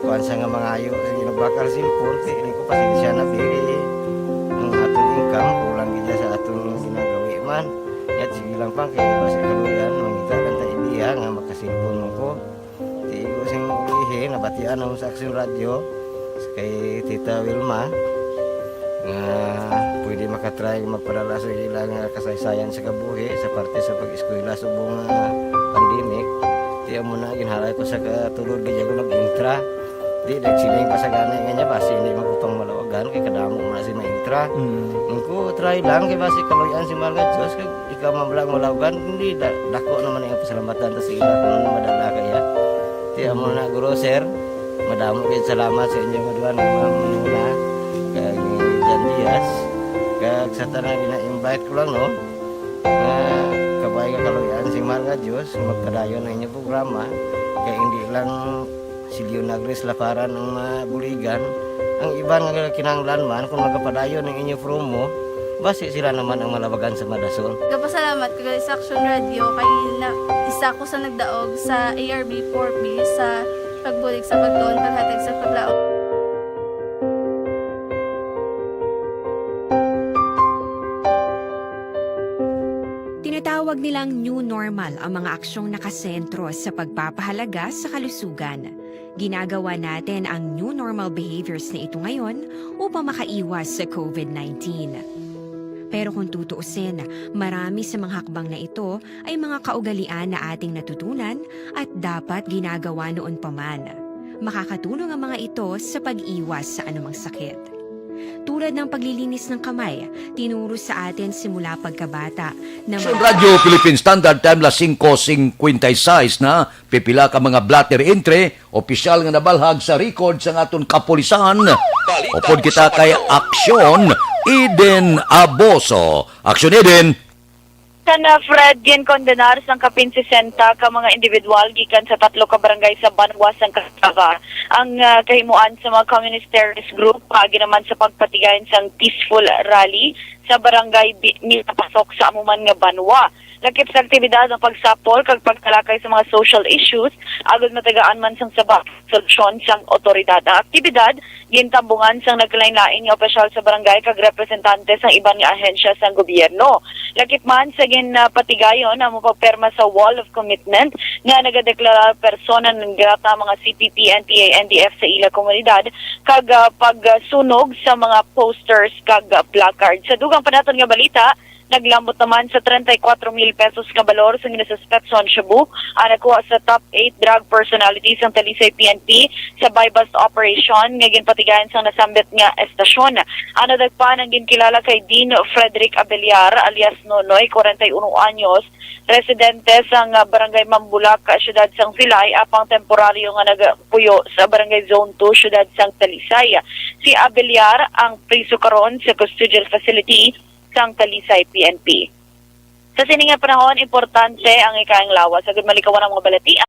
Kuwan sa nga mangayo, eh, nagbakal cellphone, kay ini ko pasensya na, dili. Ang aton income, kulang gid sa aton ginagawi man. Yat, sige lang pa, kay basi kaluyan, mangita lang ta idea nga makasilpon mo ko. Ti ko sing ulihi, nabatian namo sa Action Radio, kay Tita Wilma, nga pwede makatry magpadala sa ila nga kasaysayan sa kabuhi sa parte sa pag-eskwela subong nga pandemic. Ti amo na, ginhalay ko sa katulod, gid ako nag-intra. Di, nagsiling pa sa gani nga niya, basi hindi magutong malawagan, kay kadamo mo na si maintra. Mm. Ang ko, try lang, kay basi kaluyan si Mahal nga Diyos, kag ikaw man lang malawagan, hindi, da-, dako naman ang pasalamatan ta sa ila kung ano madala kaya. Ti amo na, guro, sir, madamo kayo salamat sa inyo nga duha, ni Ma'am Nuna, kag ni Jan Diaz, kag sa tanan gina-invite ko lang, no, nga kabay nga kaluyan si Mahal nga Diyos, magpadayon ang inyong programa, kay hindi lang Silyo na Grace Laparan ang mga buligan. Ang iban nga kinahanglan man, kung magapadayon ang inyo promo, basi sila naman ang malabagan sa madason. Gapasalamat ko gali sa Action Radio kay na, isa ko sa nagdaog sa A R B four B sa pagbulig sa pagtuon, paghatag sa paglaom. Tinatawag nilang new normal ang mga aksyong nakasentro sa pagpapahalaga sa kalusugan. Ginagawa natin ang new normal behaviors na ito ngayon upang makaiwas sa covid nineteen. Pero kung tutuusin, marami sa mga hakbang na ito ay mga kaugalian na ating natutunan at dapat ginagawa noon pa man. Makakatulong ang mga ito sa pag-iwas sa anumang sakit. Tulad ng paglilinis ng kamay, tinuro sa atin simula pagkabata na Action ma- Radio Philippine Standard Time, las singko singkwenta y seis na, pipila ka mga blotter entry, opisyal nga nabalhag sa record sang aton kapulisan. Upod kita kay Aksyon Eden Aboso. Aksyon Eden. Kan, ah, Fred, ginkondenar sang kapin sesenta ka mga individual gikan sa tatlo ka barangay sa Banwa sang Calatrava ang, ah, kahimuan sa mga communist terrorist group paagi naman sa pagpatigayon sang peaceful rally sa barangay Bi-, Mirapasok sa amo man nga banwa. Lakip sa aktibidad ang pagsapol kag pagtalakay sa mga social issues agud matagaan man sang sabak solusyon sang awtoridad. Ang aktibidad gintambungan sang nagkalainlain nga opisyal sa barangay kag representante sang iban nga ahensya sang gobyerno. Lakip man sa ginpatigayon ang mga pagpirma sa Wall of Commitment nga nagadeklarar persona non grata mga C P P, N P A, N D F sa ila komunidad kag, ah, pagsunog sa mga posters kag, ah, placard. Sa dugang pa naton nga balita, naglambot naman sa treinta y cuatro mil pesos nga balor sang ginasuspetso nga shabu ang nakuha sa top eight drug personality sang Talisay P N P sa buy-bust operation nga ginpatigayon sang nasambit nga estasyon. Ang nadagpan ang ginkilala kay Dean Frederick Abeliar alias Nonoy, kwarenta y uno anyos, residente sang Barangay Mambulak, Siyudad sang Silay, apang temporaryo nga nagapuyo sa Barangay Zone two, Siyudad sang Talisay. Si Abeliar ang priso karon sa custodial facility sang Talisay P N P. Sa sini nga panahon, importante ang ikaayong lawas. Agud malikawan ang mga balatian.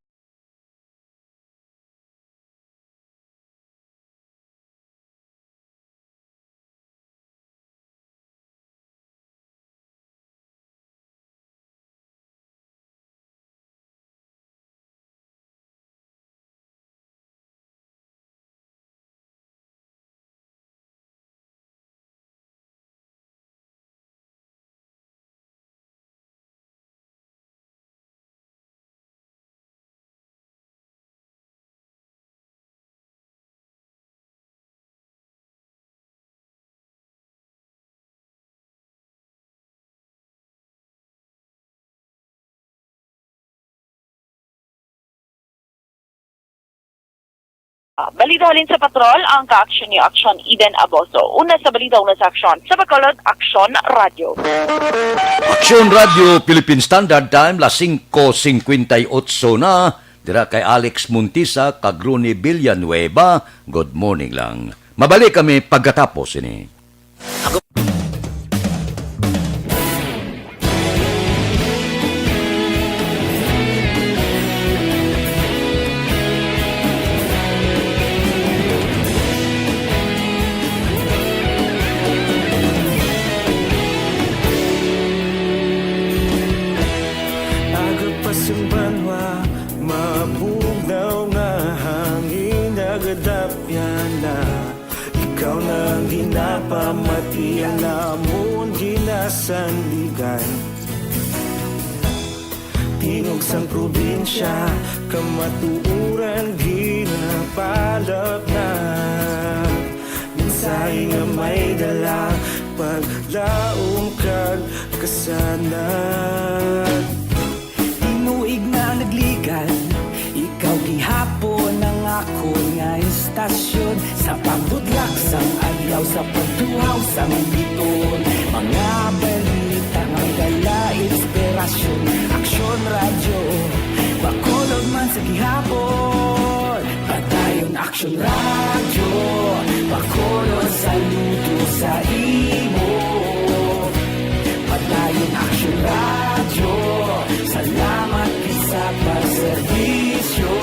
Ah, balita halin sa patrol, ang ka-action ni Action Eden Aboso. Una sa balita, una sa aksyon. Sa Bacolod, Action Radio. Action Radio Philippine Standard Time, las singko singkwenta y otso na. Dira kay Alex Montisa kag Ronnie Villanueva. Good morning lang. Mabalik kami pagkatapos ini. Agod pa sing banwa, mabugnaw nga hangin nagadapyan na. Ikaw na ang ginapamati, ang amon ginasandigan. Tingog sang probinsya, kamatuoran ginapalapnag. Mensahe nga may dala, paglaom kag kasanag. Tinuig na ang nagligan, ikaw gihapon ang akon nga istasyon. Sa pagbudlak sang adlaw, sa pagduhaw sang biton, mga balita nga dala inspirasyon. Aksyon Radyo, Bacolod man sa gihapon. Padayon Aksyon Radyo, Bacolod, saludo sa imo. Padayon Aksyon Radyo, salamat gid sa pagserbisyo.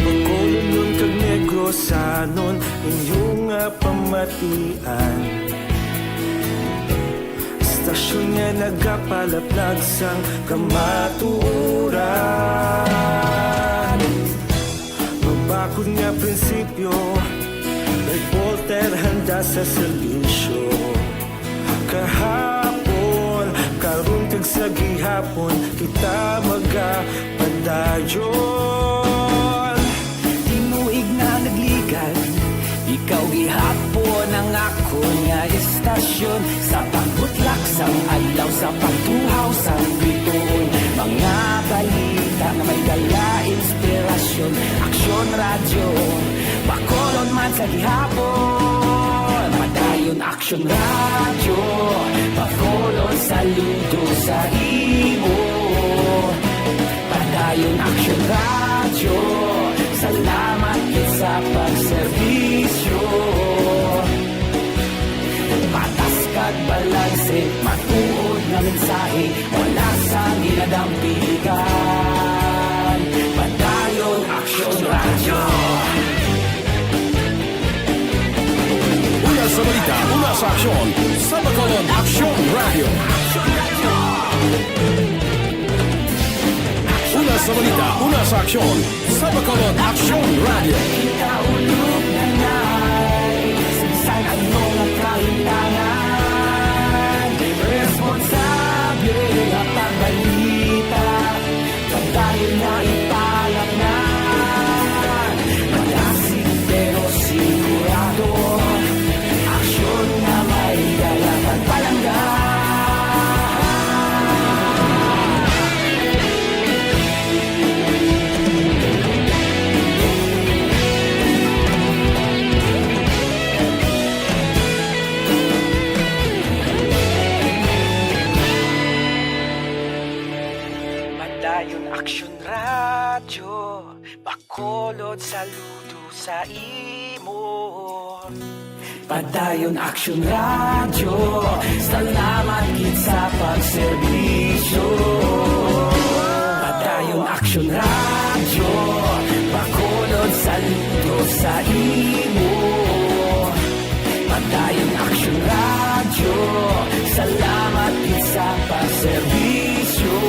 Bacolodnon kag Negrosanon, inyo nga pamatian. Istasyon nga nagapalaplag sang kamatuoran. Mabakod nga prinsipyo, reporter handa sa serbisyo. Kahapon, karon kag sa gihapon, kita magapadayon. Tinuig na nagligad, ikaw gihapon ang akon nga istasyon. Sa pagbutlak sang adlaw, sa pagtuhaw sang bituon, mga balita nga may dala inspirasyon. Aksyon Radyo, Bacolod man sa gihapon. Padayon Aksyon Radyo, Bacolod, saludo sa imo. Padayon Aksyon Radyo, salamat gid sa pagserbisyo. Patas kag balanse, matuod nga mensahe, wala sang ginadampigan. Padayon Aksyon Radyo. Una sa balita, una sa aksyon, sa Bacolod Aksyon Radyo. Una sa balita, una sa aksyon, sa Bacolod Aksyon Radyo. Ikaulog na na'y sa ano nga kahitangan, responsable nga pagbalita. Padayon na ipalapnan, madasig pero sigurado. Aksyon nga may dala kag palangga. Padayon Aksyon Radyo, Bacolod, saludo sa imo. Padayon Aksyon Radyo, salamat gid sa pagserbisyo. Padayon Aksyon Radyo, Bacolod, saludo sa imo. Padayon Aksyon Radyo, salamat gid sa pagserbisyo.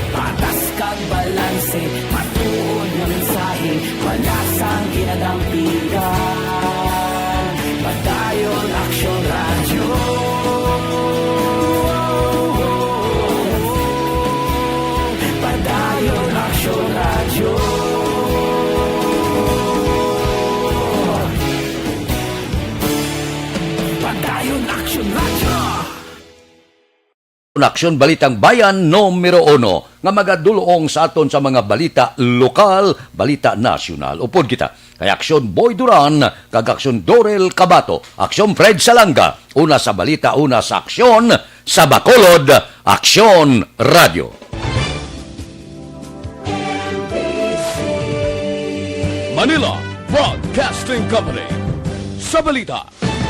Patas kag balanse, matuod nga mensahe, wala sang ginadampigan. Padayon Aksyon Radyo. Padayon Aksyon Radyo. Padayon Aksyon Radyo. Aksyon Balitang Bayan numero uno, nga magadulong sa aton sa mga balita lokal, balita nasyonal. Upod kita kay Aksyon Boy Duran kag Aksyon Dorel Cabato, Aksyon Fred Salanga, una sa balita, una sa aksyon, sa Bacolod, Aksyon Radyo. Manila Broadcasting Company, sa balita,